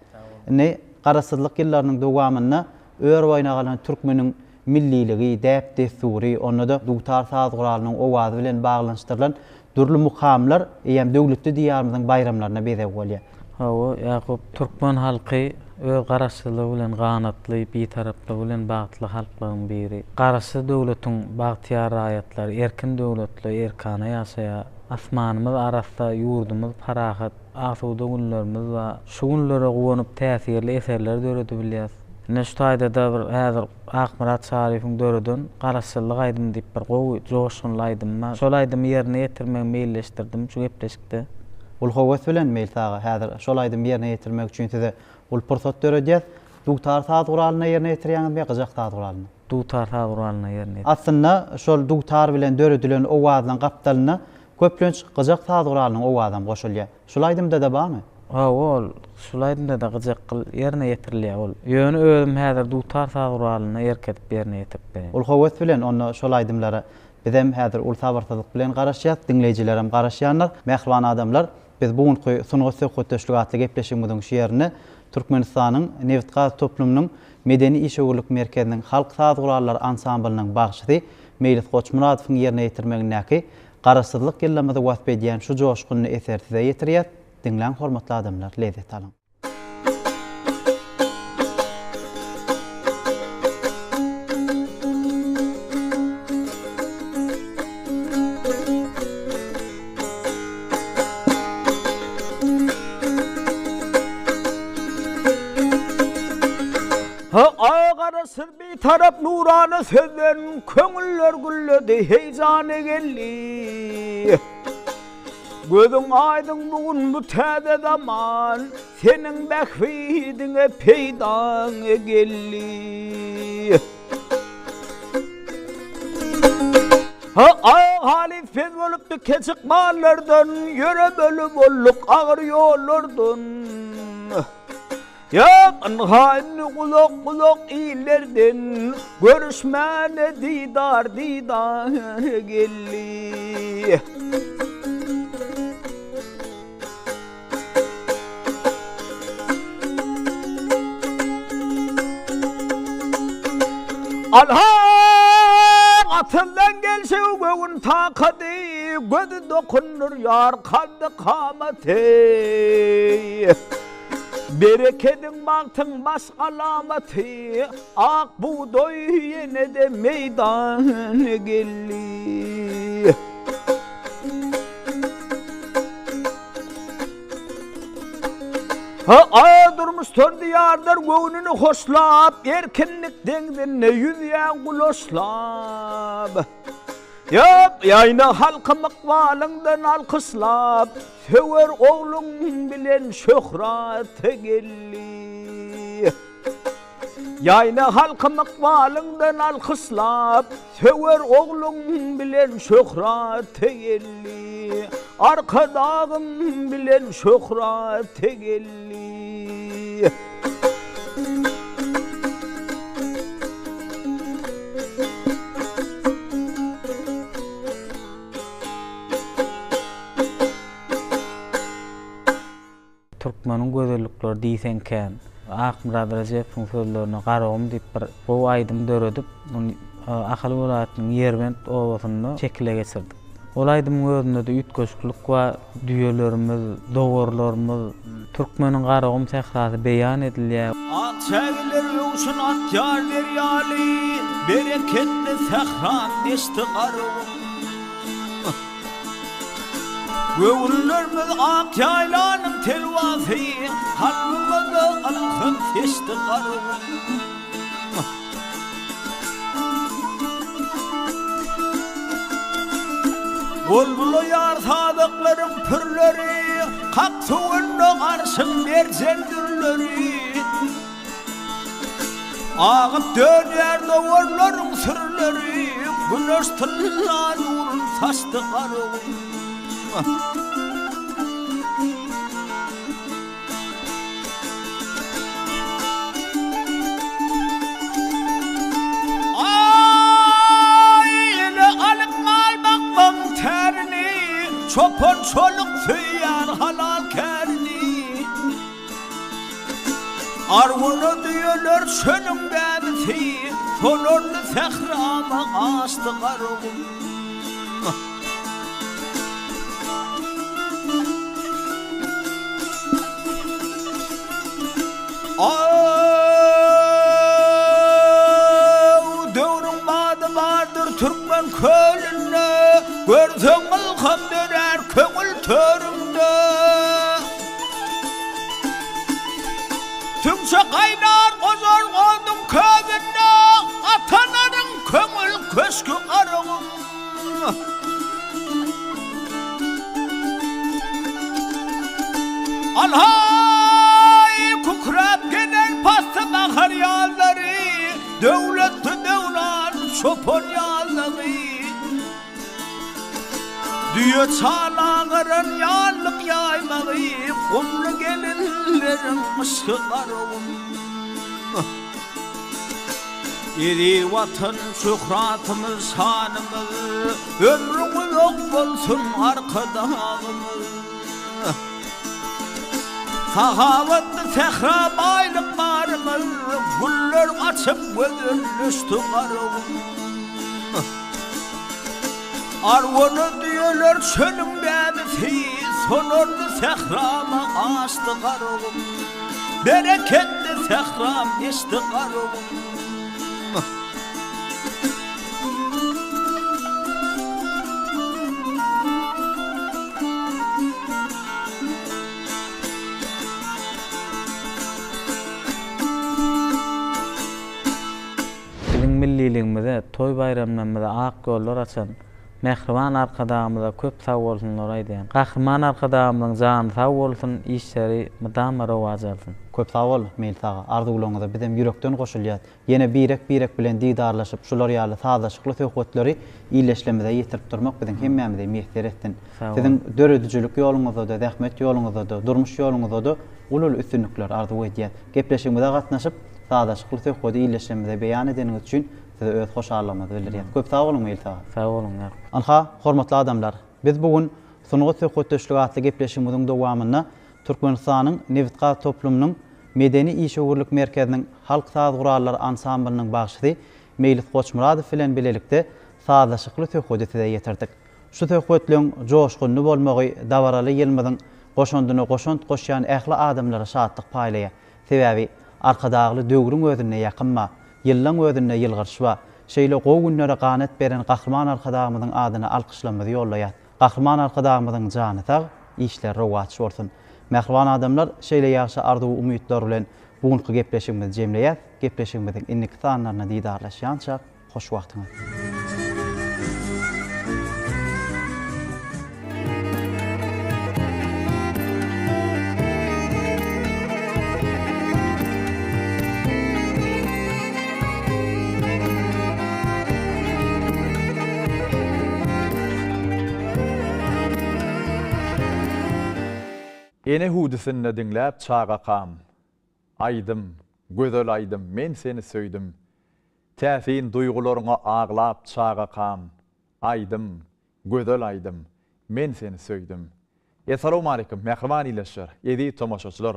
Indi Garaşsyzlyk ýyllarynyň dowamynda ör-boýuna galan türkmeniň milliligi, däp-dessury, onda-da dutar saz guralynyň owazy bilen baglanyşdyrylan dürli mukamlar eýýäm döwletli Diýarymyzyň baýramlaryna bezeg bolýar. Hawa, Ýakup, türkmen halky öz Garaşsyzlygy bilen ganatly, Bitaraplygy bilen bagtly halklaryň biri. Garaşsyz döwletiň bagtyýar raýatlary erkin döwletde erkana ýaşaýar. Asmanymyz arassa, ýurdumyz parahat, asuda günlerimiz bar. Şu günlere guwanyp täsirli eserler döredibilýäs. Ine şu taýda-da bir häzir Akmyrat Çaryýewiň döreden Garaşsyzlyk aýdymy diýip bir gowy, joşgunly aýdym bar. Şol aýdymy ýerine ýetirmegi meýilleşdirdim şu gepleşikde. Uly höwes bilen Meýlis aga, häzir şol aýdymy ýerine ýetirmek üçin size uly pursat döredýäs. Dutar saz guralynda ýerine ýetirýäňizmi ýa gyjak saz guralynda? Dutar saz guralynda ýerine ýetirýän. Aslynda şol dutar bilen döredilen owazyň gapdalynda köplenç gyjak saz guralynyň owazam goşulýar. Şul aýdymda-da barmy? Hawa ol şul aýdymda-da gyjak gyl ýerine ýetirilýär ol. Ýöne özüm häzir dutar saz guralynda erk edip ýerine ýetirip berýän. Uly höwes bilen onda şol aýdymlara bizem häzir uly sabyrsyzlyk bilen garaşýas, diňleýjilerem garaşýandyr. Mähriban adamlar, biz bu günki Sungat söhbetdeşligi atly gepleşigimiziň şu ýerinde Türkmenistanyň Nebitgaz toplumynyň Medeni-işewürlik merkeziniň halk saz gurallary ansamblynyň bagşysy Meýlis Goçmyradowyň ýerine ýetirmegindäki Garaşsyzlyk ýylymyzy wasp edýän şu joşgunly eseri size ýetirýäs, diňläň hormatly adamlar, lezzet alyň. Ha, Garaşsyz Bitarap nurana sözden köňüller gülledi, heýjana geldi. Gözüň aýdyň bu gün bu täze zaman, seniň bähbidiňe peýdaňa geldi. Ha, halys pes bolupdy keçik mallardan, ýöremeli bolduk agyr ýollardan. Ýok, ynha indi uzak-uzak illerden Görüşmäne didar-didar geldi. Alha, atyndan gelşigi göwün takady, Gözi dokundyrýar kaddy-kamaty. Berekediň bagtyň baş alamaty, Ak bugdaý ýene-de meýdana geldi. Ha-a, durmuşdan diýarlar göwnüni hoşlap, Erkinlik deňzinde ýüzýän gulaçlap. Ýok, ýaýna halkym ykbalyňdan alkyşlap, Söwer ogluň bilen şöhrata geldi. Ýaýna halkym ykbalyňdan alkyşlap, Söwer ogluň bilen şöhrata geldi. Arkadagym bilen şöhrata geldi. Türkmeniň gözellikleri diýseň kän. Akmyrat Rejepowyň sözlerine Garagum diýip bir gowy aýdym döredip, muny Ahal welaýatynyň Ýerbent obasynda şekile geçirdik. Ol aýdymyň özünde-de üýtgeşiklik bar, düýelerimiz, dowarlarymyz, türkmeniň Garagum sährasy beýan edilýär. Ak çägeler öwşün atýar derýaly, Bereketli sähraň deşdi Garagum. Göwünlerimiz ak ýaýlanyň telwasy, Kalbymyza ylham seçdi Garagum. Gol bulaýar sazaklaryň pürleri, Kak suwunda arşyň merjen dürleri. Agyp dönýär dowarlaryň sürüleri, Güneş tylla nurun saçdy Garagum. taşlar halal kärini. Arwana düýeler çölüň gämisi, Sonarly sährama gaçdy Garagum. Aw, döwrüň bady bardyr türkmen kölünde, Görseň ylham dörär köňül törüňde. Tüňçe gaýnar gozal oduň közünde, Atalaryň köňül köşgi Garagum. Alhaý, kükräp geler pasly bahar ýazlary, Döwletli döwran çopan ýazlagy. Düýe çal agaran ýarlyk ýaýmagy, Gumly gelinleriň yşky Garagum. Eziz Watan şöhratymyz şanymyz, Ömrüň uzak bolsun Arkadagymyz. Sahawatly sähra baýlyk barymyz, Güller açyp gözelleşdi Garagum. Arwana düýeler çölüň gämisi, Sonarly sährama gaçdy Garagum. Bereketli sähram geçdi Garagum. Biziň milliligimize, toý-baýramlarymyza ak ýollar açan mähriban Arkadagymyza köp sagbolsunlar aýdýan. Gahryman Arkadagymyzyň jany sag bolsun, işleri mydama rowaç alsyn. Köp sag bol, Meýlis aga, arzuwlaryňyza bizem ýürekden goşulýas. Ýene birek-birek bilen didarlaşyp, şular ýaly sazlaşykly söhbetleri ildeşlerimize ýetirip durmak biziň hemmämize miýesser etsin. Siziň döredijilik ýoluňyzda-da, zähmet ýoluňyzda-da, durmuş ýoluňyzda-da uly-uly üstünlikleri arzuw edýäs. Gepleşigimize gatnaşyp, sazlaşykly söhbedi ildeşlerimize beýan edeniňiz üçin size öz hoşallygymyzy bildirýäs. Köp sag boluň Meýlis aga. Sag boluň Ýakup. Ynha, hormatly adamlar, biz bu gün Sungat söhbetdeşligi atly gepleşigimiziň dowamynda Türkmenistanyň nebitgaz toplumynyň Medeni-işewürlik merkeziniň halk saz gurallary ansamblynyň bagşysy Meýlis Goçmyradow bilen bilelikde sazlaşykly söhbedi size ýetirdik. Şu söhbetleň joşgunly bolmagy dabaraly ýylymyzyň goşandyna goşant goşýan ähli adamlara şatlyk paýlaýar. Sebäbi Arkadagly döwrüň özünde ýakym bar, ýyllaň özünde ýylgyryş bar. Şeýle gowy günlere ganat beren Gahryman Arkadagymyzyň adyna alkyşlarymyzy ýollaýas. Gahryman Arkadagymyzyň jany sag, işleri rowaç bolsun! Mähriban adamlar, şeýle ýagşy arzuw-umytlar bilen bu günki gepleşigimizi jemleýäs. Gepleşigimiziň indiki sanlarynda didarlaşýançak, hoş wagtyňyz! Ene hüwdüsinde diňläp çagakam, Aýdym, gözel aýdym, men seni söýdüm. Täsin duýgularňa aglap çagakam, Aýdym, gözel aýdym, men seni söýdüm. Essalawmaleýkim, mähriban ildeşler, eziz tomaşaçylar!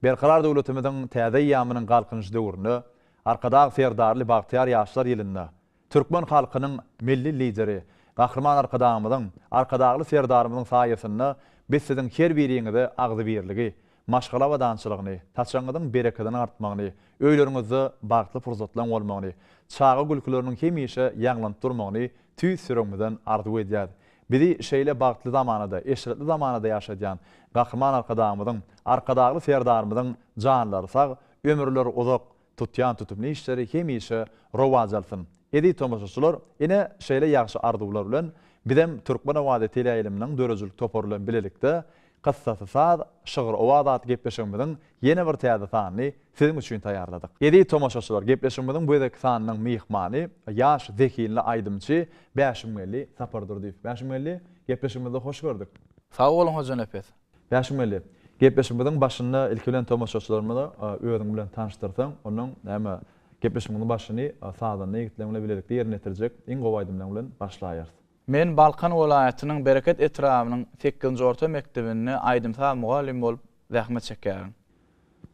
Berkarar döwletimiziň täze eýýamynyň Galkynyş döwründe, Arkadag Serdarly bagtyýar ýaşlar ýylynda Türkmen halkynyň Milli Lideri Gahryman Arkadagymyzyň, Arkadagly Serdarymyzyň saýasynda biz siziň her biriňize agzybirligi, maşgala abadançylygyny, saçagyňyzyň berekediniň artmagyny, öýleriňizde bagtly pursatlaryň bolmagyny, çaga gülküleriniň hemişe ýaňlanyp durmagyny tüýs ýüregimizden arzuw edýäs. Bizi şeýle bagtly zamanada, eşretli zamanada ýaşadýan Gahryman Arkadagymyzyň, Arkadagly Serdarymyzyň janlary sag, ömürleri uzak, Tutýan tutumly işleri hemişe rowaç alsyn! Eziz tomaşaçylar, ine şeýle ýagşy arzuwlar bilen bizem Türkmen owazy teleýaýlymynyň döredijilik topary bilen bilelikde Kyssasy saz, şygry owaz atly gepleşigimiziň ýene bir täze sanyny siziň üçin taýýarladyk. Eziz tomaşaçylar, gepleşigimiziň bu gezekki sanynyň myhmany ýaş zehinli aýdymçy Bäşimgeldi Sapardurdyýew. Bäşimgeldi, gepleşigimizde hoş gördük. Sag boluň Hojanepes. Bäşimgeldi, gepleşigimiziň başynda ilki bilen tomaşaçylarymyza özüň bilen tanyşdyrsaň, onnoň näme, gepleşigimiziň başyny sazanda ýigitleň bilen bilelikde ýerine ýetirjek iň gowy aýdymlaň bilen başlaýarys. Men Balkan welaýatynyň Bereket etrabynyň sekizinji orta mekdebinde aýdym-saz mugallymy bolup zähmet çekýärin.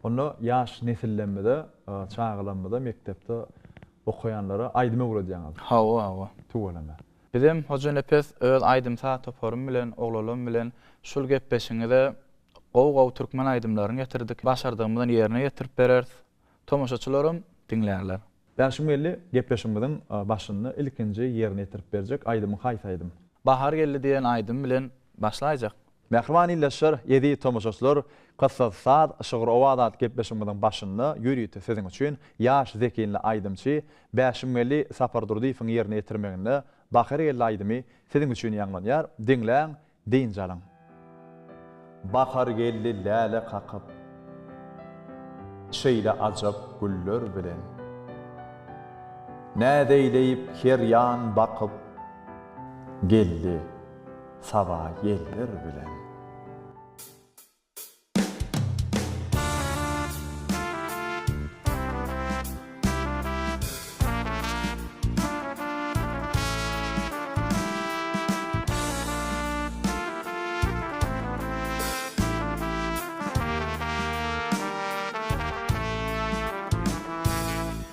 Onda ýaş nesillerimize, çagalarymyza, mekdepde okaýanlara aýdym öwredýäňiz. Hawa, hawa. Tüweleme. Bizem Hojanepes öz aýdym-saz toparym bilen, oglanlarym bilen şul gepleşigiňize gowy-gowy türkmen aýdymlaryny getirdik. Başardygymyzdan ýerine ýetirip bereris. Tomaşaçylaram diňlärler. Bäşim geldi, gepleşigimiziň başynda ilkinji ýerine ýetirip berjek aýdymyň haýsy aýdym? Bahar geldi diýen aýdym bilen başlaýjak. Mähriban ildeşler, eziz tomaşaçylar, Kyssasy saz, şygyr owaz atly gepleşigimiziň başynda ýörite siziň üçin ýaş zehinli aýdymçy Bäşimgeldi Sapardurdyýewiň ýerine ýetirmeginde Bahar geldi aýdymy siziň üçin ýaňlanýar. Diňläň, Dynç alyň. Bahar geldi läle kakyp. Şeýle ajap güller bilen. Näz eýleýip her ýan bakyp. Geldi saba ýeller bilen.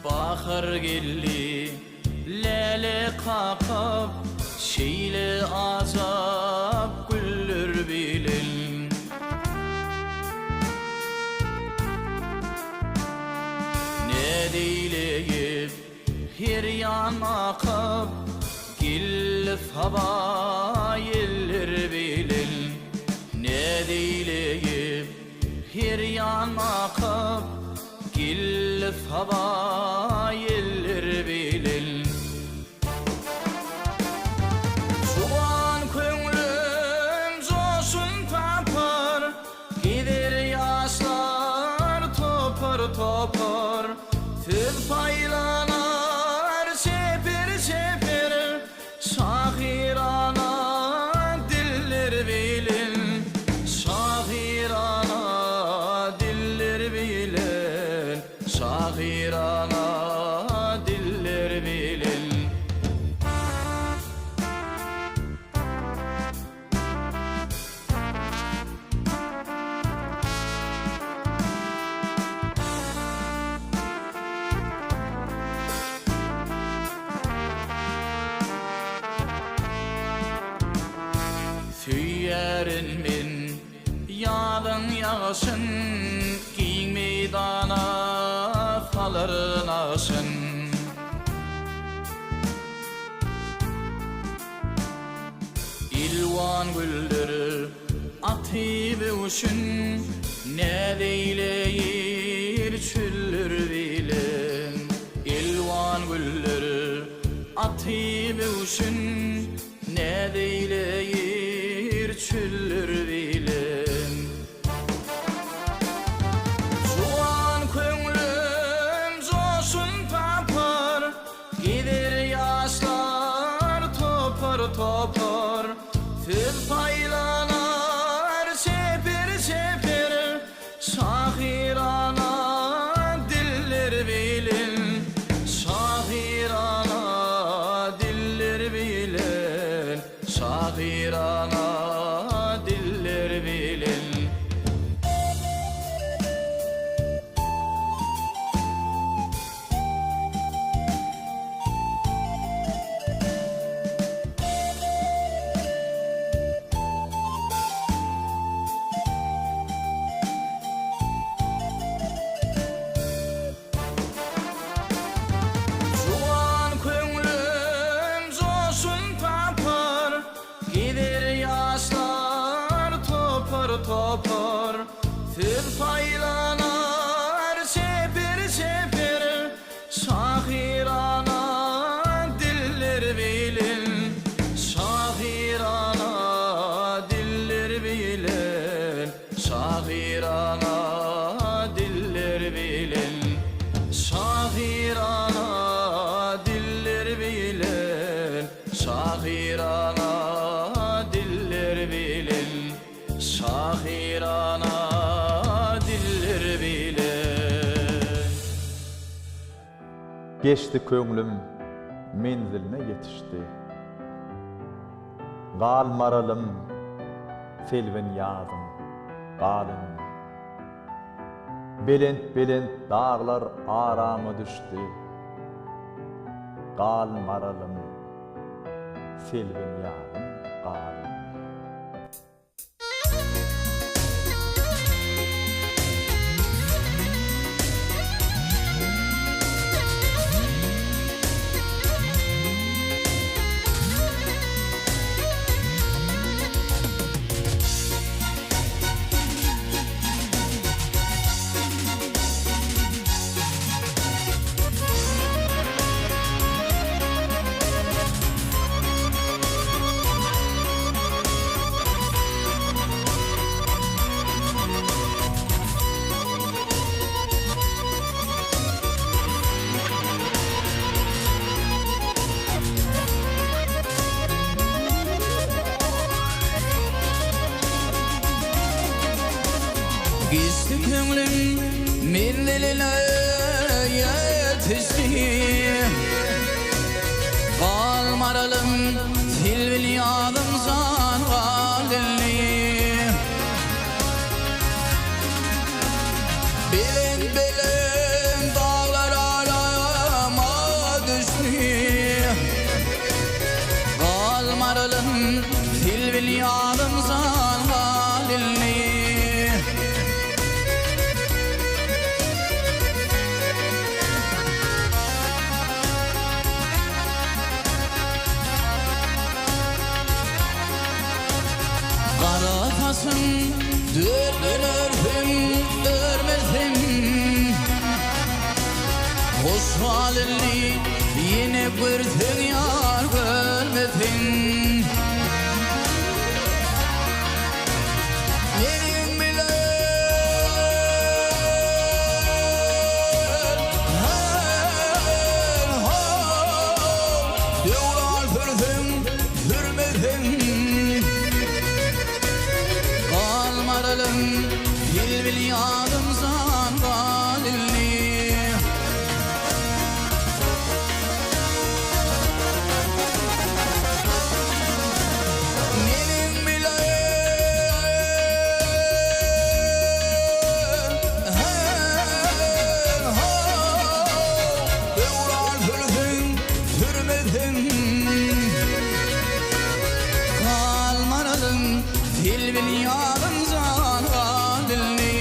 Bahar geldi, läle kakyp, şeýle ajap güller bilen. Näzeýleýip, her ýan akyp, Geldi saba ýeller bilen. Näzeýleýip, her ýan akyp, Geldi saba ýeller bilen. Juwan köňlüm joşun tapar, Gezer ýaşlar topar-topar, Söz paýlanar çeper-çeper, Şahyrana diller bilen, Şahyrana diller bilen. Şahyrana diller bilen. Söýýärin men Ýazyň ýagyşyn giň meýdana salar nagşyn. Elwan güller atyp öwşün, näz eýleýir çöller bilen. Elwan güller atyp öwşün, Näz eýleýir çöller bilen. Juwan köňlüm joşun tapar, Gezer ýaşlar topar-topar. Söz paýlanar çeper-çeper, Şahyrana diller bilen, Şahyrana diller bilen, Şahyrana diller bilen. Juwan köňlüm joşun tapar, Gezer ýaşlar topar-topar, Söz paýlanar çeper-çeper, Şahyrana diller bilen, Şahyrana diller bilen, Şahyrana diller bilen, Şahyrana diller bilen, Şahyrana diller bilen. Şahyrana diller bilen. Geçdi köňlüm menziline ýetişdi. Gal maralym, selbin ýazym, gal indi. Belent-belent daglar arama düşdi. Gal maralym, selbin ýazym, gal indi. Geçdi köňlüm menziline ýetişdi. Galmaralym selbil ýazym jan gal indi. Belent-belent daglar arama düşdi. Galmaralym selbil ýazym jan gal indi. Gara saçyň dörden örsem, örmesem Hoş gal indi ýene görseň ýar görmeseň Meniň bilen Döwran sürseň, sürmeseň Galmaralym, bilbil ýadym jan gal indi. Meniň bilen Döwran sürseň, sürmeseň Galmaralym, selbil ýalyn jan gal indi.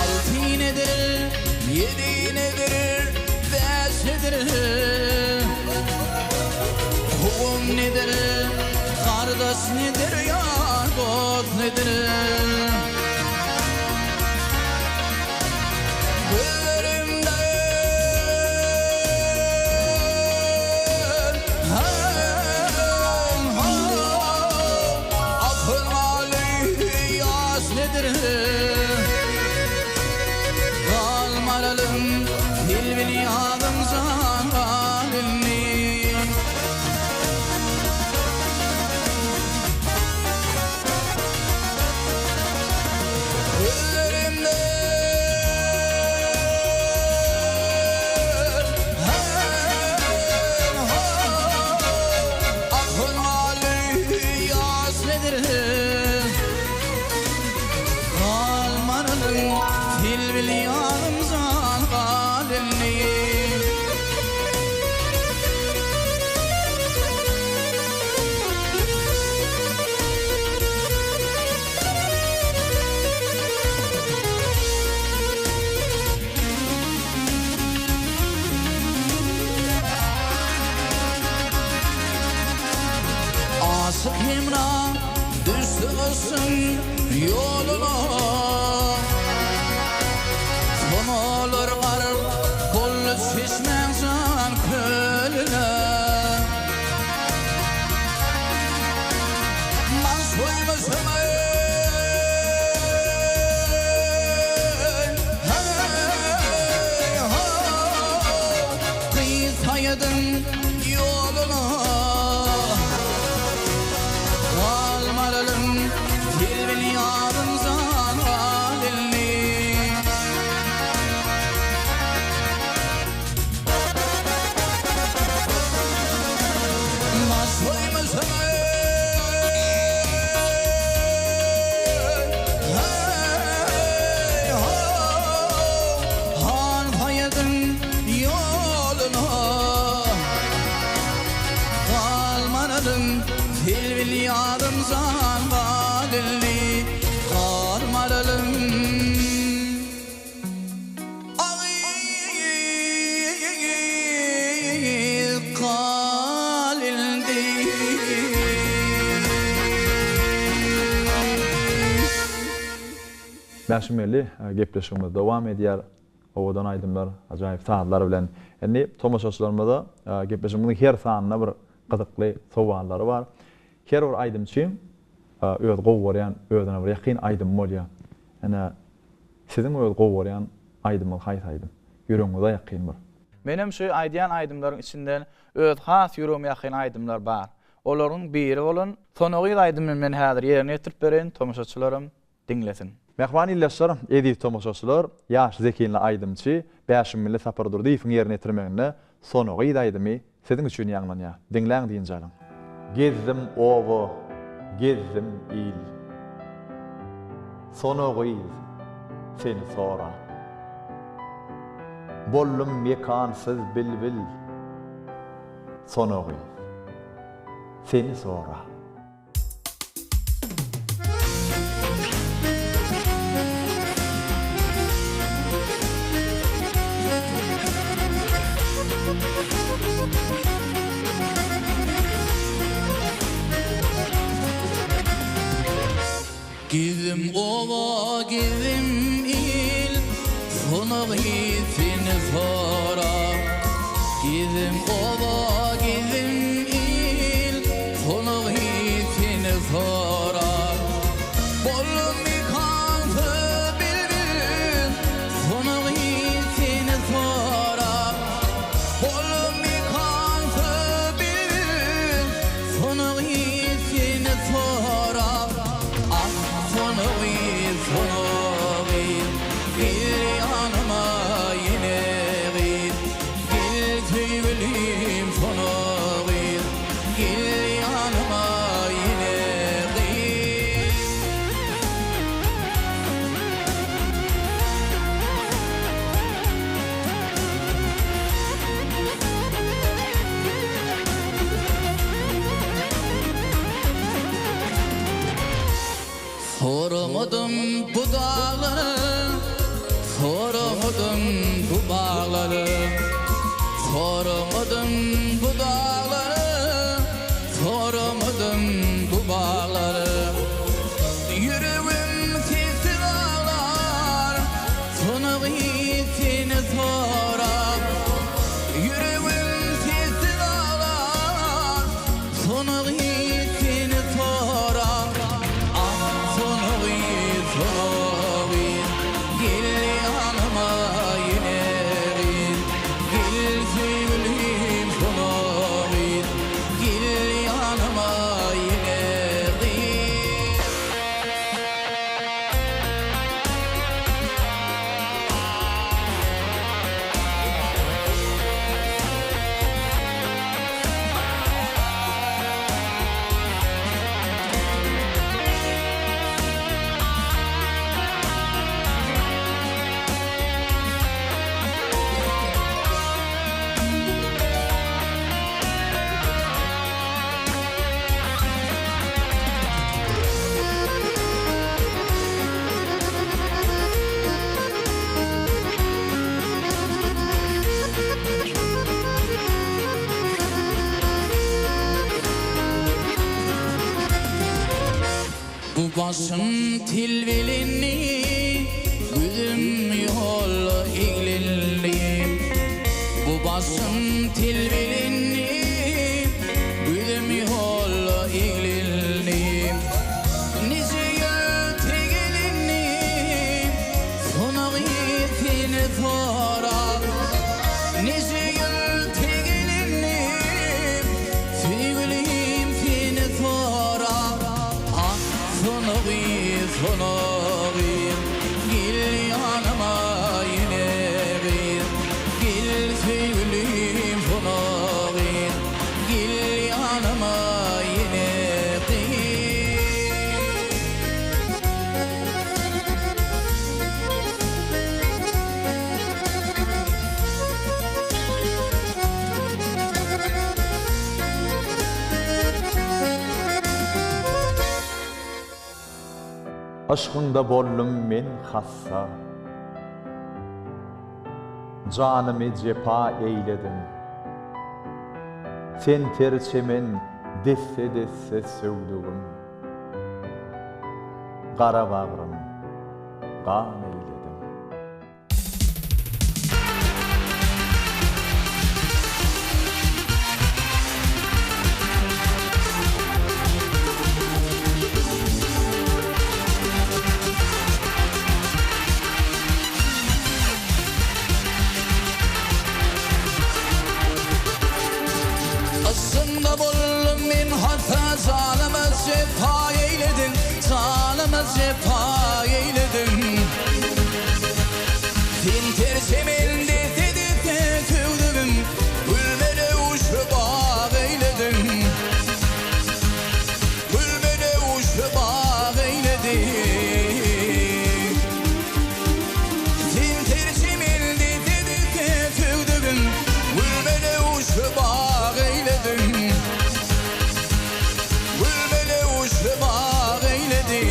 Alty nedir, ýedi nedir, bäş nedir? Kowum nedir, gardaş nedir, ýar dost nedir? Gözlerimden akylmaly ýaş nedir? Galmaralym bilbil ýadym jan gal indi. Gözlerimde Akylmaly ýaş nedir? Galmaralym bilbil ýalym jan gal indi. Aşyk Hemra düşdi gyşyň ýoluna Sonalar gark boldy çeşmäň jan kölüne. Saýadyň ýoluna Galmaralym Selbil ýarym jan gal indi. Baş goýmasam Heý ho Han Saýadyň ýoluna Galmanadym Selbil ýarym jan gal indi Galmaralym Agyz gal indi. Bäşim Geldi gepleşigimiz dowam edýär. Owadan aýdymlar, ajaýyp sazlar bilen. Indi tomaşaçylarymyza gepleşigimiziň her sanynda bir gyzykly sowallary bar. Her bir aýdymçyň öz gowy görýän, özüne bir ýakyn aýdymy bolýar. Ine, siziň öz gowy görýän aýdymyňyz haýsy aýdym? Ýüregiňize ýakyn bir. Menem şu aýdýan aýdymlaryň içinden öz has ýüregime ýakyn aýdymlar bar. Olaryň biri bolan Sona gyz aýdymyny men häzir ýerine ýetirip bereýin, tomaşaçylaram diňlesin. Mähriban ildeşler, eziz tomaşaçylar, ýaş zehinli aýdymçy Bäşimmilli Sapardurdyýewiň ýerine ýetirmeginde Sona gyz aýdymy siziň üçin ýaňlanýar. Diňläň dynç alyň. Gezdim oba, gezdim il. Sona gyz, seni sorap. Boldum mekansyz bilbil. Sona gyz, seni sorap. Gezdim oba, gezdim il, Sona gyz seni sorap. Gezdim oba, gezdim il, Sona gyz seni sorap. Boldum mekansyz bilbil, Sona gyz seni sorap. Boldum mekansyz bilbil, Sona gyz seni sorap. Ah, sona gyz, sona gyz, Gel ýanyma ýene gyz. Gel söýgülim sona gyz, Gel ýanyma ýene gyz. Soramadym bu daglary, Soramadym bu baglary. Soramadym bu daglary, Soramadym bu baglary. Ýüregim sessiz aglar, Sona gyz seni sorap. Ýüregim sessiz aglar, Sona gyz seni sorap. Ah, sona gyz, sona gyz, Gel ýanyma ýene gyz. Gel söýgülim, sona gyz, Gel ýanyma ýene gyz. Bu başym tilbilendi, Gözüm ýolda eglendi. Bu başym tilbilendi, Gözüm ýolda eglendi. Nije ýyl tegelendi, Sonagy seni sorap. Nije ýyl tegelendi. Yşkyňda boldum men hassa. Janymy jepa eýlediň. Sen ter çemen desse-desse söwdügim. Gara bagrym gan eýlediň. Yşkyňda boldum men hata Janyma jepa eýlediň Janyma jepa eýlediň Sen ter çemende dese söwdügim Gül-melewşe bag eýlediň Gül-melewşe bag eýlediň Sen ter çemende dese söwdügim Gül-melewşe bag eýlediň Gül-melewşe bag eýlediň.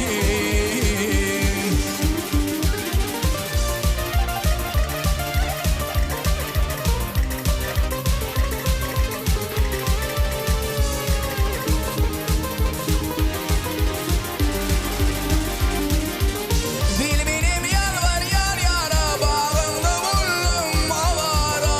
Bilbilim ýalbarýar ýara, Bagyňda boldum awara.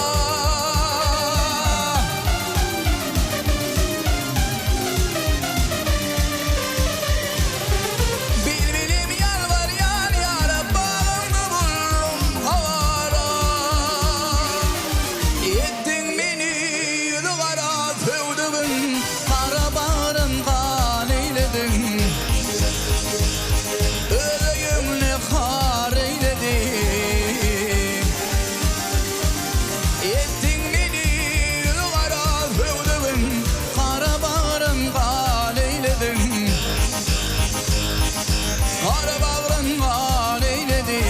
Bilbilim ýalbarýar ýara, Bagyňda boldum awara. Etdiň meni ýüzi gara söwdügim, Gara bagrym gan eýlediň. Öz öýüňde har eýlediň. Etdiň meni ýüzi gara söwdügim, Gara bagrym gan eýlediň. Gara bagrym gan eýlediň.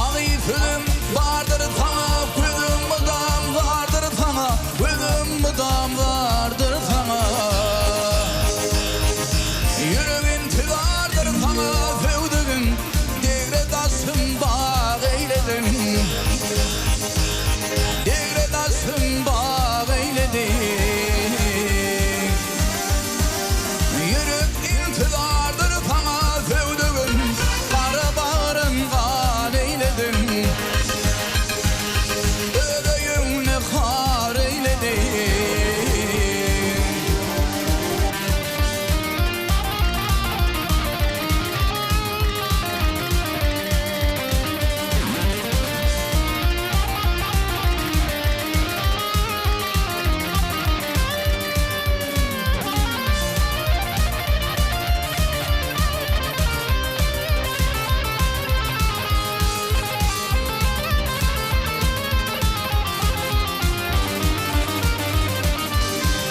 Agy sözüm bardyr saňa, Gözüm mydam zardyr saňa, Gözüm mydam zardyr saňa. Ýürek intizardyr saňa, Söwdügim, degre daşym bag eýlediň. Degre daşym bag eýlediň. Ýürek intizardyr saňa söwdügim, Gara bagrym gan eýlediň. Öz öýüňde har eýlediň.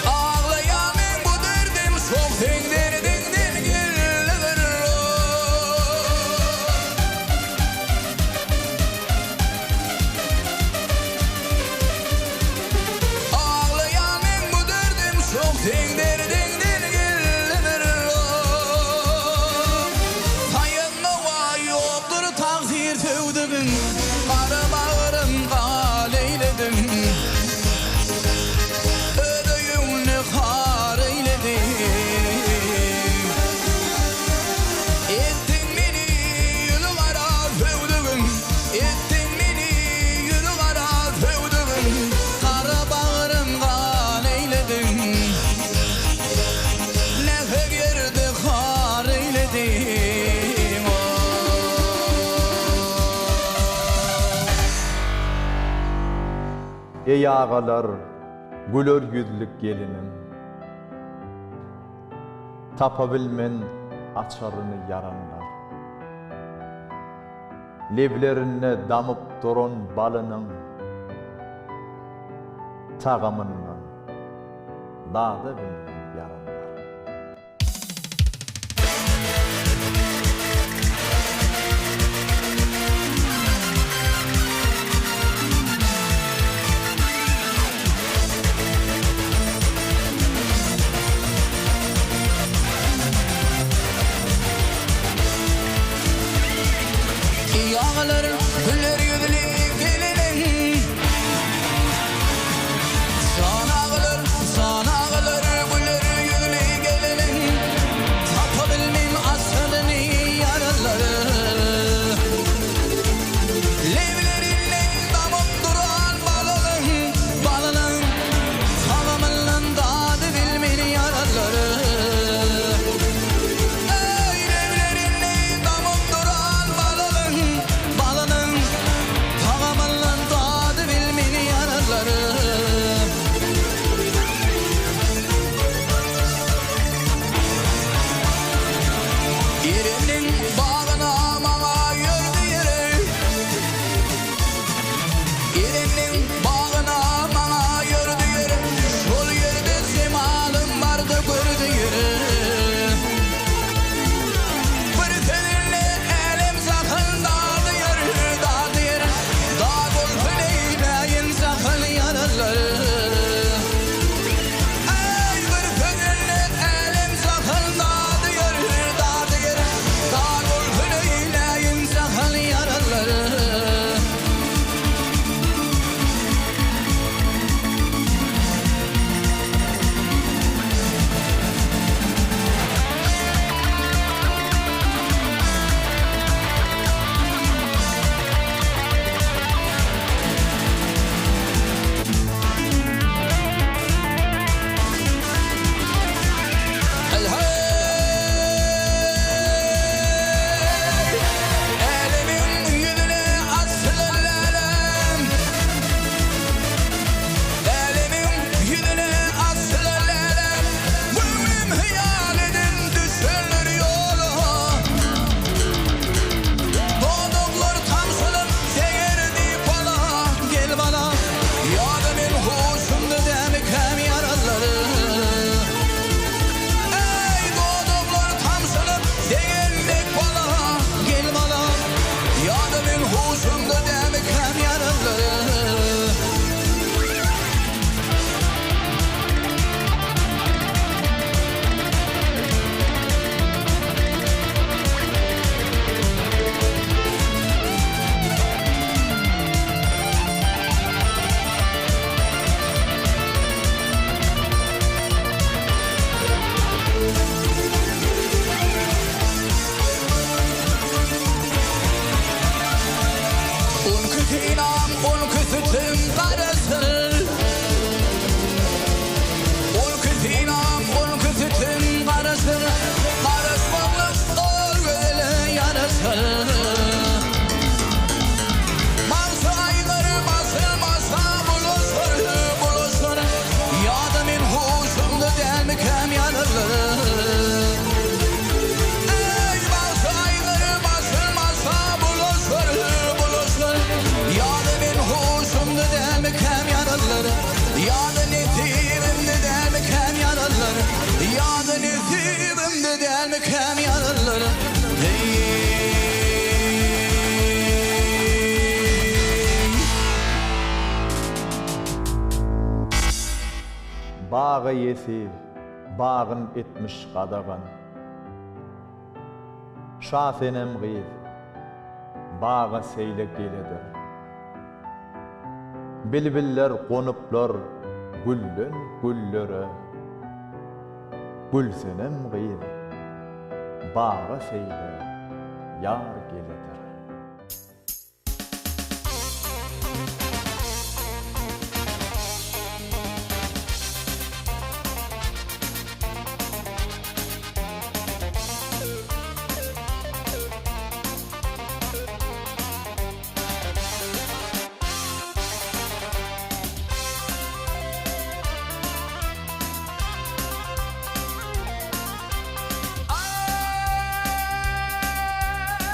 Aglaýan meň bu derdim şol seň derdiňden geldidir. Aglaýan meň bu derdim şok seň derdiňden geldidir Saýan nowa ýokdur tagsyr söwdügiň Gara bagrym gal eýlediň Öz öýüňde har eýlediň Etdiň meni ýüzi gara söwdügim Etdiň meni ýüzi gara söwdügim Gara bagrym gan eýlediň Nähak ýerde har eýlediň oh. Eý agalar, güler ýüzli gelinim. Tapabilmen açaryny ýaranlar. Leblerinde damyp duran balynyň tagamyndan dada bilmen ýaranlar. Ýaglar güler ýüzli geliniň. Jan aglar, jan aglar güler ýüzli geliniň. Tapabilmen aslyny ýaralar. Leblerinden damyp duran balalyň, balalyň. Tagamyndan dady bilmen ýaralar. Eý, leblerinden damyp duran balalyň, balalyň. Tagamyndan dady bilmen ýaralar. Ereniň bagyna maňa ýördi ýeri. Ereniň bagyna maňa ýördi ýeri. Şol ýerde jemalym bardy gördi ýeri. Bir sözünde älem-jahan dady ýeri, dady ýeri. Dad bolsun eýläýin jahan ýaralar. Eý, bir sözünde älem-jahan dady ýeri, dady ýeri. Dad bolsun eýläýin jahan ýaralar. Hel-heý! Älemiň ýüzüne açylan lälem. Älemiň ýüzüne açylan lälem. Göwnüm hyýal eden düşenler ýola. Dodaklar tamşanyp seýer diýip bala, gel bala. Ýa-da men huşumda dämikäm ýaralar. Eý, dodaklar tamşanyp seýer diýip bala, gel bala. Ýa-da men huşumda dämikäm ýaralar. Onki synam, onki sütüm garaşyr. Onki synam, onki sütüm garaşyr. Garaşmaklyk ol gözele ýaraşyr. Bagşy aýgyr basylmasa bulaşyr, bulaşyr. Ýa-da men huşumda dälmikäm ýalylar. Eý, bagşy aýgyr basylmasa bulaşyr, bulaşyr. Ýa-da men huşumda dälmikäm ýalylar. Ýa-da nesibimde dälmikäm ýalylar. Ýa-da nesibimde dälmikäm ýalylar. Heý. Bag eýesi bagyn etmiş gadagan. Şasenem gyz, baga seýle geledir. Bilbiller gonuplar gülden güllere. Gülsenem gyz, baga seýle ýar geledir.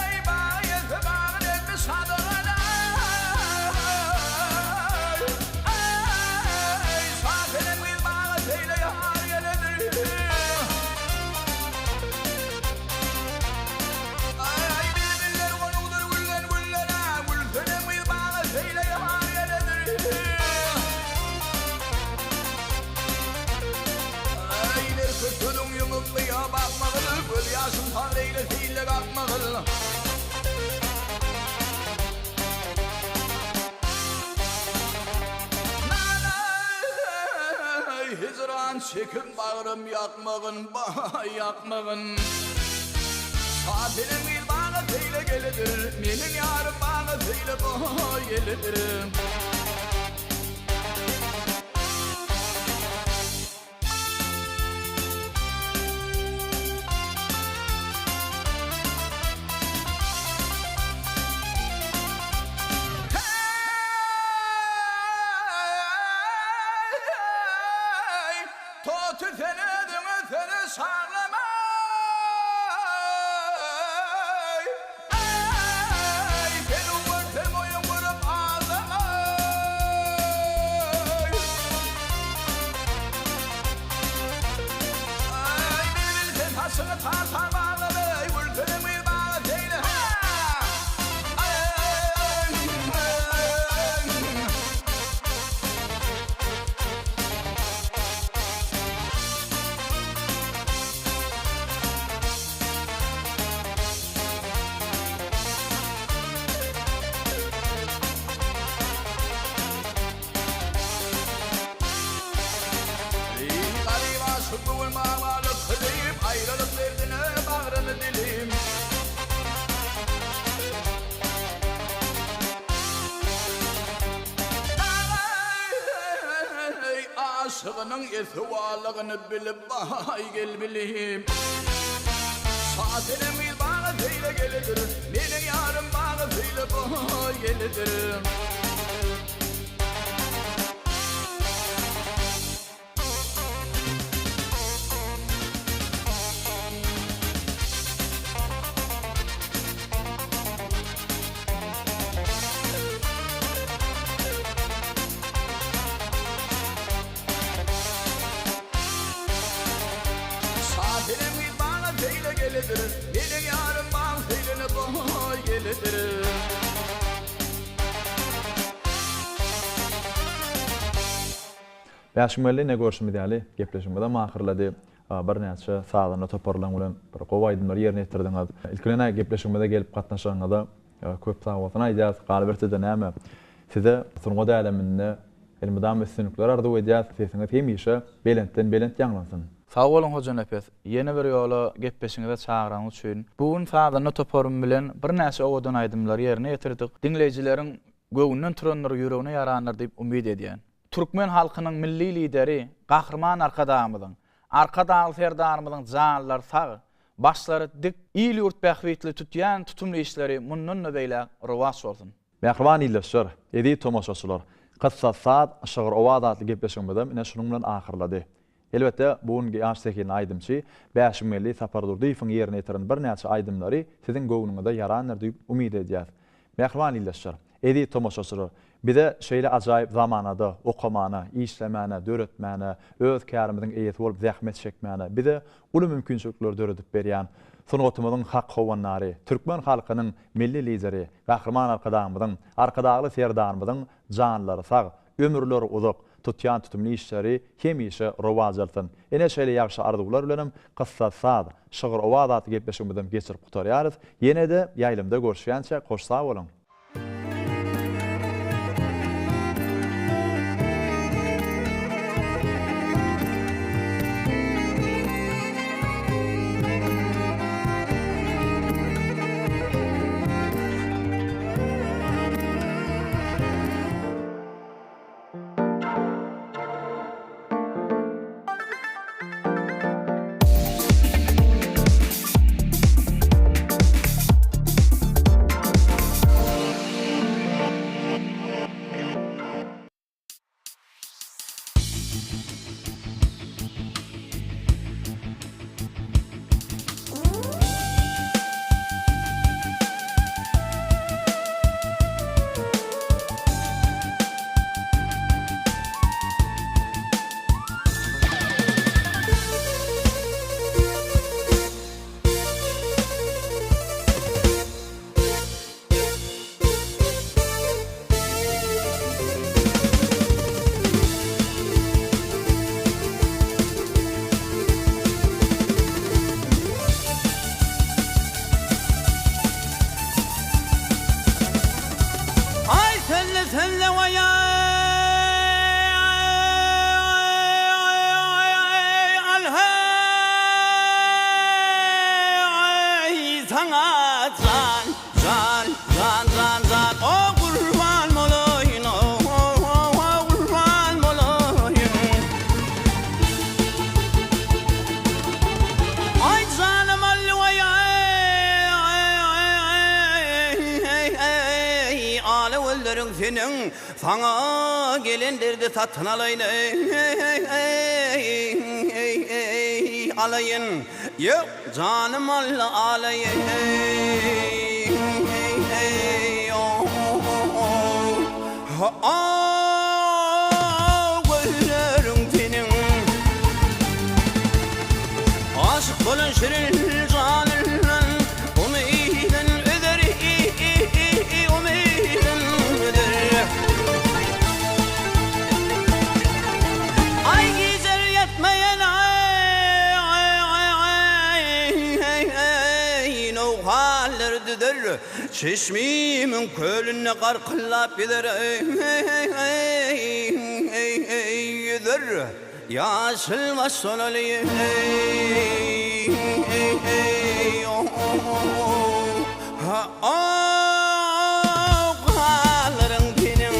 Aý, baýasy! çekip bagrym ýakmagyn baý ýakmagyn. Şasenem gyz maňa seýle gelidir, Meniň ýarym maňa seýle baý gelidir. Heý, toty sen özüňe seni şanlama. Eý, seni görsem oýun gurup aldama. Eý, bilbil sen saçyňy tar-tar baglama, eý, gülsenem gyz maňa seýle, hä! Garyp aşyk bu gün babalyk kylyp, Aýralyk derdine bagryny dilim. Eý, aşygynyň esi-walygyny bilip, baý gel bilim. Şasenem gyz maňa seýle gelidir, Meniň ýarym maňa seýle baý gelidir. Şasenem gyz maňa seýle gelidir, Meniň ýarym maň seýlene baý gelidir. Bäşim geldi ine görşümiz ýaly gepleşigimizem ahyrlady. Birnäçe sazanda toparlaň bilen bir gowy aýdymlary ýerine ýetirdiňiz. Ilki bilen-ä gepleşigimize gelip gatnaşanyňyza köp sag bolsun aýdýas. Galyberse-de näme, size sungat äleminde elmydama üstünlikler arzuw edýäs. Sesiňiz hemişe belentden belent ýaňlansyn. Sag boluň Hojanepes, ýene bir ýola gepleşiňize çagyranyňyz üçin. Bu gün sazanda toparym bilen birnäçe owadan aýdymlary ýerine ýetirdik. Diňleýjileriň göwnünden turandyr, ýüregine ýarandyr diýip umyt edýän. Türkmen halkynyň Milli Lideri Gahryman Arkadagymyzyň, Arkadagly Serdarymyzyň janlary sag, başlary dik, il-ýurt bähbitli tutýan tutumly işleri mundan-da beýläk rowaç bolsun! Mähriban ildeşler, eziz tomaşaçylar! Kyssa saz, şygyr owaz atly gepleşigimizem ine şunuň bilen ahyrlady. Elbetde, bu gün ýaş zehinli aýdymçy Bäşimgeldi Sapardurdyýewiň ýerine ýetiren birnäçe aýdymlary siziň göwnüňize ýarandyr diýip umyt edýäs. Mähriban ildeşler, eziz tomaşaçylar, bize şeýle ajaýyp zamanada okamana, işlemäne, döretmäne, öz kärimiziň eýesi bolup zähmet çekmäne bize uly mümkinçilikleri döredip berýän sungatymyzyň hak howandary, türkmen halkynyň Milli Lideri Gahryman Arkadagymyzyň, Arkadagly Serdarymyzyň janlary sag, Ömürleri uzak, tutýan tutumly işleri hemişe rowaç alsyn. Ine şeýle ýagşy arzuwlar bilenem Kyssa saz, şygyr owaz atly gepleşigimizem geçirip gutarýarys. Ýene-de ýaýlymda görüşýänçäk hoş sag boluň! gözleriň seniň Saňa gelen derdi satyn alaýyn eý alaýyn Ýok janym alla alaýyn Gözleriň seniň Aşyk bolan şirin janyndan Umydyn üzer, umydyn üzer. Aý gijeler ýatmaýan nowhalar düzer. Çeşmimiň kölünde garkyllap ýüzer, ýüzer. Ýaşyl baş solaly Galaryň seniň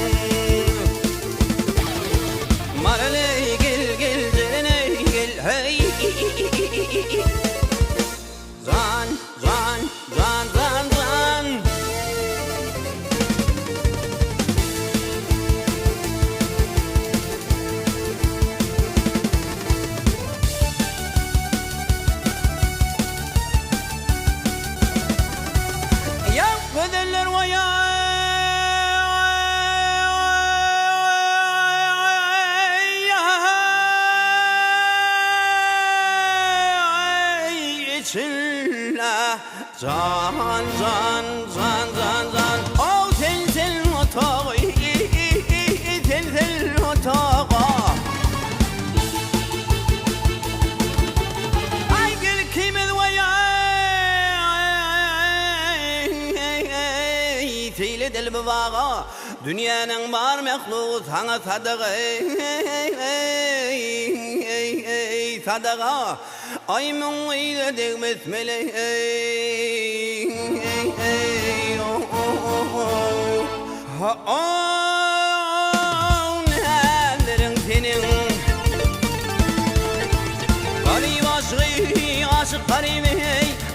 Maral eý gel gel jeren eý gel heý Jan jan jan jan jan. Ýa gözeller waý Içinde jan jan jan jan jan Ow sen sen otagy sen sen otaga Aý gel ikimiz waý Seýl edeli bu baga Dünýäniň bar mehlugy saňa sadaga Sadaga Aý müň gyza degmes mele Näzleriň seniň Garyp aşygy aşyk garyby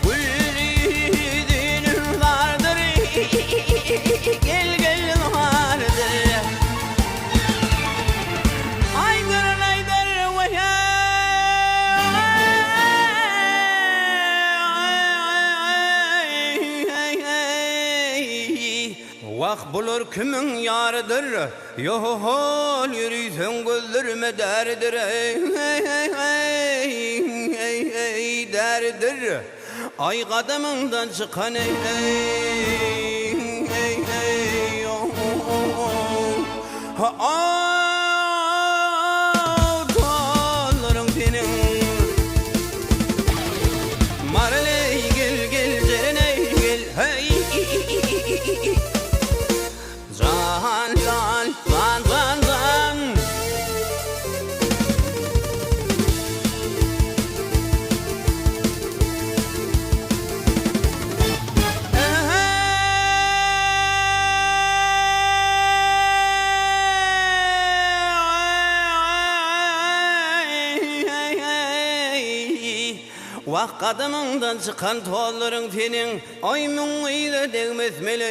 Gül ýüzüniň bardyr Gel gel bardyr Aý gören aýdar weý Wah bular kimiň ýarydyr Ýo-hol ýöriseň gözlerime däridir eý däridir Aý gadamyňdan çykan eý Ha-aw tollaryň seniň Maral eý gel gel jeren eý gel heý Jan jan jan jan jan. Wah gadamyňdan çykan tozlaryň seniň Aý müň gyza degmes mele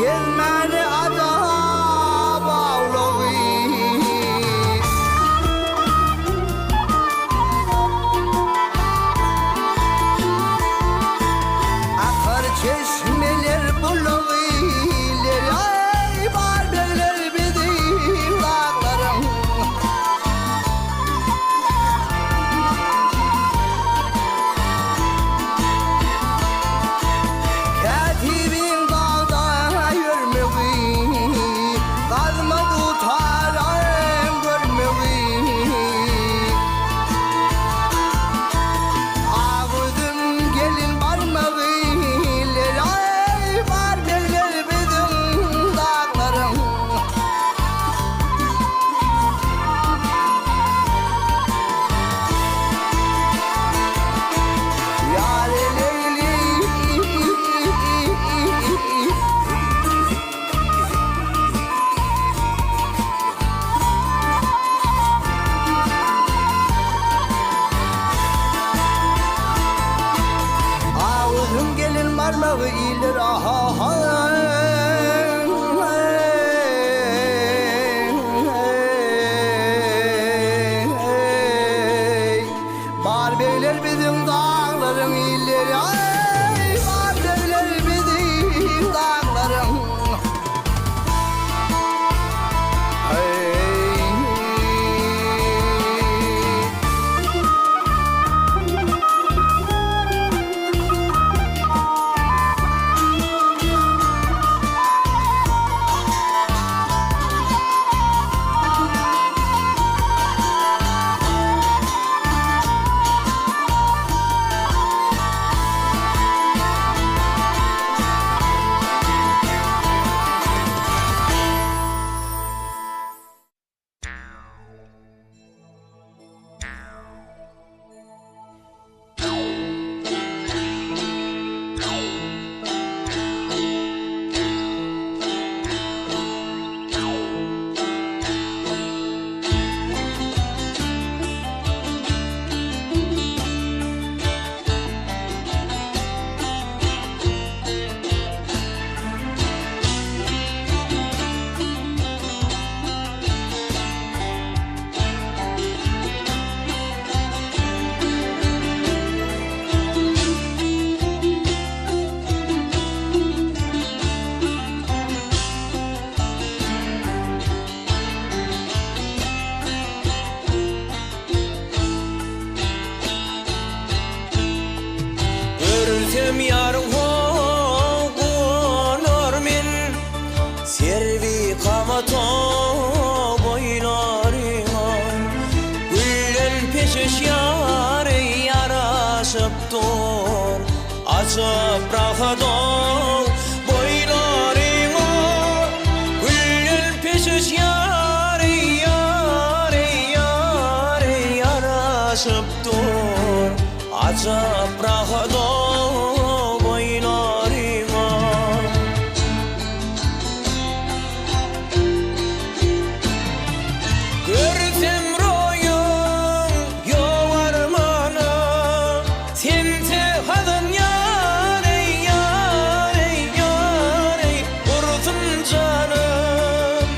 Gezmäni ajap awlagy. Akar çeşmeler bulagy Ler-aý bar begler biziň daglaryň. Kätibiň dagda ýörmegi, Gazma dutaran görmegi. Ak üzüm gelin barmagy, Lelaý bar begler biziň daglaryň. Ýary Leýli. Aguzum gelin barmagy iller aha-ha. Bar begler biziň daglaryň illeri aý Bar begler biziň daglaryň Görsem ýaryň ho gonar men Serwi kamata boýlaryňa Gülden peşeş ýary ýaraşyp dur Ajap rahat-ow boýlaryňa Gülden peşeş ýary ýary ýary ýaraşyp dur Ajap rahat-ow boýlaryňa. Görsem roýuň ýok armana, Sense hazan ýar eý, ýar eý, ýar eý, gursun janym.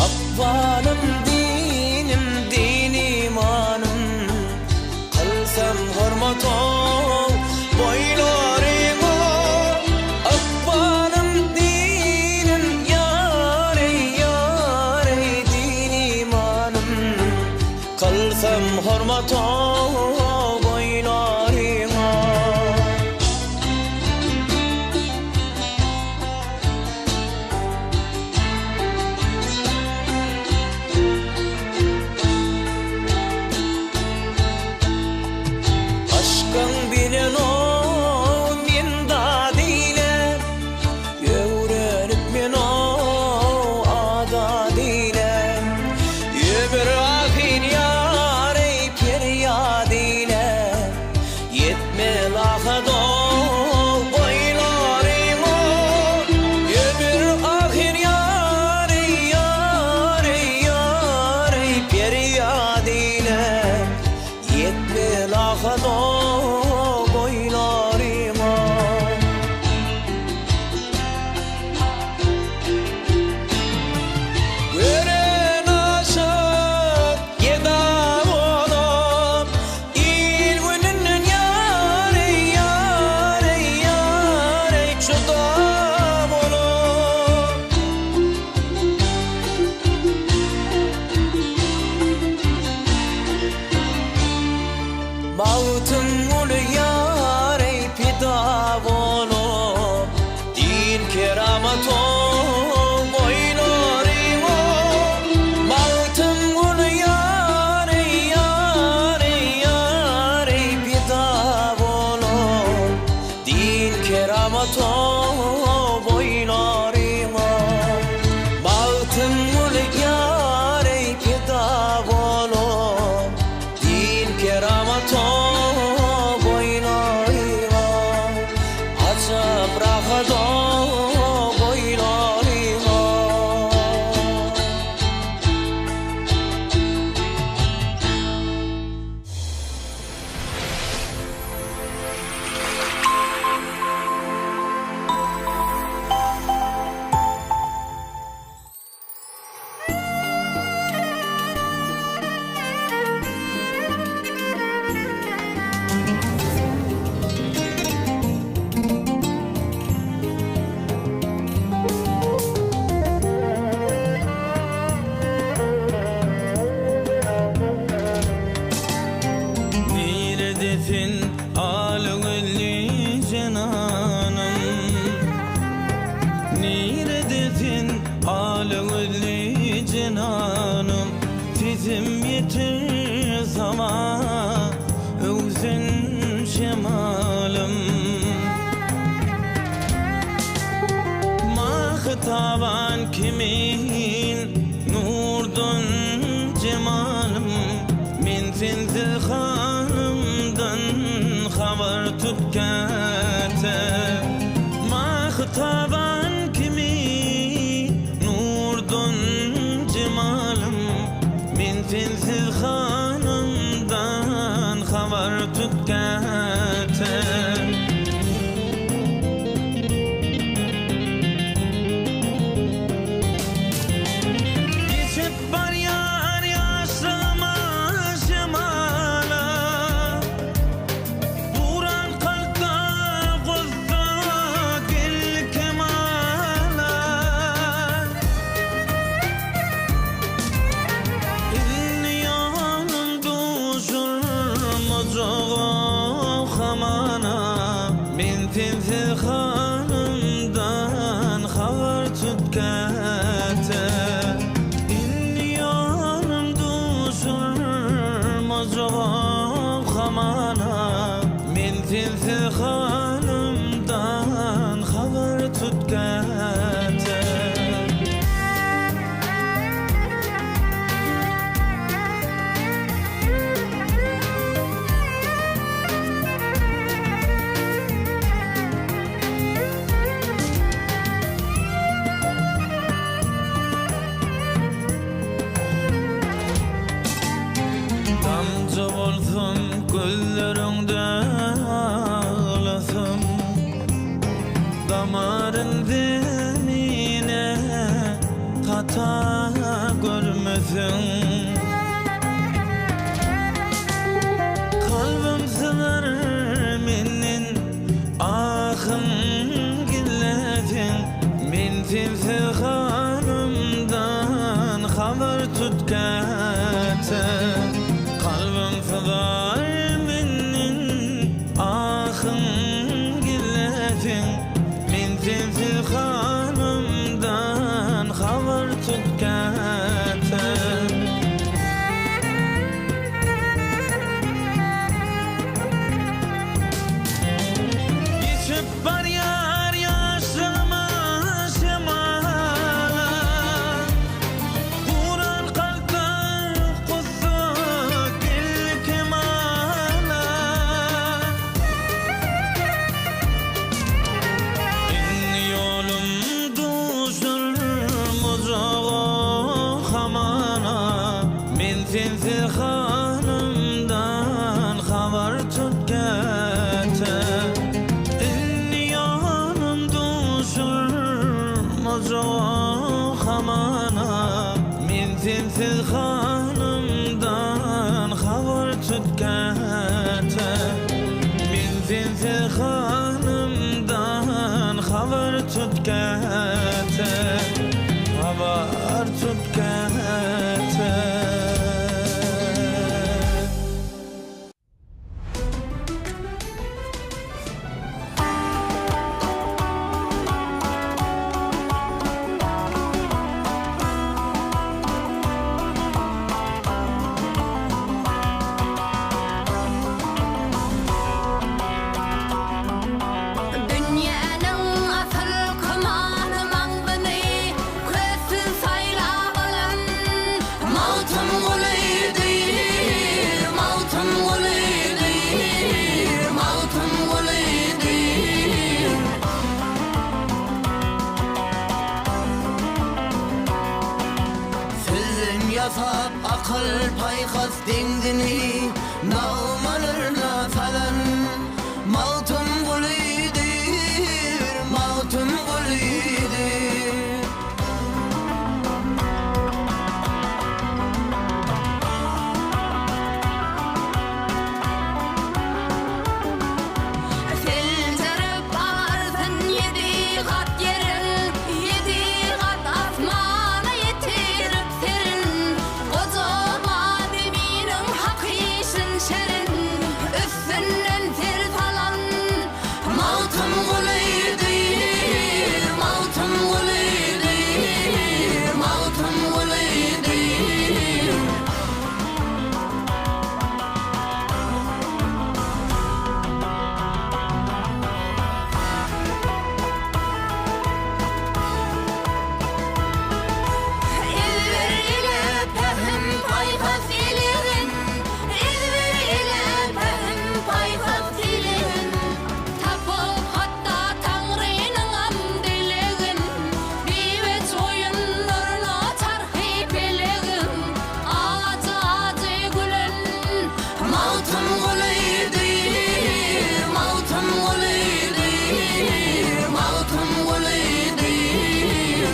Ykbalym dinim din imanym Kylsam hormat-ow boýlaryňa Ykbalym dinim ýar eý ýar eý din imanym Kylsam hormat-ow boýlaryňa. Yşkyň bilen-ow men dad eýläp, Öwrenip men-ow adat eýläp, Ömür ahyr ýar eý perýat eýläp. rahat boýlaryňa. Gören aşyk geda bolup, Il-gününden ýar eý, ýar eý, ýar eý, juda bolup. Magtymguly ýar eý, pida bolup, Din keramat oýlaryňa. Magtymguly ýar eý, ýar eý, ýar eý, pida bolup, Din keramat oýlaryňa. Magtymguly ýar eý, pida bolup, Din keramat boýlaryňa. Ajap rahat boýlaryňa. Nirede sen al gülli jenanym Nirede sen al gülli jenanym Sesim ýetir saňa öwsen şemalym Mahy-taban kimin nurdan jemalym Men sensiz halymdan habar tut käte. Mahy-taban kimin nurdan jemalym Men sensiz halymdan habar tut käte. Geçip barýar ýaşlygyma şemala Duran kalpda gussa gel kemala Indi ýolum duşurmajaga hamana Men sensiz halymdan habar tut käte Indi ýolum duşurmajaga hamana Men sensiz halymdan habar tut käte. Damja bolsam gözleriňde aglasam Damaryn zemine hata görmeseň Kalbym syzar menden Ahym gizleseň Men sensiz halymdan habar tut käte Kalbym syzar menden ahym gizleseň Men sensiz halymdan habar tut käte. sensiz halymdan habar tut käte Men sensiz halymdan habar tut käte Habar tut käte. Dünýäniň asyl kümany maňzyny Kösüz saýlap alan Magtymgulydyr, Magtymgulydyr, Magtymgulydyr. Sözden ýasap akyl-paýhas deňzini Nagmalarna salan Magtymgulydyr, Magtymgulydyr. Seljerip arsyn ýedi gat ýeriň, Ýedi gat asmana ýetirip serin, Gojaman zeminiň hak işin şerin, Üstünden ser salan Magtymgulydyr, Magtymgulydyr, Magtymgulydyr. Ezber ile pähim-paýhas iligin, Ezber ile pähim-paýhas iligin, Tapyp hatda Taňrynyňam dilegin, Biweç oýunlaryna çarhy pelegiň, Ajy-ajy gülen Magtymgulydyr, Magtymgulydyr, Magtymgulydyr.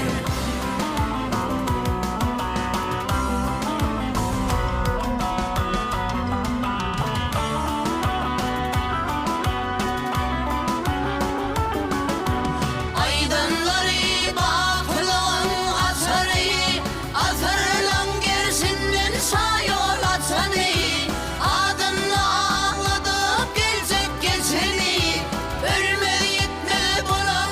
Aýdanlary bakylygyň açary, Asyrlaň gerşinden şa ýol açany, Adyny agladyp geljek geçeni, Ölmez-ýitmez bolan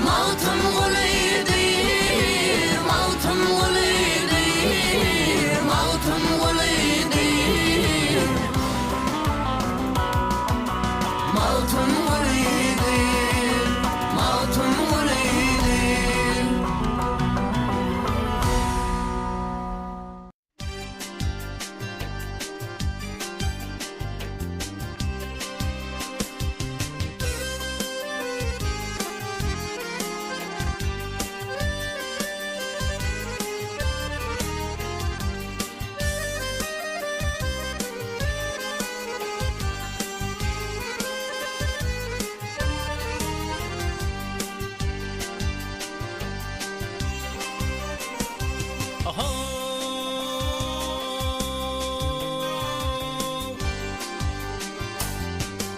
Magtymgulydyr, Magtymgulydyr, Magtymgulydyr. Magtymgulydyr, Magtymgulydyr.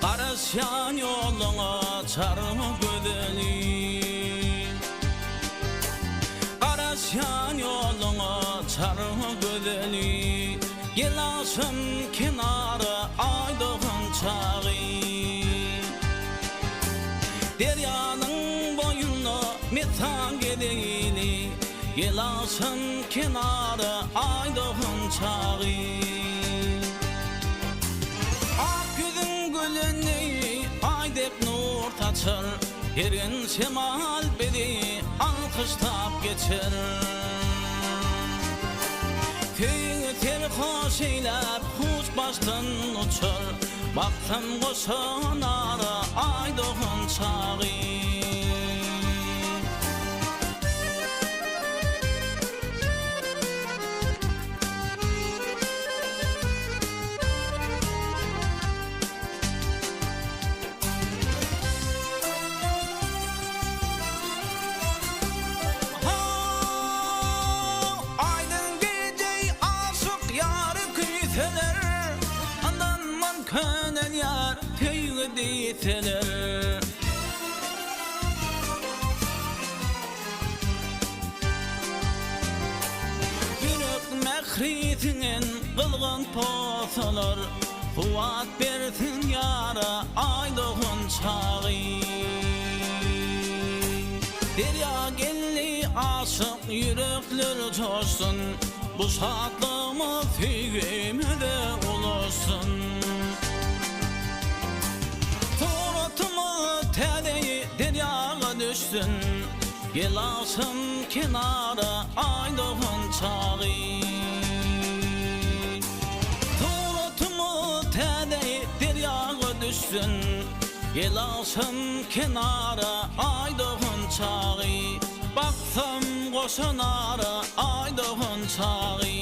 Garaşýan ýoluňa çarh gözelim Garaşýan ýoluňa çarh gözelim Gel agşam kenara aý dogan çagy Derýanyň boýunda metan gezeýli Gel agşam kenara aý dogan çagy Ak ýüzüň güleni aý dek nur saçar Her gün şemal bizi alkyşlap geçer. Söýgi serhoş eýläp huş başdan uçar, Baksam goşa nara Aý dogan çagy. How! Aýdyň. könelýär söýgi diýseler. Ýürek mähri siňen gyzgyn posalar, Kuwwat bersin ýara Aý dogan çagy. Derýa geldi aşyk ýürekler joşsun, Bu şatlygymyz söýgimize ulaşsyn. Suratymyz täzeýi derýaga düşsün, Gel agşam kenara Aý dogan çagy. Suratymyz täzeýi derýaga düşsün, Gel agşam kenara Aý dogan çagy. Baksam goşa nara Aý dogan çagy.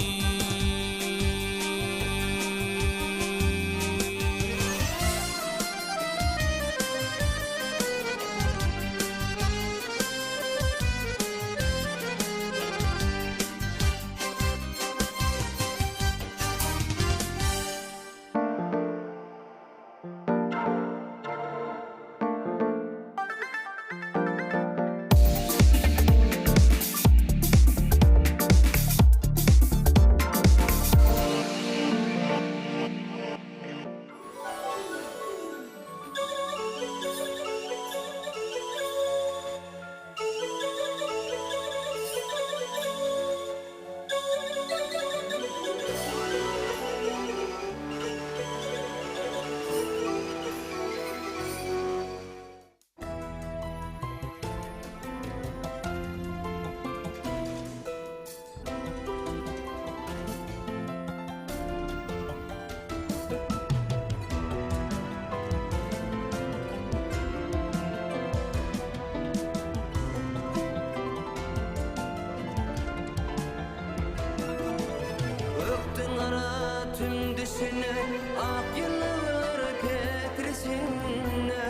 Gökden gara tüm düşüne, Ak ýyldyzlar petresinde.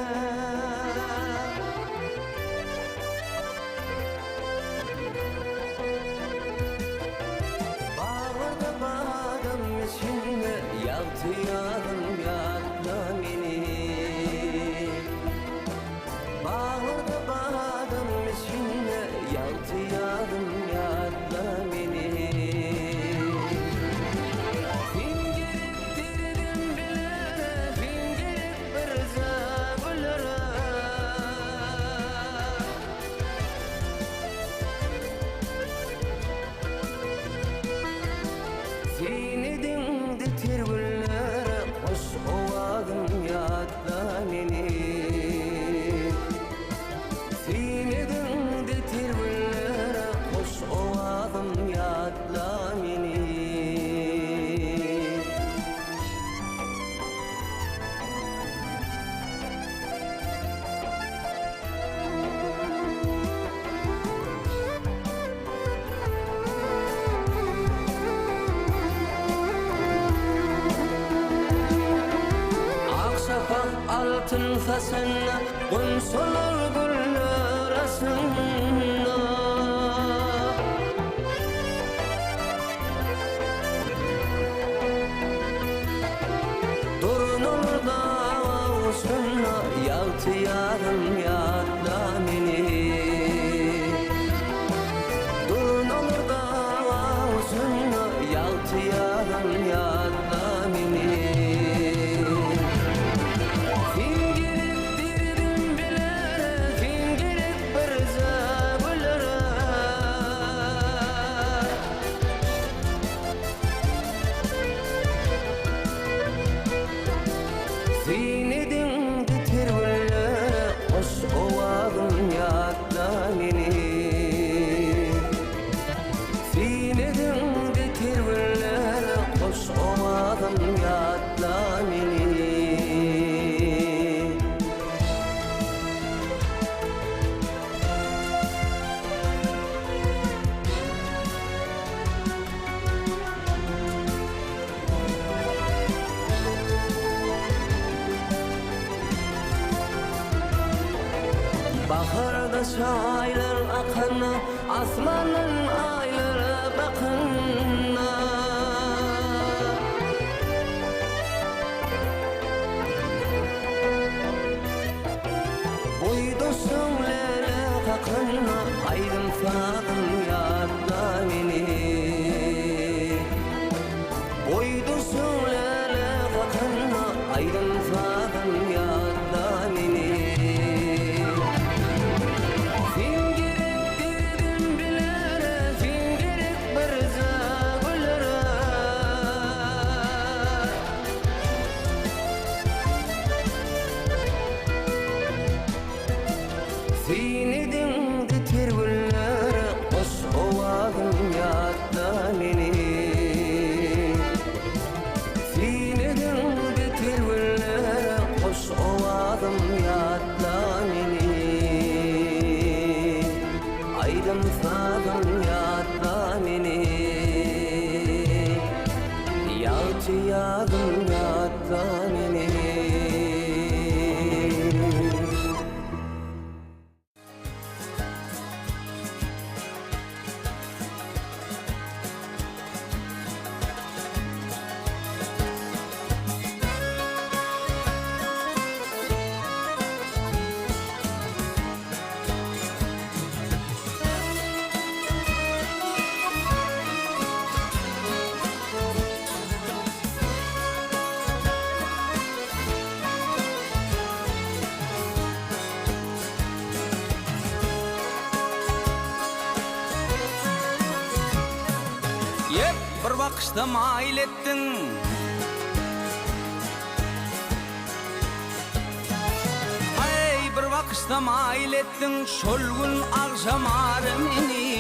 Baglarda badam içinde, Ýagty ýazym ýatla meni. Baglarda badam içinde, Ýagty ýazym ýatla meni. Sen gerek derdim bilere, Sen gerek birje gülere. Syn ediňde ter güllere, Hoş owazym ýatla meni. Syn ediňde ter güllere, Hoş owazym ýatla meni. Ak şapak altyn saçanda, Gunçalar güller açanda. Durnalar daga uçanda, Ýagty ýazym ýatla meni. Durnalar daga uçanda, Ýagty ýazym ýatla meni. Sen gerek derdim bilere, Sen gerek birje gülere. Syn ediňde ter güllere, Hoş owazym ýatla meni. Syn ediňde ter güllere, Hoş owazym ýatla meni. Baharda çaýlar akanda, Asmandan aýlar bakanda. Boýdaşyň läle kakanda aýdym-sazym ýatla meni. Boýdaşyň läle kakanda aýdym-sazym ýatla meni. Sen gerek derdim bilere, sen gerek birje gülere. Syn ediňde ter güllere, Hoş owazym ýatla meni. Syn ediňde ter güllere, Hoş owazym ýatla meni. Aýdym-sazym ýatla meni. Ýagty ýadym ýatla meni. Ýep, bir bakyşda maýyl etdiň. Aý, bir bakyşda maýyl etdiň, şol gün agşamara meni.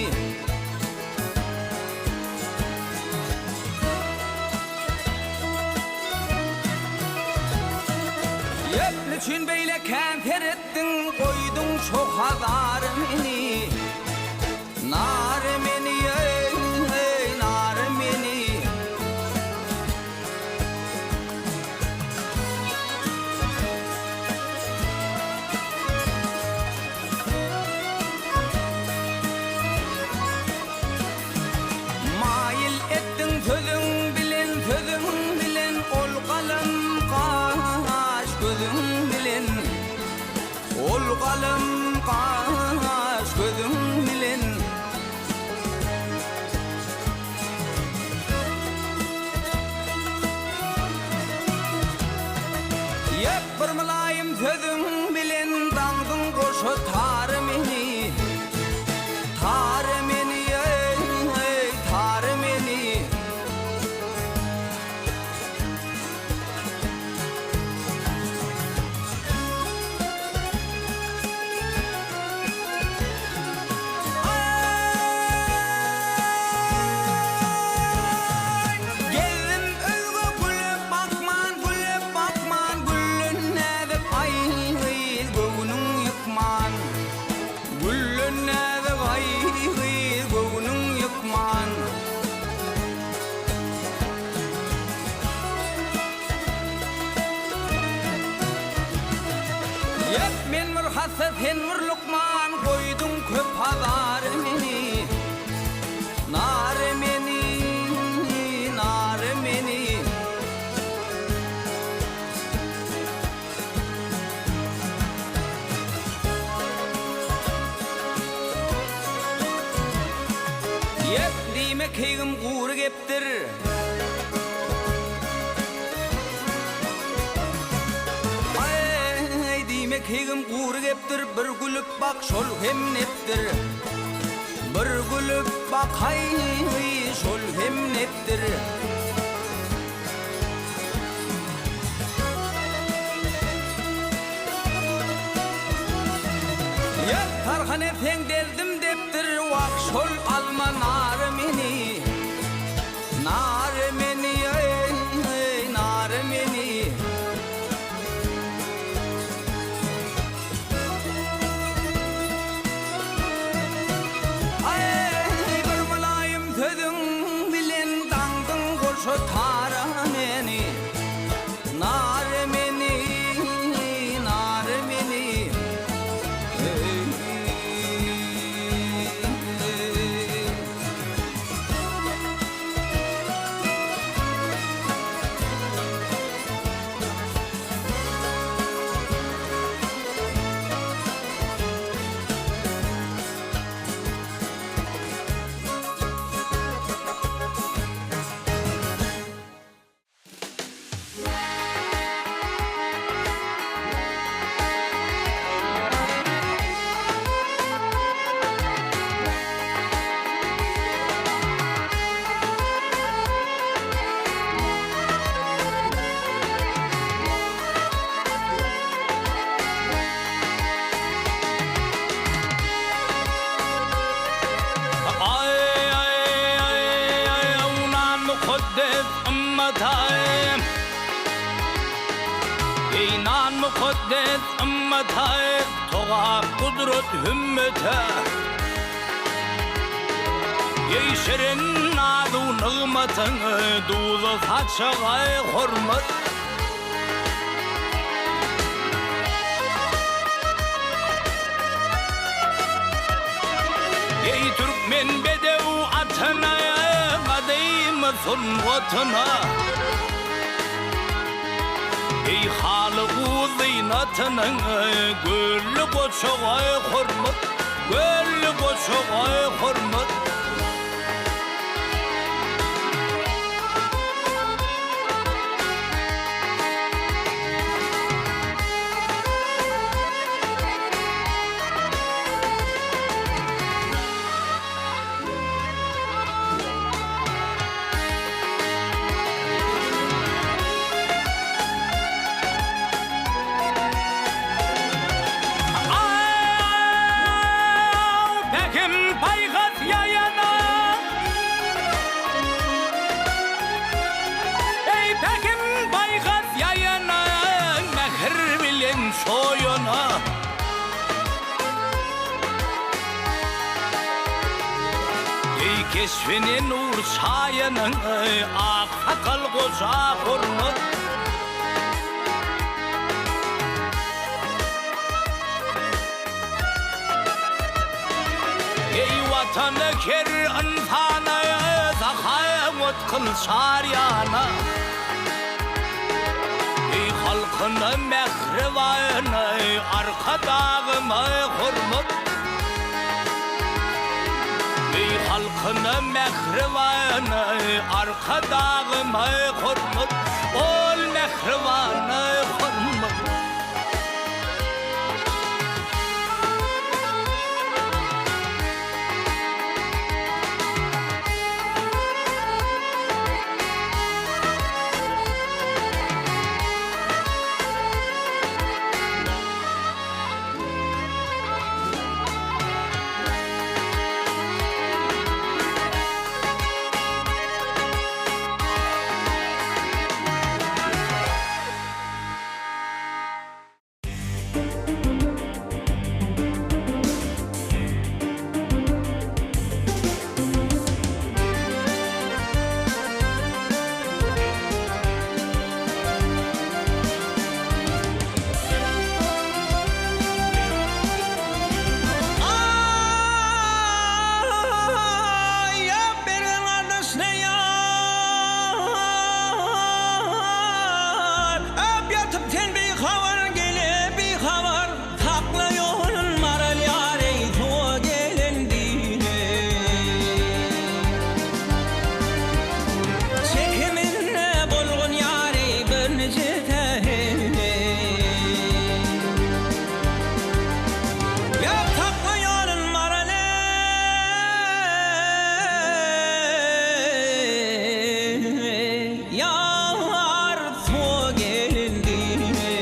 Ýep, nüçin beýle kän seretdiň, goýduň çoh azara meni. Nary meni, eý, nary meni. Maýyl etdiň sözüň bilen, sözüň bilen, Ol galam gaş gözüň bilen. Ol galam gaş gözüň bilen. Ýek bir mylaýym sözüň bilen daňdyň goşa tary meni. Tary meni eý, tary meni. Gezdim özge güle bakman, güle bakman, Güllen näzik aý gyz göwnüň ýykman. Güllen näzik aý gyz göwnüň ýykman. Ýep, men bir hassa, sen bir lukman, Goýduň köp azara meni. Nary meni, nary meni. Ýep, diýme keýgim gury gepdir. Aý, diýme keýgim gury gepdir, Bir gülüp bak, şol hem nepdir. Bir gülüp bak, haý, şol hem nepdir. Ýak, Tarhan etseň derdim depdir, Wah, şol alma nary meni. Nary meni, eý, nary meni. Aý, bir mylaýym sözüň bilen daňdyň goşa tara meni. Nary meni, nary meni. Eý. Zynan mukaddes ymmata, Togap gudrat hümmete. Eý şirin nazu nygmatyň, Duza saçaga hormat. Eý türkmen bedew atyna, Gadymy sungatyna. Eý haly uzynatynyň, Gölli goçaga hormat, Gölli goçaga hormat. Pähim-paýhas ýaýana. Eý, pähim-paýhas ýaýana, Mähir bilen çoýana. Eý, keşbine nur çaýanyň, Ak sakal goja hormat. Eý, Watany her ynsana, Sahawat kyl çar ýana. Eý, halkyna mähriban, Arkadagyma hormat. Eý, halkyna mähriban, Arkadagyma hormat. Ol mähribana hormat. Aý, bergen gardaş ne ýar? Öp ýatyp sen bihabar, gele bihabar. Sakla ýolun maral ýar, eý, suwa gelen diýle. Çekiminde bolgun ýar, eý, birnije sähel. Ýa sakla ýolun maral, eý, ýar, suwa gelen diýle.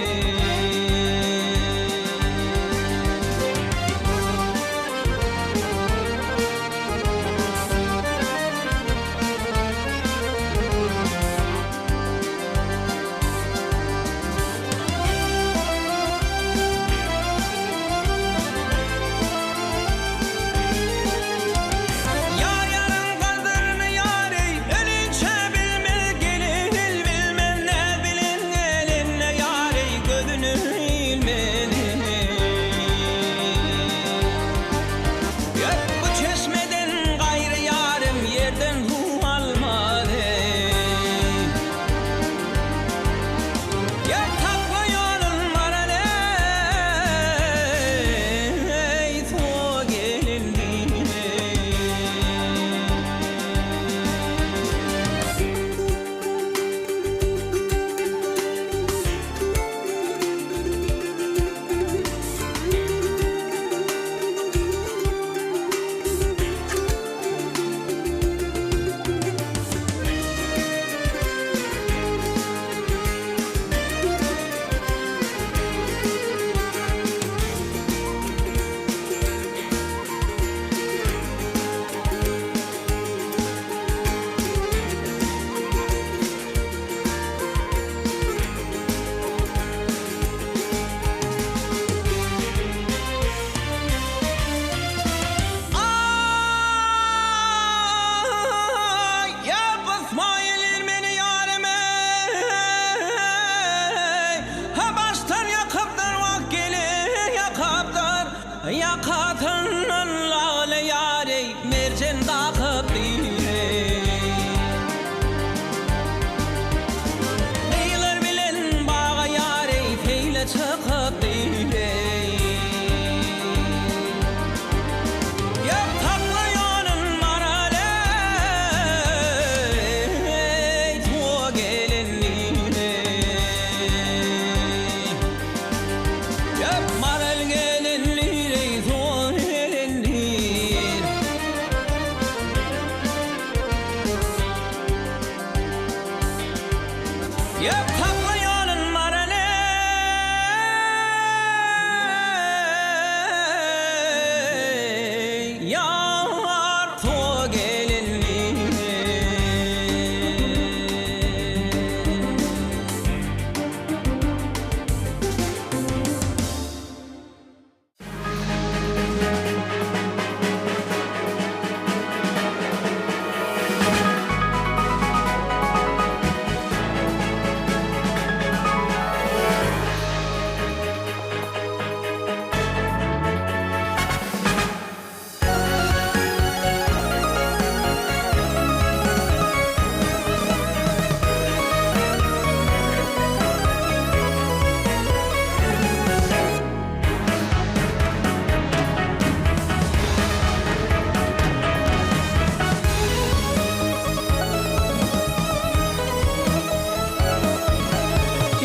Altyndan lale ýary merjen dakyp diýre. Gyzlar bilen baga ýary seýle çykyp diýre. Ýok sakla ýolun maral eý, suwa gelen diýre. Ýok maral gelindir eý, suwa gelindir. Ýok sakla ýolun maral eý, ýar suwa gelindir.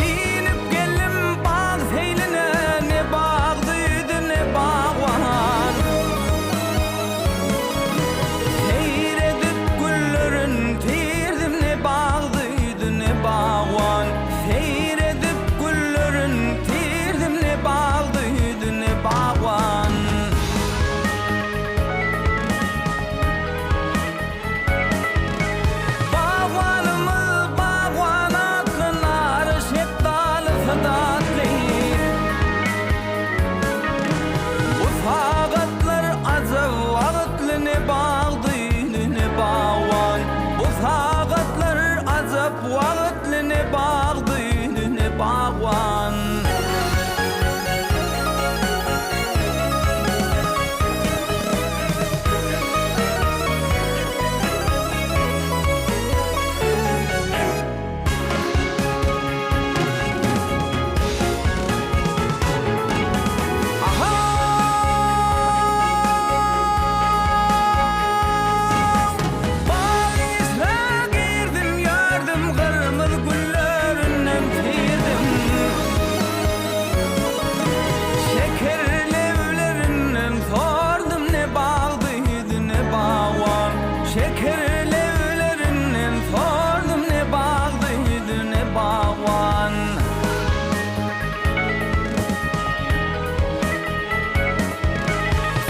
Inip geldim bag seýline, ne bag duýdy, ne bagban. Seýr edip güllerin tirdim, ne bag duýdy, ne bagban. Seýr edip güllerin tirdim, ne bag duýdy, ne bagban. Bagbanymyz bagban atly nary şetdalysy datly. Bu sagatlar ajap wagtly ne bag duýdy ne bagban. Bu sagatlar ajap wagtly ne bag duýdy ne bagban. Bag içre girdim ýördüm gyrmyz güllerinden tirdim. Şeker leblerinden sordum ne bag duýdy ne bagban. Şeker leblerinden sordum ne bag duýdy ne bagban.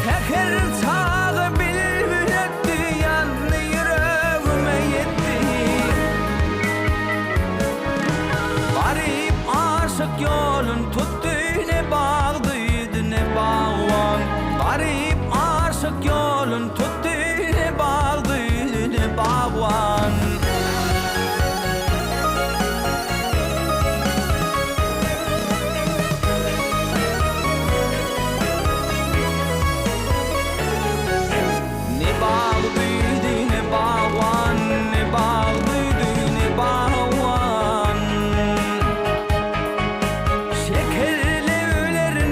Säher çagy bilbil ötdi, ýandy ýüregime ýetdi. Garyp aşyk ýolun tutdy, ne bag duýdy, ne bagban. Garyp aşyk ýolun tutdy, ne bag duýdy, ne bagban. Ne bag duýdy, ne bagban, ne bag duýdy, ne bagban. Şeker leblerinden.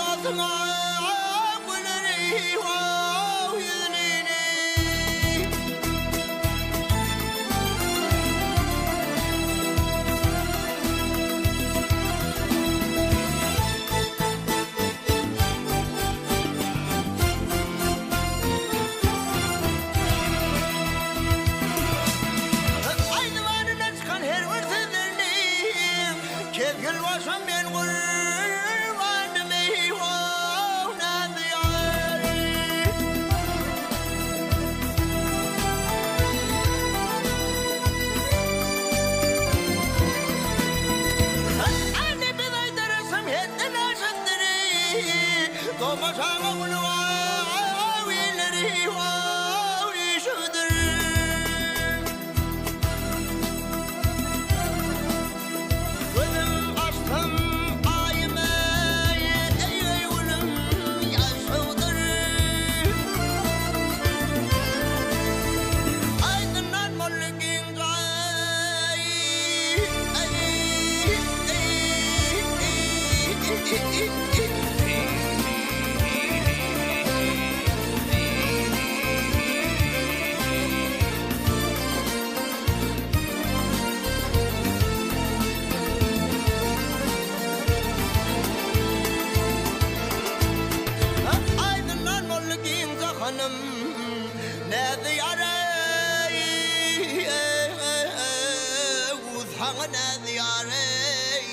Bagtyňa güler wow ýüzlini. Aýdymanyndan çykan her bir sözlerini Kezgil başam men gurbanym eý-how näzli ýar. Indi biz aýdarysam hetden aşandyr Tomaşaňa uly wow illeri wow işidir. Gözüm açsam aýyma eý gülüm ýaşawdyr. Aýdyndan boldy giň jaý Aýdyndan boldy giň jahanym Näzi ýareý Saňa näzi ýareý.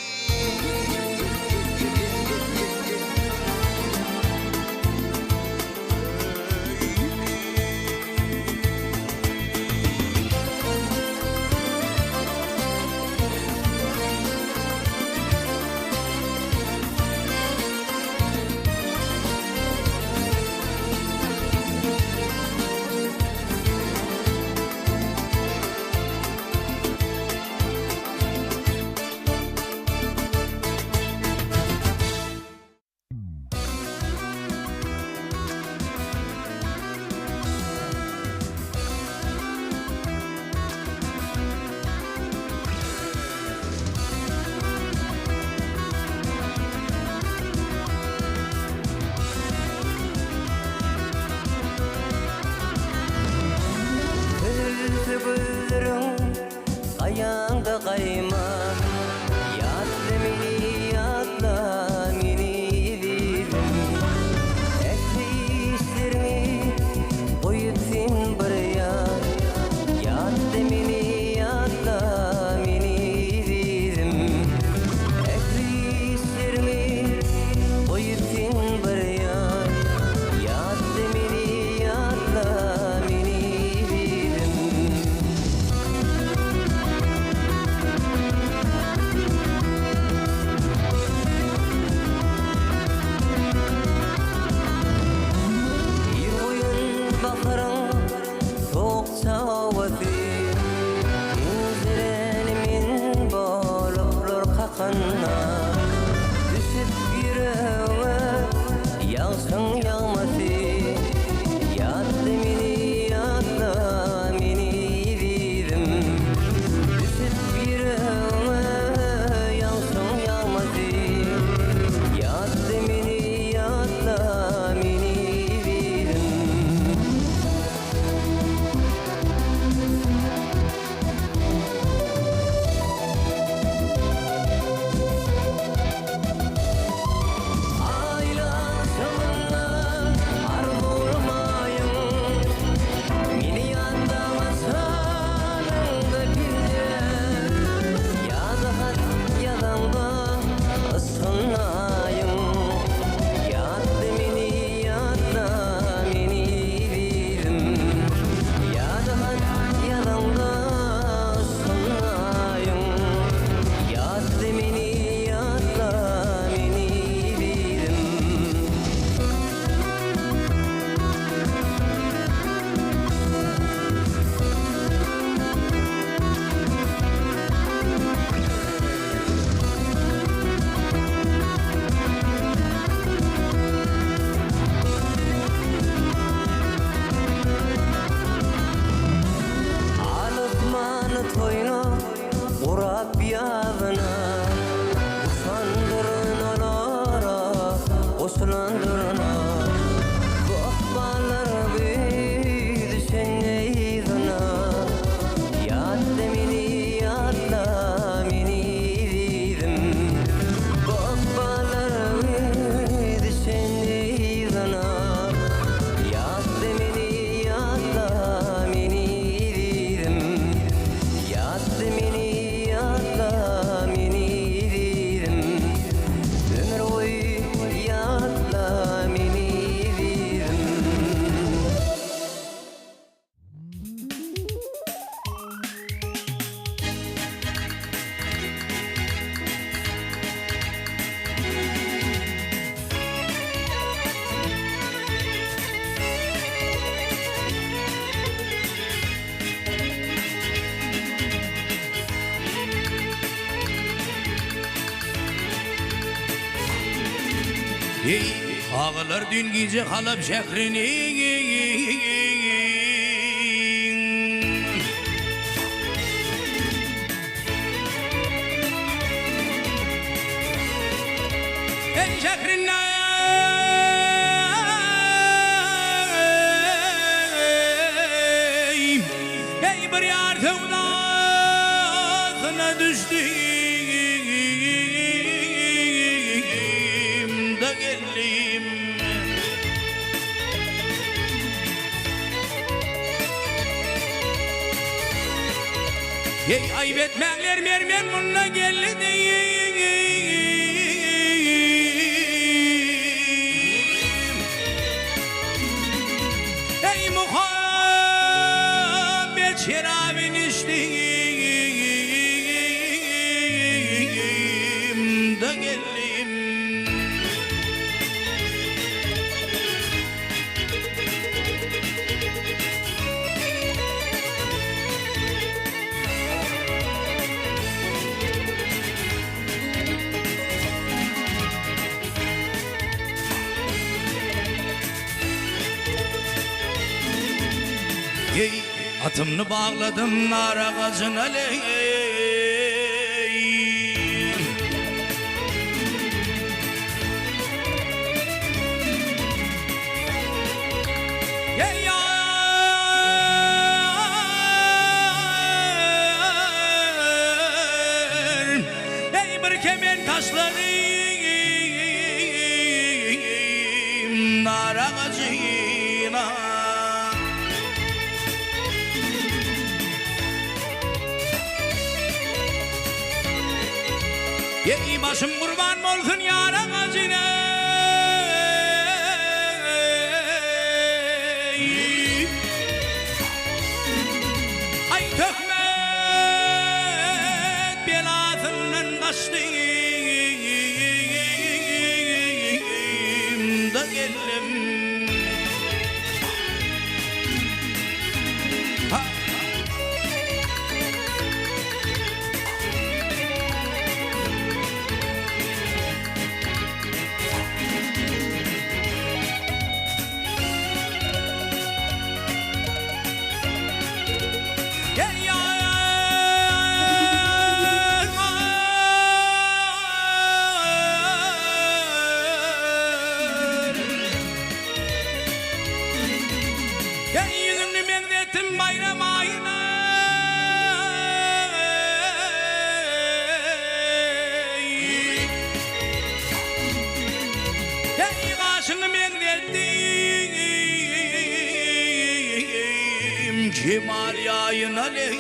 Durna, durna Bu ykballar güýz düşende yzyna Ýatla meni, ýatla meni ezizim Bu ykballar güýz düşende yzyna Ýatla meni, ýatla meni ezizim Ýatla meni, ýatla meni ezizim Ömür boýy ýatla meni ezizim. Eý, agalar düýn gije Halap şährini Eý, şährinde Eý, bir ýar söwdasyna düşdüm-de geldim. Eý, aýyp etmäňler, mermen munda geldi diýip. Eý, muhabbet şerabyn içdim-de geldim. Eý, atymny bagladym nar agajyna leý. Eý, ýar, eý, bir kemen taşladym nar agajyna. Eý, başym gurban bolsun ýar agajyna. Aý, töhmet belasyndan gaçdym-da geldim. Ha! Eý, ýar! Eý, ýüzüňni meňzetdim baýram aýyna. Eý, gaşyňy meňzetdim kemal ýaýyna leý.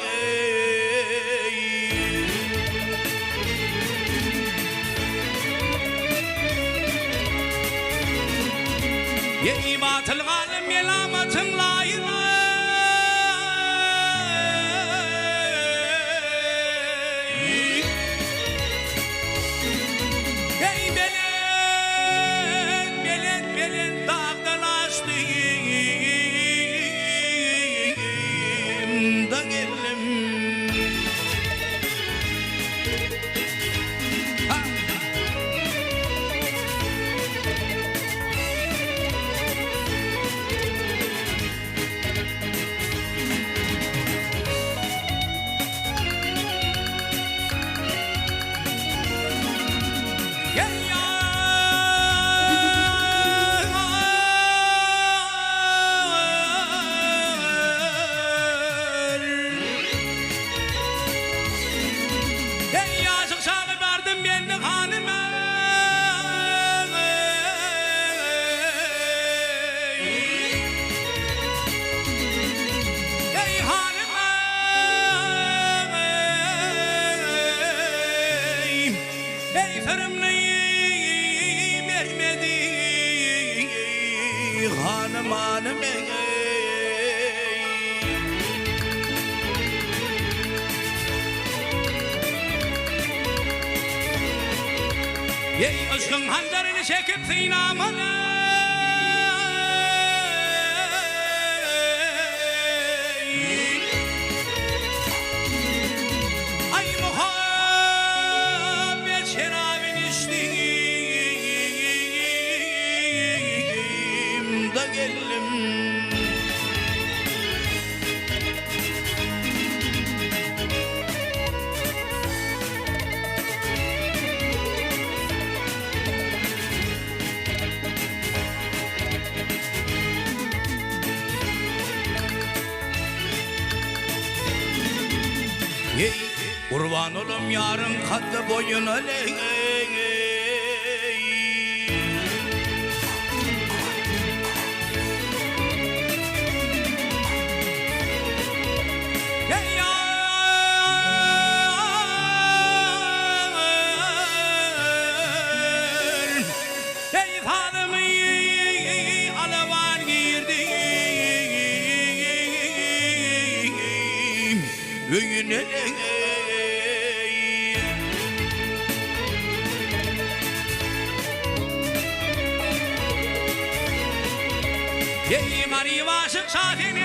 Eý, batyl galym melamatyň laýyna. Eý, belent, belent, belent dagdan aşdym-da geldim. Ha! armanym eý. Eý, yşkyň hanjaryny çekip synamana. Aý muhabbet şerabyn içdim da geldim. Eý, gurban olam ýaryň kaddy boýuna leý. Eý, ýar, eý, sazymy alawan girdi öýüne. Eý, Marybaşy şa sen.